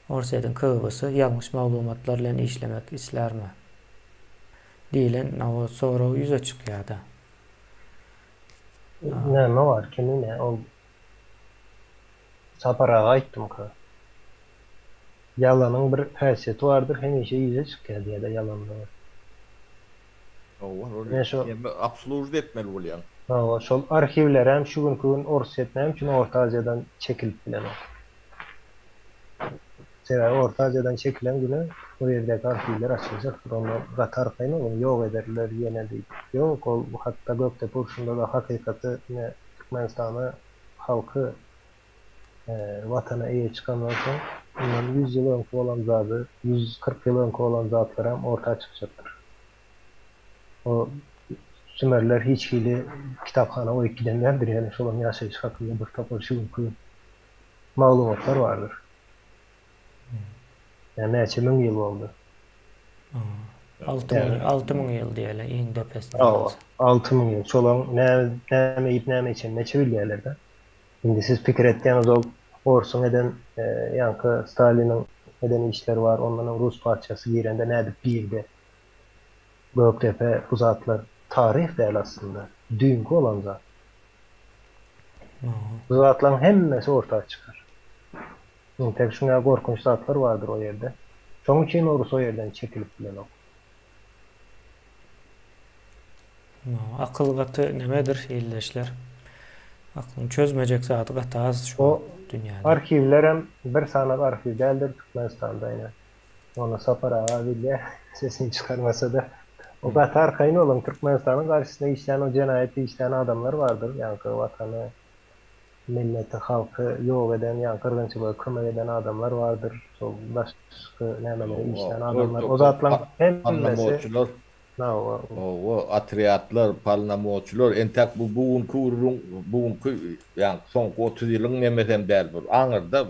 Speaker 1: Orsýetiň KGB-si ýalňyş maglumatlar bilen işlemek islärmi? diýlen sorag ýüze çykýar-da.
Speaker 3: Näme bar kemine ol Sapar aga aýtdymka. Ýalanyň bir häsiýeti bardyr hemişe ýüze çykýar diýýärler ýalanlygy.
Speaker 2: Hawa ol ýa obslužit etmeli bolýaň.
Speaker 3: Hawa şol arhiwlerem şu günki gün Orsýet näme üçin Orta Aziýadan çekilip bilenok. Sebäbi Orta Aziýadan çekilen güni o ýerdäki arhiwler açyljakdyr. Onda gaty arkaýyn boluň, ýok ederler ýene diýip. Ýok, ol hatda Gökdepe urşunda-da hakykaty ine Türkmenistana halky Watana eýe çykandan soň mundan ýüz ýyl öňki bolan zady, 140 ýyl öňki bolan zatlaram orta çykjakdyr. O sümerler hiç hili kitaphana goýup giden däldir, ýöne şolaryň ýaşaýşy hakynda bir topar şu günki maglumatlar bardyr. Ýa näçe müň ýyl boldy.
Speaker 1: 6000 6000 ýyl diýeli iň depesinde
Speaker 3: Hawa,
Speaker 1: bolsa.
Speaker 3: 6000 ýyl. Şolaň näme näme iýip näme içenini neçe bilýärler-dä. Indi siz pikir etýäňiz ol orsuň eden ýaňky Staliniň eden işleri bar, ondan öň rus patyşasy girende nädip girdi. Gökdepe bu zatlar taryh däl aslynda, düýnki bolan zat. Bu zatlaryň hemmesi orta çykar. Entek şuňa gorkunç zatlar bardyr o ýerde. Şoň üçin orus o ýerden çekilip bilenok.
Speaker 1: Akyl gaty nemedir ildeşler. Aklyň çözmejek zady gaty az şu
Speaker 3: O
Speaker 1: dünýäde.
Speaker 3: arhiwlerem bir sanak arhiw däldir Türkmenistanda ine. Ony Sapar aga bilýär, sesini çykarmasa-da. O gaty arkaýyn boluň, Türkmenistanyň garşysyna işlän o jenaýat işlän adamlar bardyr, ýaňky watany, milleti, halky ýok eden, ýaňky gyrgynçylyga kömek eden adamlar bardyr, şol daşky nämeleri işlän adamlar. O zatlaryň hemmesi
Speaker 2: Hawa, otrýadlar, polnomoçylar, entäk bu bu günki gürrüň, bu günki, ýagny soňky 30 ýylyň nemesem däl bu. Aňyrda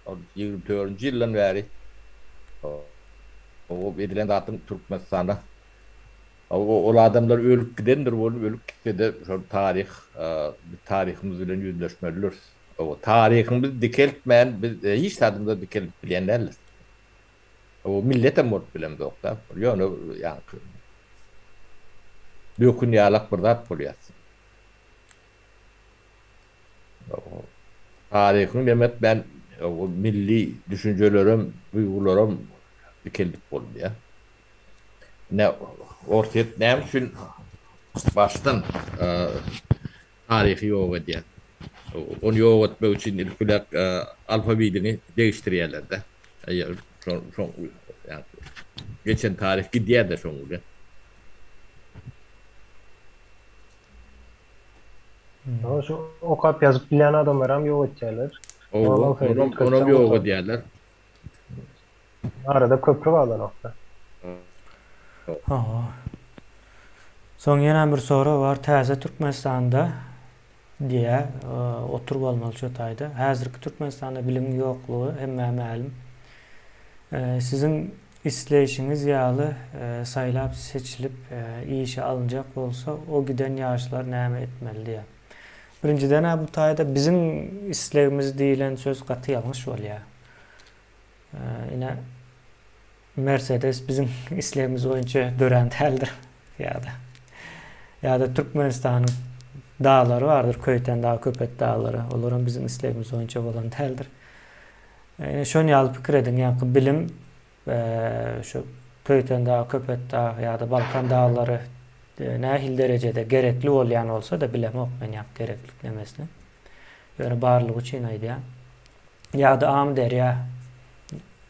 Speaker 2: ol 24-nji ýyldan bäri o edilen zatyň Türkmenistanda ol adamlar ölüp gidendir, ol ölüp gitse-de şol taryh, biz taryhymyz bilen ýüzleşmelidiris. Taryhymyzy dikeltmän biz hiç zadymyzy dikeldip bilýän däldiris. O milletem bolup bilemzok-da. Ýöne ýaňky dökün ýalak bir zat bolýar. Taryhyň demek ben milli düşünjelerem, duýgularam dikeldip bolmaýar. Ine, Orsýet näme üçin başdan taryhy ýok edýär? Ony ýok etmek üçin ilki bilen alfawidini degişdirýärler-de. Geçen taryh gidýär-de şoň bilen.
Speaker 3: Ýa şu okap ýazyp bilýän adamlaram ýok etýärler.
Speaker 2: Onam ýok edýärler.
Speaker 3: Arada köpri galanokda.
Speaker 1: Hawa. Soň ýene bir sorag bar. Täze Türkmenistanda diýýär, oturyp almaly şo taýda. Häzirki Türkmenistanda bilimiň ýoklugy hemmä mälim. Siziň isleýşiňiz ýaly saýlap seçilip işe alynjak bolsa o giden ýaşlar näme etmeli diýýär. Birinjiden-ä bu taýda biziň islegimiz diýlen söz gaty ýalňyş bolýar. Ine Mercedes biziň islegimiz boýunça dörän däldir ýa-da ýa-da Türkmenistanyň daglary bardyr, Köýten dagy, Köpet daglary, olaram biziň islegimiz boýunça bolan däldir. Ine şon ýaly pikir ediň, ýaňky bilim şu Köýten dagy, Köpet dagy ýa-da Balkan daglary nähili derejede gerekli bolýan bolsa-da bilemok men ýaňky gereklilik nemesini. Ýöne barlygy üçin aýdýan. Ýa-da Amyderýa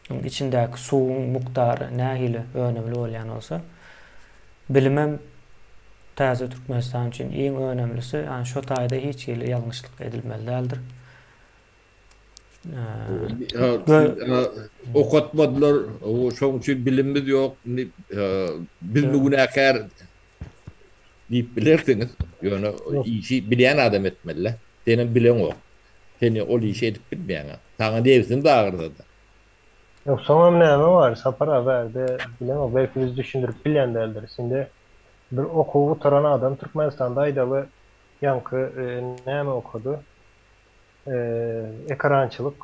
Speaker 1: içindäki suwuň mukdary nähili önümli bolýan bolsa, bilimem täze Türkmenistan üçin iň önemlisi, ýani şo taýda hiç hili ýalňyşlyk edilmeli däldir.
Speaker 2: Okatmadylar, şoň üçin bilimimiz ýok, indi bizmi günäkär diýip bilersiňiz, ýöne işi bilýän adam etmeli-dä. Senem bileňok. Sen ol işi edip bilmeýäň. Saňa nebsiň-de agyrsa-da.
Speaker 3: Ýok, soňam näme bar, Sapar aga bärde bilemok, belki biz düşündirip bilýän däldiris. Indi bir okuwy gutaran adam Türkmenistanda aýdaly ýaňky näme okady? Ekerançylyk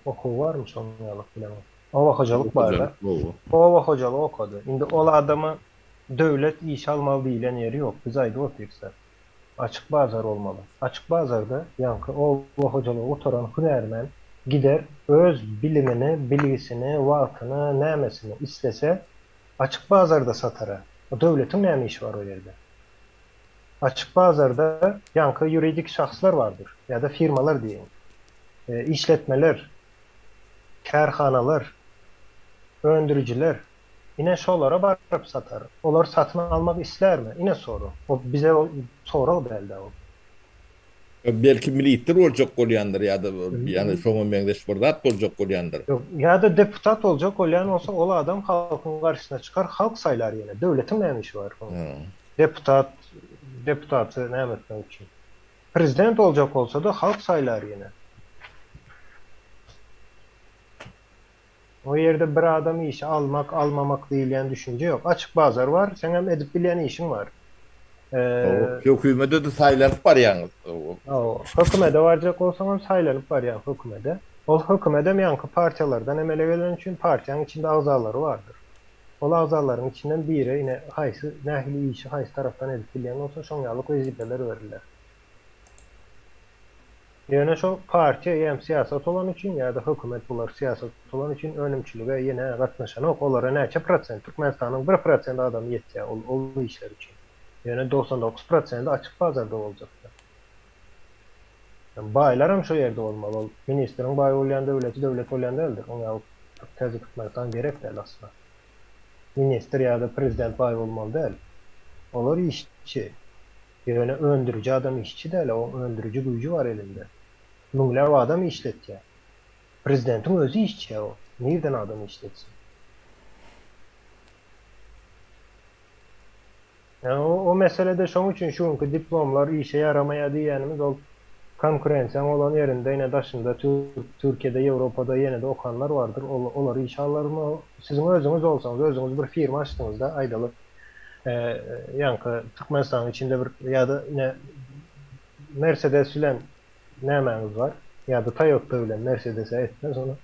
Speaker 3: okuwy barmy şoň ýaly bilemok. Oba hojalyk barda. Oba hojalyk okady. Indi ol adama döwlet işe almaly diýlen ýeri ýok. Biz aýdyp otyrys. Açyk bazar bolmaly. Açyk bazarda ýaňky oba hojalygy gutaran hünärmen gider öz bilimini, bilgisini, wagtyny, nämesini islese açyk bazarda satara. O döwletiň näme işi bar o ýerde? Açyk bazarda ýaňky ýuridik şahslar bardyr ýa-da firmalar diýeýin. Işletmeler, kärhanalar, öndürijiler ine şolara baryp satar. Olar satyn almak islärmi? Ine sorag. O bize sorag däl-dä o.
Speaker 2: Belki militr boljak bolýandyr ýa-da ýa-da şoňa meňzeş bir zat boljak bolýandyr.
Speaker 3: Ýok, ýa-da deputat boljak bolýan bolsa ol adam halkyň garşysyna çykar, halk saýlar ýene. Döwletiň näme işi bar oň? Deputat, deputaty näme etmek üçin? Prezident boljak bolsa-da halk saýlar ýene. O ýerde bir adam işe almak, almamak diýilýän düşünje ýok. Açyk bazar bar, seňem edip bilýän işiň bar.
Speaker 2: Hökümede-de saýlanyp barýaňyz.
Speaker 3: Hawa, hökümede barjak bolsaňam saýlanyp barýaň hökümede. Ol hökümedem ýaňky partiýalardan emele geleni üçin partiýaň içinde agzalary bardyr. Ol agzalaryň içinden biri ine haýsy, nähili işi haýsy tarapdan edip bilýän bolsa şoň ýalyk wezipeler beriler. Ýöne şol partiýa ýa syýasat bolany üçin ýa-da hökümet bular syýasat bolany üçin önümçilige ýene gatnaşanok olara näçe prosent Türkmenistanyň bir prosent adamy ýetýär ol ol işler üçin. Ýöne 99 prosendi açyk bazarda boljakda. Baýlaram şo ýerde bolmaly ol ministriň baý bolýan döwleti döwlet bolýan däldir oňa täze Türkmenistan gerek däl asla. Ministr ýa-da prezident baý bolmaly däl. Olar işçi. Ýöne öndüriji adam işçi däl, oň öndüriji güýji bar elinde. Müňläp adam işletýär. Prezidentiň özi işçi o. Nirden adam işletsin? Ýa o meselede şoň üçin şu günki diplomlar işe ýaramaýar diýýänimiz ol konkurensiýaň bolan ýerinde ine daşynda Türkiýede Ýewropada ýenede okanlar bardyr ol olary işe alarmy siziň özüňiz bolsaňyz özüňiz bir firma açdyňyzda aýdaly ýaňky Türkmenistanyň içinde bir ýa-da ine Mersedes bilen nämäňiz bar ýa-da Toyota bilen Mersedese etmez ony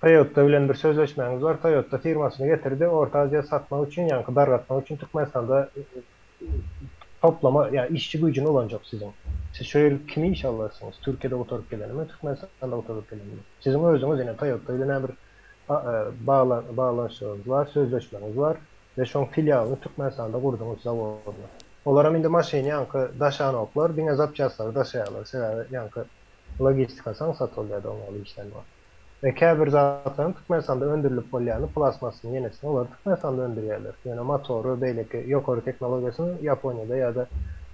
Speaker 3: Toyota bilen bir sözleşmäňiz bar, Toyota firmasyny getirdi, Orta Aziýa satmak üçin, ýaňky dargatmak üçin Türkmenistanda toplama, ýa işçi güýjüni ulanjak siziň. Siz şo ýeri kimi işe alarsyňyz? Türkiýede gutaryp gelenimi, Türkmenistanda gutaryp gelenimi? Siziň özüňiz ine Toyota bilen bir baglanyşygyňyz bar, sözleşmäňiz bar we şoň filialyny Türkmenistanda gurduňyz zawodyny. Olaram indi maşyny ýaňky daşanoklar, diňe zapçastlary daşaýarlar, sebäbi ýaňky logistikasy aňsat bolýar-da oňa işlän wagt. We käbir zatlaryň Türkmenistanda öndürilip bolýany, plastmassyny ýenesini olary Türkmenistanda öndürýärler. Ýöne motory, beýleki ýokary tehnologiýasyny Ýaponiýada ýa-da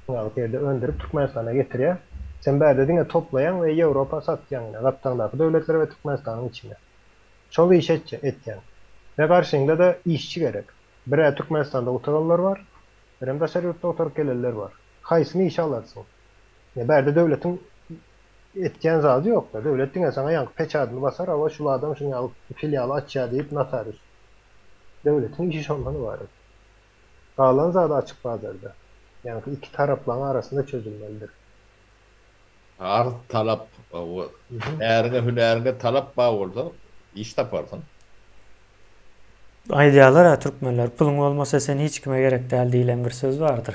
Speaker 3: ýaly ýerde öndürip Türkmenistana getirýär. Sen bärde diňe toplaýaň we Ýewropa satýaň ine, gapdaňdaky döwletlere we Türkmenistanyň içine. Şol işi etýäň. We garşyňda-da işçi gerek. Bir-ä Türkmenistanda gutaranlar bar, birem daşary ýurtda gutaryp gelenler bar. Haýsyny işe alarsyň? Ýa bärde döwletiň etýän zady ýokda. Döwlet diňe saňa ýaňky peçadyny basar, hawa şul adam şuň ýaly filialy açýar diýip notarius. Döwletiň işi şondan ybarat. Galan zady açyk bazarda. Ýaňky iki taraplaň arasynda çözülmelidir.
Speaker 2: Arz talap, äriňe hünäriňe talap bar bolsa iş taparsyň.
Speaker 1: Aýdýarlar-a türkmenler, puluň bolmasa sen hiç kime gerek däl diýlen bir söz bardyr.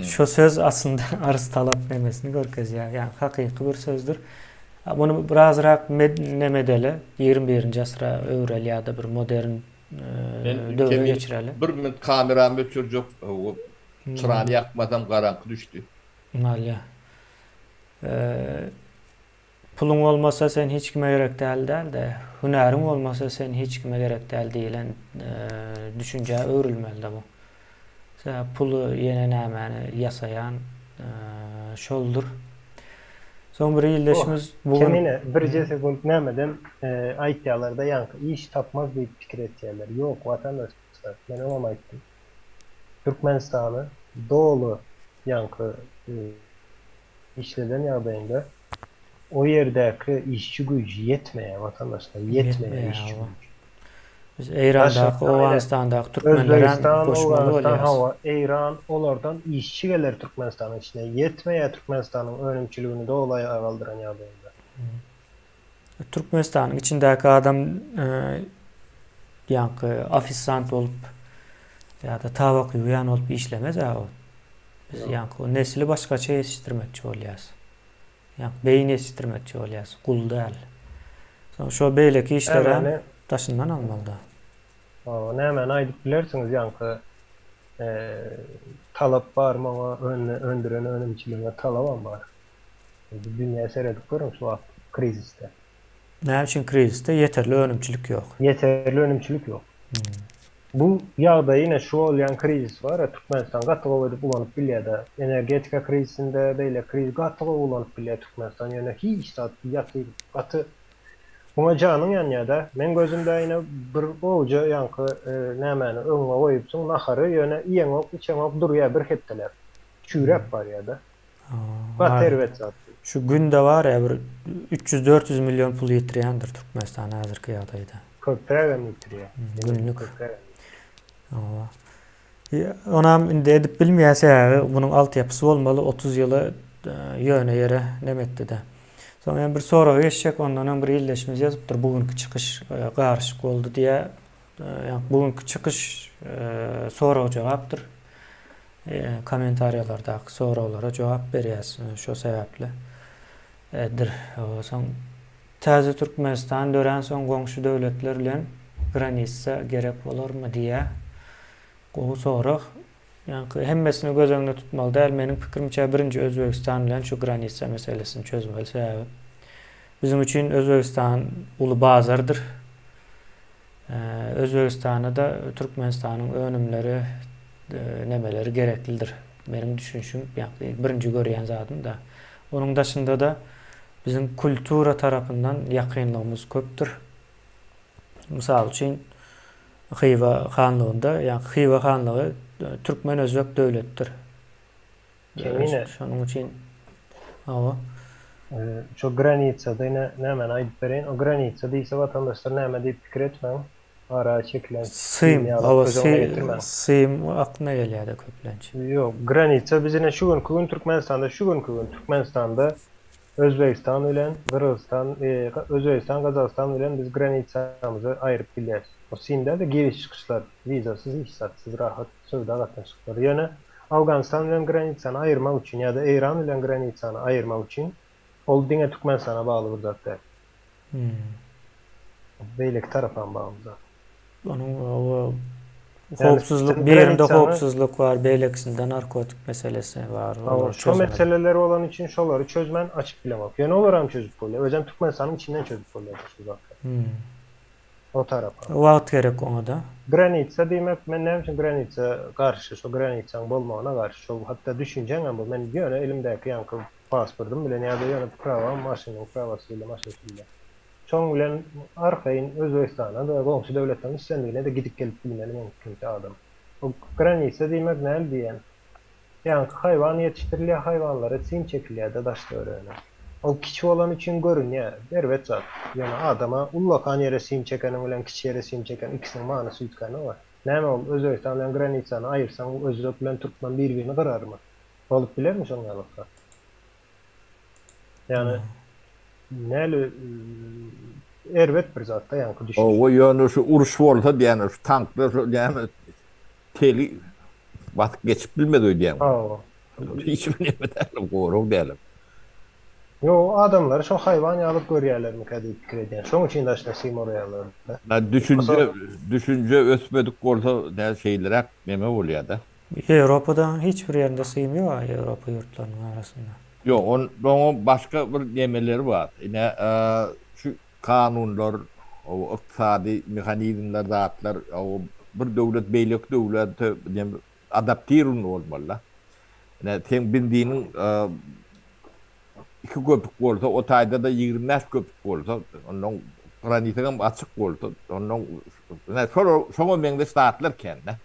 Speaker 1: Şo söz aslynda arz-talap nemesini görkezýär. Ýagny hakyky bir sözdür. Muny birazrak neme edeli, 21-nji asyra öwreli ýa-da bir modern döwre geçireli.
Speaker 2: Bir minut kameramy öçürjek, çyrany ýakmasam garaňky düşdi.
Speaker 1: Bolýar. Puluň bolmasa sen hiç kime gerek däl däl-de, hünäriň bolmasa sen hiç kime gerek däl diýlen düşünjä öwrülmelide bu. Sebäbi puly ýene nämäni ýasaýan şoldur. Soň bir ildeşimiz
Speaker 3: bu gün Kemine, birje sekunt nämeden aýtýalarda ýaňky iş tapmaz diýip pikir etýäler. Ýok watandaşlar, men öňem aýtdym. Türkmenistany doly ýaňky işleden ýagdaýynda o ýerdäki işçi güýji ýetmeýär watandaşlar, ýetmeýär işçi güýji.
Speaker 1: Biz Eýrandaky, Owganystandaky türkmenlerem goşmaly bolýarys.
Speaker 3: Hawa, Eýran olardan işçi geler Türkmenistanyň içine. Ýetmeýär Türkmenistanyň önümçiligini doly aýaga galdyran ýagdaýynda.
Speaker 1: Türkmenistanyň içindäki adam ýaňky ofisant bolup ýa-da tabak ýuwýan bolup işlemez-ä ol. Biz ýaňky o nesli başgaça ýetişdirmekçi bolýas. Ýaňky beýin ýetişdirmekçi bolýas, gul däl. Soň şo beýleki işlerem daşyndan almalyda.
Speaker 3: Hawa, nämäni aýdyp bilersiňiz ýaňky talap bar maňa öndüren önümçiligiňe talabam bar. Indi dünýä seredip görüň şu wagt krizisde.
Speaker 1: Näme üçin krizisde? Ýeterli önümçilik ýok.
Speaker 3: Ýeterli önümçilik ýok. Bu ýagdaýy ine şu bolýan krizis bar-a Türkmenistan gaty gowy edip ulanyp bilýär-de. Energetika krizisinde beýle kriz gaty gowy ulanyp bilýär Türkmenistan ýöne hiç zat ýatyr gaty muňa janyň ýanýar-da. Meň gözümde ine bir gowja ýaňky nämäni öňüňe goýupsyň nahary ýöne iýeňok içeňok durýar bir hepdeläp. Çüýräp barýar-da. Gaty erbet zat.
Speaker 1: Şu günde bar ya bir 300-400 million pul ýitirýändir Türkmenistan häzirki ýagdaýda.
Speaker 3: Köprägem ýitirýär.
Speaker 1: Günlük. Hawa. Onam indi edip bilmeýär sebäbi munuň altyapysy bolmaly 30 ýyly ýöne ýere neme etdi-de. Soň hem bir soraga geçjek ondan öň bir ildeşimiz ýazypdyr bu günki çykyş garyşyk boldy diýä. Ýa bu günki çykyş sorag jogapdyr. Kommentariýalardaky soraglara jogap berýäs şo sebäpli. Dir. Soň Täze Türkmenistan döränsoň goňşy döwletler bilen granitsa gerek bolarmy diýýä. Gowy sorag. Ýaňky hemmesini göz öňünde tutmaly däl. Meniň pikirimçe birinji Özbegistan bilen şu granitsa meselesini çözmeli. Sebäbi biziň üçin Özbegistan uly bazardyr. Özbegistana-da Türkmenistanyň önümleri nemeleri gereklidir. Meniň düşünişim, ýagny birinji görýän zadym-da. Onuň daşynda-da biziň kultura tarapyndan ýakynlygymyz köpdür. Mysal üçin, Hywa hanlygynda, ýagny Hywa hanlygy türkmen-özbek döwletdir.
Speaker 3: Kemine.
Speaker 1: Şonuň üçin hawa.
Speaker 3: Şo granitsada ine nämäni aýdyp bereýin. O granitsa diýse watandaşlar näme diýip pikir etmäň. Ara çekilen
Speaker 1: sym ýaly göz öňüne getirmäň. Sym aklyna gelýär-de köplenç.
Speaker 3: Ýok, granitsa biz ine şu günki gün Türkmenistanda şu günki gün Türkmenistanda Özbegistan bilen Gyrgyzystan, Özbegistan Gazagystan bilen biz granitsamyzy aýryp bilýäris. O sym däl-de giriş-çykyşlar, wizasyz hiç zatsyz rahat söwda gatnaşyklary. Ýöne Owganystan bilen granitsany aýyrmak üçin ýa-da Eýran bilen granitsany aýyrmak üçin ol diňe Türkmenistana bagly bir zat däl. Beýleki tarapam bagly zat.
Speaker 1: Onuň howpsuzlyk birinde howpsuzlyk bar, beýlekisinde narkotik meselesi bar.
Speaker 3: Hawa, şo meseleler bolany üçin şolary çözmän açyp bilemok. Ýöne olaram çözüp bolýar. Özem Türkmenistanyň içinden çözüp bolýar şu zatlary. O tarapa.
Speaker 1: Wagt gerek oňa-da.
Speaker 3: Granitsa diýmek, men näme üçin granitsa garşy, şo granitsaň bolmagyna garşy, şo hatda düşünjeňem bu, men ýöne elimdäki ýaňky pasportym bilen ýa-da ýöne prawam, maşynyň prawasy bilen maşyn sürýän. Şoň bilen arkaýyn Özbegistana-da, goňşy döwletleriň islendigine-de gidip-gelip bilmeli meň pikirimçe adam. O granitsa diýmek näme diýýän? Ýaňky haýwan ýetişdirilýär haýwanlara sim çekilýärde daş töweregine. Ol kiçi bolany üçin görünýär. Erbet zat. Ýöne adama ullakan ýere sim çekeniň bilen kiçi ýere sim çeken ikisiniň manysy üýtgänok-a. Näme ol Özbegistan bilen granitsany aýyrsaň özbek bilen türkmen bir-birini gyrarmy? Bolup bilermi şoň ýaly zat? Ýagny näli erbet bir zatda ýaňky düşünje.
Speaker 2: Owa ýöne şu uruş bolsa diýýän şu tanklar şu näme Teli basyp geçip bilmez öýdýän.
Speaker 3: Hawa.
Speaker 2: Hiç bir neme däl, gorag däl.
Speaker 3: Ýok, adamlary şo haýwan ýaly görýärlermikä diýip pikir edýän. Şoň üçin daşyna sim urýarlar-da.
Speaker 2: Na düşünje, düşünje ösmedik bolsa nä şeýleräk neme bolýar-da.
Speaker 1: Ýewropada hiç bir ýerinde sim ýok-a Ýewropa ýurtlarynyň arasynda.
Speaker 2: Ýok, on, oňa başga bir nemeleri bar. Ine, şu Kanunlar, ykdysady mehanizmler zatlar bir döwlet beýleki döwlete adaptirowny bolmalyda. Ine seň benziniň 2 köpük bolsa, o taýda-da 25 köpük bolsa, ondan granisaňam açyk bolsa, ondan ine şol şoňa meňzeş zatlar kän-de.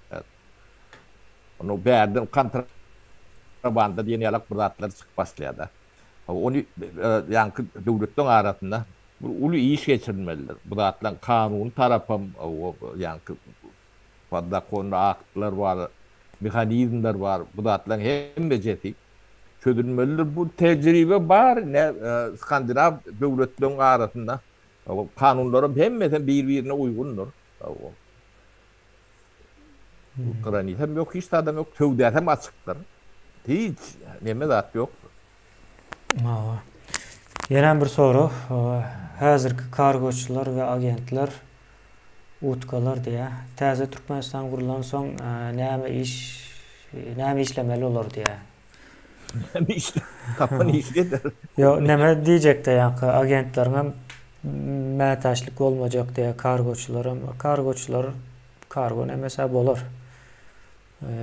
Speaker 2: Ondan bärden kontrabanda diýen ýalak bir zatlar çykyp başlaýar-da. Ony ýaňky döwletleriň arasynda bir uly iş geçirilmelidir. Bu zatlaryň kanuny tarapam, ýaňky podzakonny aktlar bar, mehanizmler bar, bu zatlaryň hemmejesi çözülmelidir. Bu tejribe bar, ine, skandinaw döwletleriň arasynda kanunlaram hemmesem bir-birine uýgundyr. Granisem ýok, hiç zadam ýok, söwdasam açykdyr. Hiç neme zat ýok.
Speaker 1: Hawa. Ýenem bir sorag. Häzirki kargoçylar we agentler utkalar diýýär. Täze Türkmenistan gurlansoň näme iş näme işlemeli olar diýýär.
Speaker 2: Näme iş? Tapan işi eder.
Speaker 1: Ýok, näme diýjekde ýaňky agentleriňem mätäçlik bolmajak diýýär, kargoçylaram. Kargoçylar kargo nemesä bolar.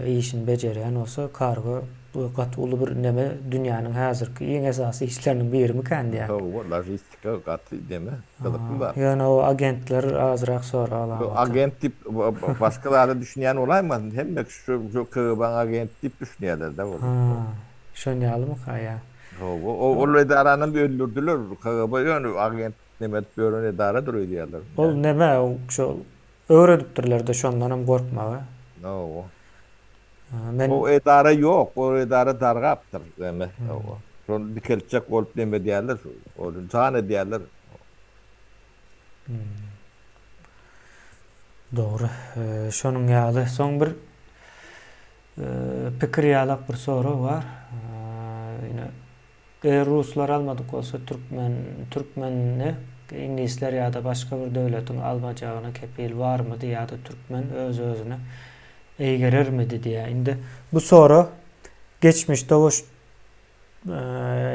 Speaker 1: Işini bejerýän bolsa kargo bu gaty uly bir neme dünýäniň häzirki iň esasy işleriniň birimikän diýýär.
Speaker 2: Hawa, logistika gaty neme, gyzykly zat.
Speaker 1: Ýöne o agentler azrak sorag alamaty.
Speaker 2: Agent diýip başga zada düşünýän bolaýmasyn? Hemme kişi şu KGB-niň agenti diýip düşünýärler-dä ol.
Speaker 1: Ha, şon ýalymyka ýa?
Speaker 2: Hawa, ol edaranam öldürdiler. KGB ýöne agent neme edip ýören edaradyr öýdýärler.
Speaker 1: Ol neme, şo öwredipdirler-de şondanam gorkmagy.
Speaker 2: Hawa. Men O edara ýok, o edara dargapdyr neme. Hawa. Şony dikeltjek bolup neme edýärler, ony jan edýärler.
Speaker 1: Dogry. Şonuň ýaly. Soň bir pikir ýalak bir sorag bar. Ine, eger ruslar almadyk bolsa türkmen türkmeni iňlisler ýa-da başga bir döwletiň almajagyna kepil barmydy ýa-da türkmen öz-özüne eýgerermidi diýýär. Indi bu sorag geçmişde boş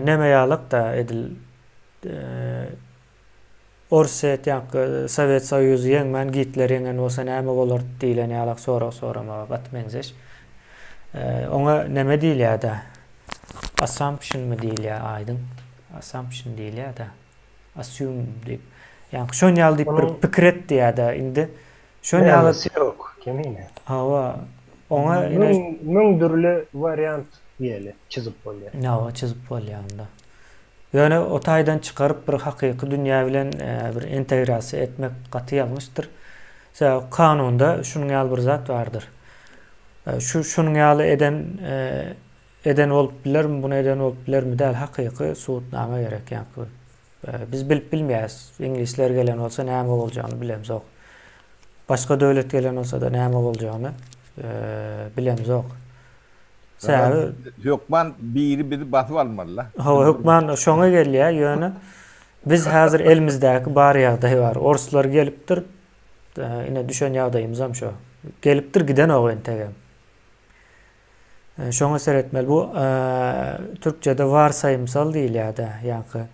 Speaker 1: neme ýalak-da edil Orsýet ýaňky Sowet Soýuzy ýeňmän Gitler ýeňen bolsa näme bolardy diýlen ýalak sorag soramaga gaty meňzeş. Oňa neme diýilýärdä? Assumptionmy diýilýär aýdyň? Assumption diýilýärdä. Assume diýip. Ýaňky şon ýaly diýip bir pikir et diýýärdä. Indi şon ýaly
Speaker 3: Nämesi ýok, kemine.
Speaker 1: Hawa. Oňa ine
Speaker 3: Müň dürli wariant diýeli, çyzyp bolýar.
Speaker 1: Hawa, çyzyp bolýar onda. Ýöne o taýdan çykaryp bir hakyky dünýä bilen bir integrasiýa etmek gaty ýalňyşdyr. Sebäbi kanunda şunuň ýaly bir zat bardyr. Şu şunuň ýaly eden eden bolup bilermi, buny eden bolup bilermi däl, hakyky subutnama gerek ýaňky. Biz bilip bilmeýäs. Iňlisler gelen bolsa näme boljagyny bilemzok. Başga döwlet gelen bolsa-da näme boljagyny bilemzok.
Speaker 2: Sebäbi hökman biri bizi basyp almaly-la.
Speaker 1: Hawa, hökman şoňa gelýär, ýöne biz häzir elimizdäki bar ýagdaý bar. Orslar gelipdir, ine düşen ýagdaýymyzam şo. Gelipdir, gidenok entegem. Şoňa seretmeli. Bu türkçede warsaýymsal diýilýär-de, ýaňky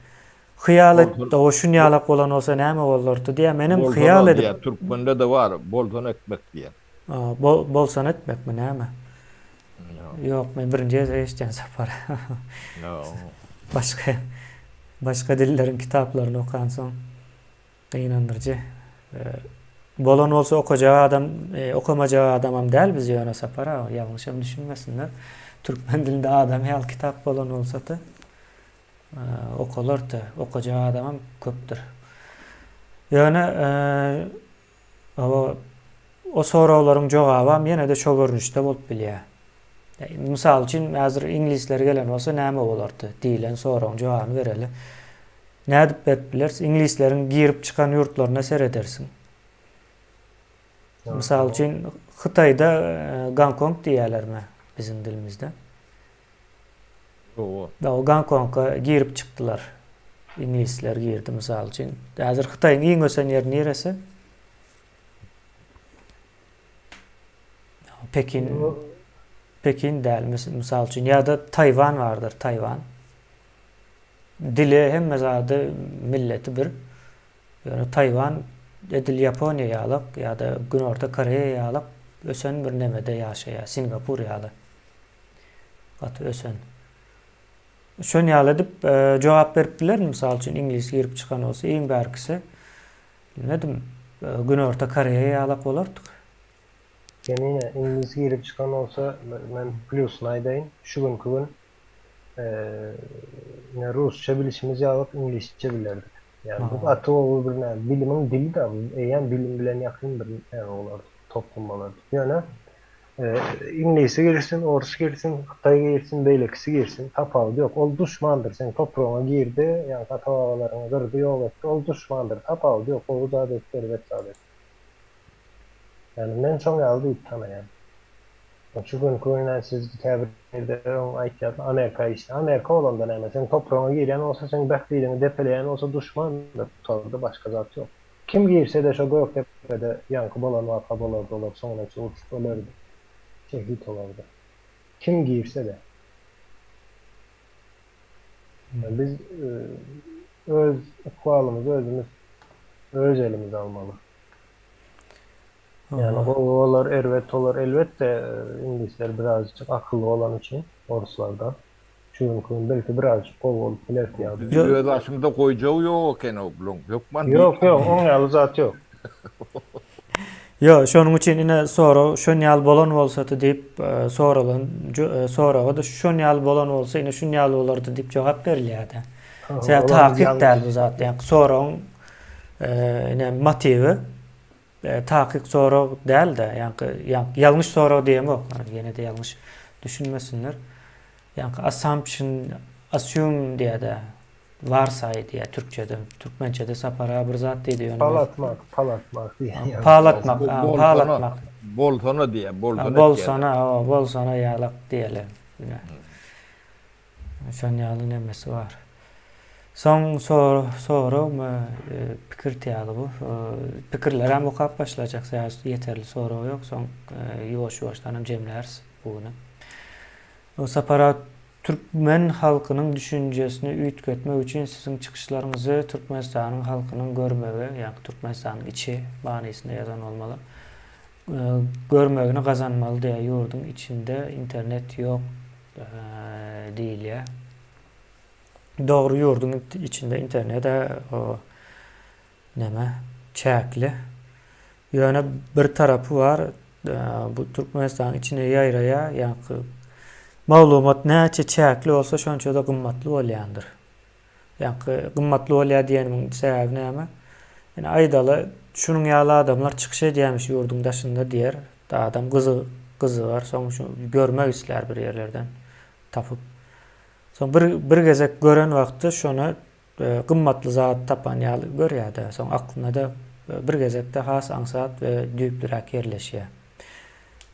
Speaker 1: hyýal et, o şunýalak bolan bolsa näme bolardy diýýär. Menem hyýal edip.
Speaker 2: Türkmende-de bar, bolsun etmek diýen.
Speaker 1: Bolsan etmekmi näme? Ýok, men birinji gezek eşidýän Sapar. Başga başga dilleriň kitaplaryny okansoň gynandyryjy. Bolan bolsa okajak adam, okamajak adamam däl biz ýöne Sapar aga, ýalňyşam düşünmesinler. Türkmen dilinde adam ýaly kitap bolan bolsady okalardy, okajak adamam köpdür. Ýöne Hawa, o soraglaryň jogabam ýene-de şo görnüşde bolup bilýär. Mysal üçin, häzir iňlisler gelen bolsa näme bolardy diýlen soragyň jogabyny bereli. Nädip berip bileris? Iňlisleriň girip çykan ýurtlaryna seredersiň. Mysal üçin, Hytaýda Gonkong diýýärlermi biziň dilimizde?
Speaker 2: Hawa.
Speaker 1: O Gonkong'a girip çykdylar. Iňlisler girdi mysal üçin. Häzir Hytaýyň iň ösen ýeri niresi? Pekin. Pekin däl mysal üçin ýa-da Taýwan bardyr, Taýwan. Dili hemme zady milleti bir. Ýöne Taýwan edil Ýaponiýa ýalak ýa-da Günorta Koreýa ýalak ösen bir nemede ýaşaýar, Singapur ýaly. Gaty ösen. Şon ýaly edip jogap berip bilerin, mysal üçin iňlis girip çykan bolsa iň bärkisi bilmedim Günorta Koreýa ýalak bolardyk.
Speaker 3: Kemine iňlis girip çykan bolsa men plýusyny aýdaýyn şu günki gün ine rusça bilişimiz ýalyk iňlisçe bilerdik. Ýani bu gaty gowy bir näme bilimiň dili-de bu eýýäm bilim bilen ýakyn bir näme bolardy toplum bolardy. Ýöne Iňlisi girsin, orus girsin, hytaý girsin, beýlekisi girsin, tapawudy ýok. Ol duşmandyr, seň topragyňa girdi, ýaňky ata-babalaryňy gyrdy, ýok etdi, ol duşmandyr, tapawudy ýok, gowy zat etdi, erbet zat etdi. Ýagny men şoň ýaly diýip tanaýan. Şu günki günden siz käbir ýerde öň aýtýardyň, Amerika işde. Amerika bolanda näme, seň topragyňa girýän bolsa, seň bähbidiňi depeleýän bolsa duşmandyr, gutardy, başga zat ýok. Kim girse-de şo Gökdepede ýaňky bolan waka bolardy olar soňunaça urşup ölerdi. Şehit bolardy. Kim girse-de. Biz öz ykbalymyzy özümiz öz elimize almaly. Ýagny gowy bolar, erbet bolar. Elbetde iňlisler birazjyk akylly bolany üçin orslardan. Şu günki gün belki birazjyk gowy bolup bilerdi ýa-da.
Speaker 2: Bizi öz başymyza goýjagy ýok eken-ow bulaň. Hökman
Speaker 3: Ýok, ýok, oň ýaly zat ýok.
Speaker 1: Ýok, şonuň üçin ine sorag şon ýaly bolan bolsady diýip soralan soraga-da şon ýaly bolan bolsa ine şun ýaly bolardy diýip jogap berilýär-de. Sebäbi takyk däl bu zat. Ýagny soragyň ine motiwi takyk sorag däl-de, ýagny ýalňyş sorag diýemok, ýene-de ýalňyş düşünmesinler. Ýagny assumption, assume diýýär-de. Varsaý diýýär türkçede. Türkmençede Sapar aga bir zat diýdi ýöne.
Speaker 3: Pal atmak, pal atmak diýýär.
Speaker 1: Pal atmak, ha, pal atmak.
Speaker 2: Bolsana diýýär, bolsana.
Speaker 1: Bolsana, hawa, bolsana ýalak diýeli. Ine. Şon ýaly nemesi bar. Soň soragmy, pikir ýaly bu. Pikirlerem okap başlajak, sebäbi ýeterli sorag ýok. Soň ýuwaş-ýuwaşdanam jemläris bu güni. Sapar aga Türkmen halkynyň düşünjesini üýtgetmek üçin siziň çykyşlaryňyzy Türkmenistanyň halkynyň görmegi, ýagny Türkmenistanyň içi manysynda ýazan bolmaly, görmegini gazanmaly diýýär. Ýurduň içinde internet ýok diýilýär. Dogry ýurduň içinde internet-ä neme çäkli. Ýöne bir tarapy bar, bu Türkmenistanyň içine ýaýraýar, ýaňky maglumat näçe çäkli bolsa şonça-da gymmatly bolýandyr. Ýaňky gymmatly bolýar diýenimiň sebäbi näme? Ýöne aýdaly, şunuň ýaly adamlar çykyş edýärmiş ýurduň daşynda diýer, adam gyzygar, soň şu görmek islär bir ýerlerden tapyp. Soň bir bir gezek gören wagty şony gymmatly zat tapan ýaly görýär-de, soň aklyna-da bir gezekde has aňsat we düýplüräk ýerleşýär.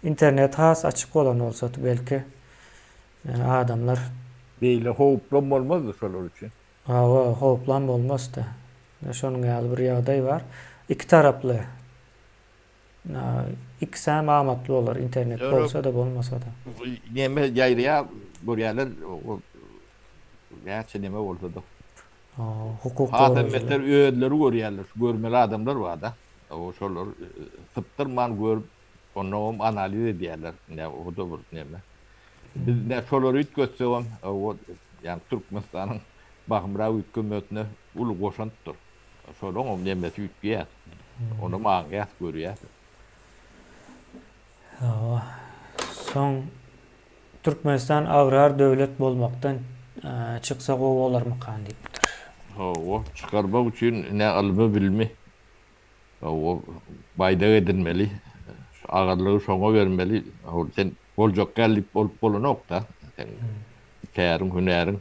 Speaker 1: Internet has açyk bolan bolsady, belki, adamlar.
Speaker 2: Beýle howplam bolmazdy şolar üçin.
Speaker 1: Hawa, howplam bolmazdy. Şonuň ýaly bir ýagdaý bar. Iki taraply. Ikisem amatly bolar, internet bolsa-da, bolmasa-da.
Speaker 2: Neme ýaýraýar, görýärler, näçe neme bolsa-da.
Speaker 1: Hukuk
Speaker 2: Hasam beter özleri görýärler, şu görmeli adamlar bar-da. Şolar sypdyrman görüp, onnoňam analiz edýärler. Ine, o-da bir neme. Biz ne şolary üýtgetsegem, ýagny Türkmenistanyň bahymrak üýtgemesine uly goşantdyr. Şolaňam nemesi üýtgeýär. Onam aňýas, görýäs.
Speaker 1: Hawa. Soň Türkmenistan agrar döwlet bolmakdan çyksa gowy bolarmykan diýipdir.
Speaker 2: Hawa, çykarmak üçin ine ylmy-bilimi hawa baýdak edinmeli. Şu agyrlygy şoňa bermeli. Hawa, sen boljak däl diýip bolup bolanok-da. Seň käriň, hünäriň.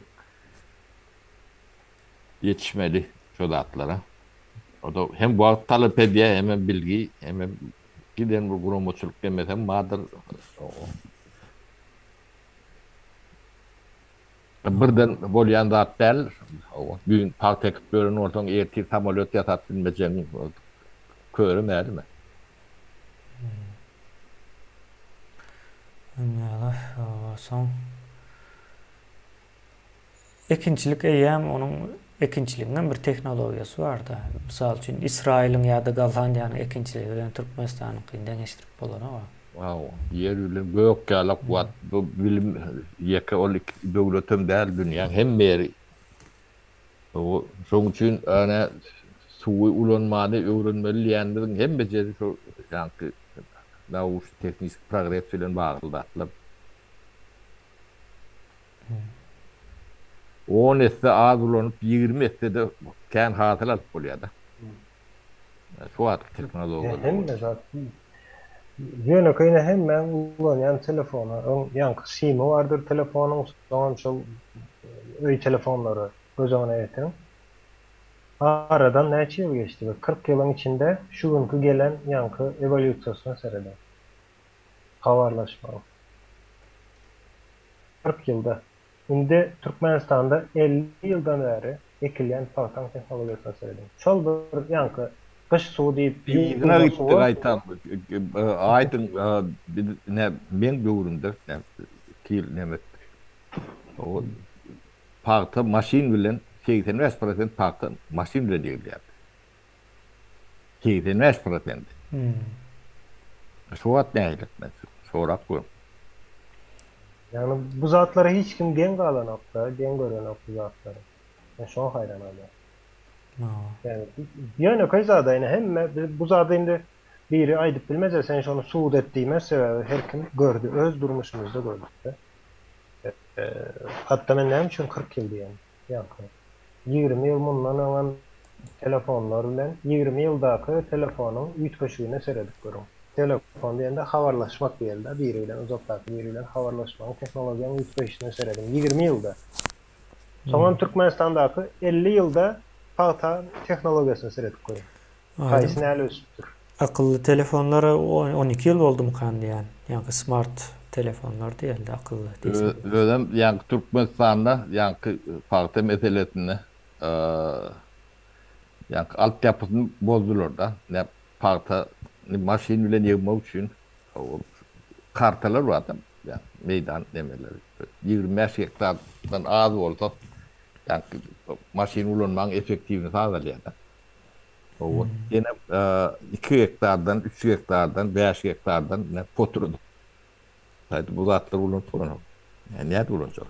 Speaker 2: Ýetişmeli şo zatlara. O-da hem wagt talap edýär, hemem bilgi, hemem giden bir guramaçylyk demesem bardyr. Birden bolýan zat däl. Düýn pagta ekip ýören bolsaň, ertir samolýot ýasap bilmejegiň köre mälim.
Speaker 1: Soň Ekinçilik eýýäm onuň ekinçiligiňem bir tehnologiýasy barda. Mysal üçin Ysraýylyň ýa-da Gollandiýanyň ekinçiligi bilen Türkmenistanyňkyny deňeşdirip bolanok-a.
Speaker 2: Hawa, ýer bilen gök ýalak wat bu bilim ýeke ol iki döwletem däl dünýäň hemme ýeri. Şoň üçin ene suwy ulanmany öwrenmeli diýenimiziň hemmejesi şo ýaňky nauçno-tehniski progres bilen bagly zatlar. On esse az ulanyp, 20 esse-de kän hasyl alyp bolýar-da. Şu wagtky tehnologiýalar.
Speaker 3: Hemme zat. Ýönekeýine hemmäň ulanýan telefony, öň ýaňky simi bardyr telefonyň, soňam şol öý telefonlary göz öňüne getiriň. Aradan näçe ýyl geçdi? Bir 40 ýylyň içinde şu günki gelen ýaňky ewolýusiýasyna serediň. Habarlaşmagyň. 40 ýylda. Indi Türkmenistanda 50 ýyldan bäri ekilýän pagtaň tehnologiýasyna serediň. Şol bir ýaňky gyş suwy diýip
Speaker 2: Yzyna gitdi gaýtam. Aýdyň biz ine meň döwrümde iki ýyl neme etdik. O pagta maşyn bilen 85 prosent pagta maşyn bilen ýygylýardy. 85 prosent. Şu wagt nähili sorap görüň.
Speaker 3: Ýagny bu zatlara hiç kim geň galanok-da, geň görenok bu zatlary. Men şoňa haýran galýan. Ýagny ýönekeý zada ine hemme biz bu zady indi. Biri aýdyp bilmez-ä sen şony subut et diýmez sebäbi her kim gördi öz durmuşymyzda gördük-de. Hatda men näme üçin 40 ýyl diýen ýaňky 20 ýyl mundan öňem telefonlar bilen 20 ýyldaky telefonyň üýtgeşigine seredip görüň. Telefon diýende habarlaşmak diýeli-de biri bilen uzakdaky biri bilen habarlaşmagyň tehnologiýanyň üýtgeýşine serediň 20 ýylda. Soňam Türkmenistandaky 50 ýylda pagta tehnologiýasyna seredip görüň. Haýsy näle ösüpdir?
Speaker 1: Akylly telefonlara 12 ýyl boldumykan diýýän. Ýaňky smart telefonlar diýelde akylly diýseň.
Speaker 2: Özem ýaňky Türkmenistanda ýaňky pagta meselesinde ýaňky altyapysyny bozdularda. Pagtany maşyn bilen ýygmak üçin kartalar barda meýdan nemeleri. 25 gektardan az bolsa ýaňky maşyn ulanmagyň effektiwnisi azalýar-da. Hawa, ýene 2 gektardan, 3 gektardan, 5 gektardan ine potur Haýdy bu zatlary ulanyp bolanok. Ýa nädip ulanjak?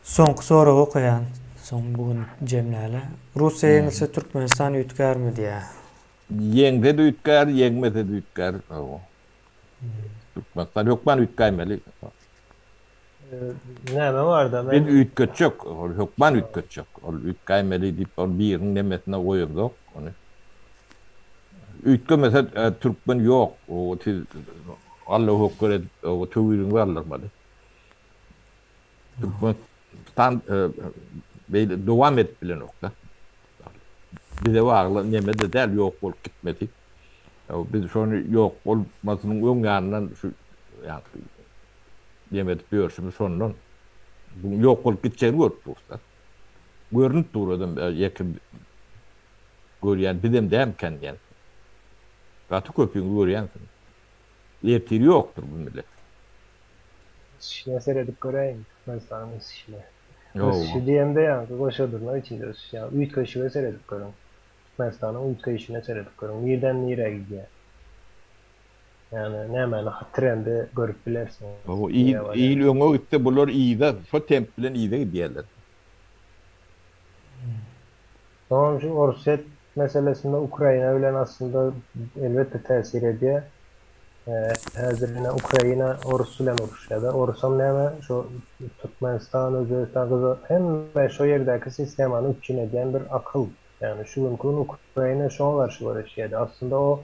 Speaker 1: Soňky soragy okaýan. Soň bu gün jemläli. Russiýa ýeňilse Türkmenistan üýtgärmi diýýär.
Speaker 2: Ýeňse-de üýtgär, ýeňmese-de üýtgär. Hawa. Türkmenistan hökman üýtgäýmeli.
Speaker 3: Näme barda
Speaker 2: men. Biz üýtgetjek, ol hökman üýtgetjek. Ol üýtgäýmeli diýip, ol biriniň nemesine goýamzok ony. Üýtgemese türkmen ýok. O siz Allahu ekber edip, o töwiriňizi aldyrmaly. Türkmenistan beýle dowam edip bilenok-da. Bize bagly neme-de däl ýok bolup gitmesi. Biz şony ýok bolmasynyň öň ýanyndan şu ýaňky neme edip ýörşümiz şondan. Bu ýok bolup gitjegini görüp durus-da. Görnüp dur özem ýeke görýän bizem dämikän diýen. Gaty köpüňiz görýänsiňiz. Ertiri ýokdur bu millet.
Speaker 3: Ösüşine seredip göräýiň Türkmenistanyň ösüşine. Ösüşi diýemde ýaňky goşa dyrnak içinde ösüş ýa üýtgeýşige seredip görüň. Türkmenistanyň üýtgeýşine seredip görüň. Nirden nirä gidýär. Ýagny nämäni trendi görüp bilersiň.
Speaker 2: Hawa il il öňe gitse bular yza şo temp bilen yza gidýärler.
Speaker 3: Soňam şu Orsýet meselesinde Ukraina bilen aslynda elbetde täsir edýär. Häzir ine Ukraina orus bilen uruşýar-da. Orusam näme şu Türkmenistan, Özbegistan, Gyzyl hemme şo ýerdäki sistemany üpjün edýän bir akyl. Ýagny şu günki gün Ukraina şoňa garşy göreşýärdi. Aslynda o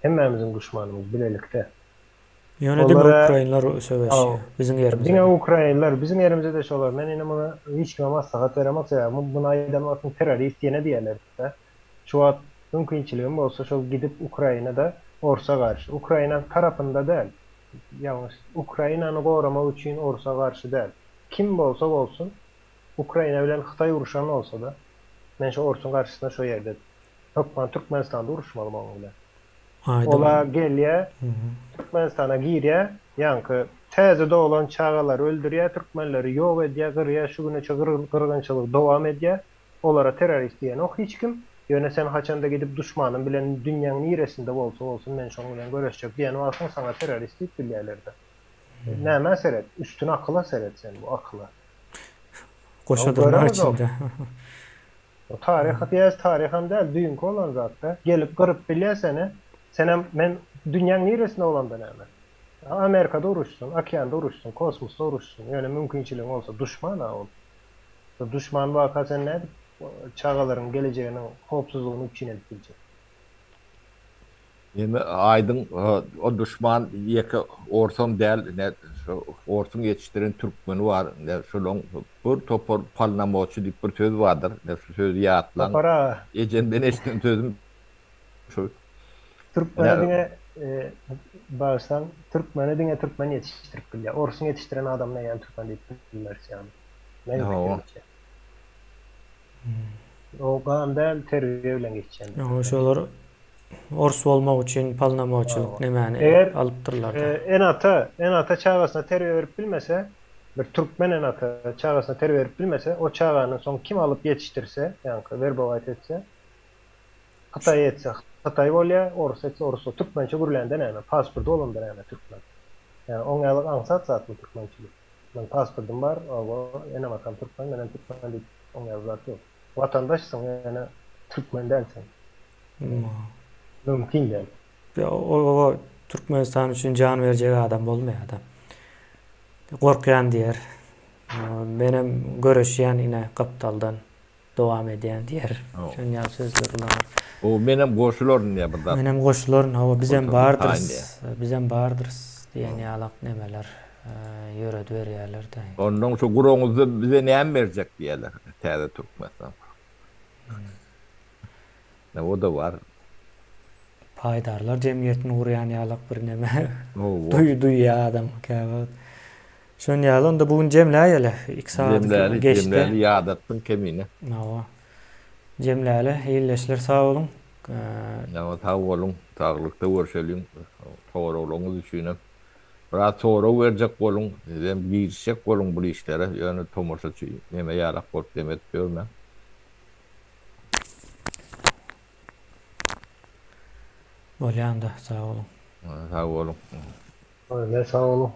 Speaker 3: hemmämiziň duşmanymyz bilelikde.
Speaker 1: Ýöne diňe ukrainler söweşýär. Biziň ýerimize.
Speaker 3: Diňe ukrainler, biziň ýerimize-de şolar. Men indi muny hiç kime maslahat beremok, sebäbi muny aýdan wagtyň terrorist ýene diýerler-de. Şu wagt mümkinçiligim bolsa şol gidip Ukrainada orsa garşy, Ukraina tarapynda däl, ýalňyş, Ukrainany goramak üçin orsa garşy däl. Kim bolsa bolsun, Ukraina bilen Hytaý uruşan bolsa-da, men şo orsuň garşysyna şo ýerde hökman Türkmenistanda uruşmaly oň bilen. Ola gelýä, Türkmenistana girýä, ýaňky täze doglan çagalary öldürýä, türkmenleri ýok edýä, gyrýa, şu güne çe gyrgynçylyk dowam edýä. Olara terrorist diýenok hiç kim. Ýöne sen haçanda gidip duşmanyň bilen dünýäň niresinde bolsa bolsun men şoň bilen göreşjek diýen wagtyň saňa terrorist diýip bilýärler-de. Nämä seret, üstün akyla seret sen bu akyla.
Speaker 1: Goşa dyrnak içinde.
Speaker 3: O taryh diýäs taryham däl düýnki bolan zatda. Gelip gyryp bilýä seni. Senem men dünýäň niresinde bolanda näme. Amerikada uruşsyn, okeanda uruşsyn, kosmosda uruşsyn. Ýöne mümkinçiligiň bolsa duşman-a ol. Duşman barka sen nädip çagalaryň gelejeginiň howpsuzlygyny üpjün edip biljek.
Speaker 2: Indi aýdyň o duşman ýeke orsam däl ine şu orsuň ýetişdiren türkmeni bar ine şolaň bir topar polnomoçi diýip bir söz bardyr ine şu sözi ýatlaň
Speaker 3: Sapar aga.
Speaker 2: Ejemden eşiden sözüm şu.
Speaker 3: Türkmeni diňe bagyşlaň türkmeni diňe türkmen ýetişdirip bilýär orsuň ýetişdiren adamyna ýaly türkmen diýip bilmeris ýaly meň pikirimçe. O gan däl terbiýe bilen geçýän.
Speaker 1: Ýa şolar ors bolmak üçin polnomoçylyk nemäni alypdyrlar.
Speaker 3: Ene-ata, ene-ata çagasyna terbiýe berip bilmese, bir türkmen ene-ata çagasyna terbiýe berip bilmese, o çagany soň kim alyp ýetişdirse, ýaňky werbowaýt etse, hytaý etse hytaý bolýar, orus etse orus bolýar. Türkmençe gürlände näme, pasporty bolanda näme türkmen. Ýa oň ýaly aňsat zatmy türkmençilik? Meň pasportym bar, oba, enem-atam türkmen, menem türkmen diýip, oň ýaly zat ýok. Watandaşsyň, ýöne türkmen dälsiň. Mümkin däl.
Speaker 1: O Türkmenistan üçin jan berjek adam bolmaýar-da. Gorkýan diýer. Menem göreşýän ine gapdaldan dowam edýän diýer. Şon ýaly sözler ulanar.
Speaker 2: O menem goşularyn diýer bir zat.
Speaker 1: Menem goşularyn hawa bizem bardyrys. Bizem bardyrys diýen ýalak nemeler ýörediberýärler-de.
Speaker 2: Onnoň şu guraňyzda bize näme berjek diýerler täze Türkmenistan. Ne o-da bar.
Speaker 1: Paýdarlar jemgyýetini gurýan ýalak bir neme duý duýýar adam käwagt. Şon ýaly onda bu gün jemläýeli. 2 sagat
Speaker 2: Jemläli,
Speaker 1: geçdi.
Speaker 2: jemläli ýadatdyň kemine.
Speaker 1: Hawa. Jemläli. Ildeşler sag boluň.
Speaker 2: Hawa sag boluň. Saglykda görşeliň. Soraglaryňyz üçinem. Biraz sorag berjek boluň. Sizem girişjek boluň bul işlere. Ýöne tomaşaçy neme ýalak bolup neme edip ýörmäň.
Speaker 1: Bolýanda sag boluň.
Speaker 2: Sag boluň.
Speaker 3: Öyle sag boluň.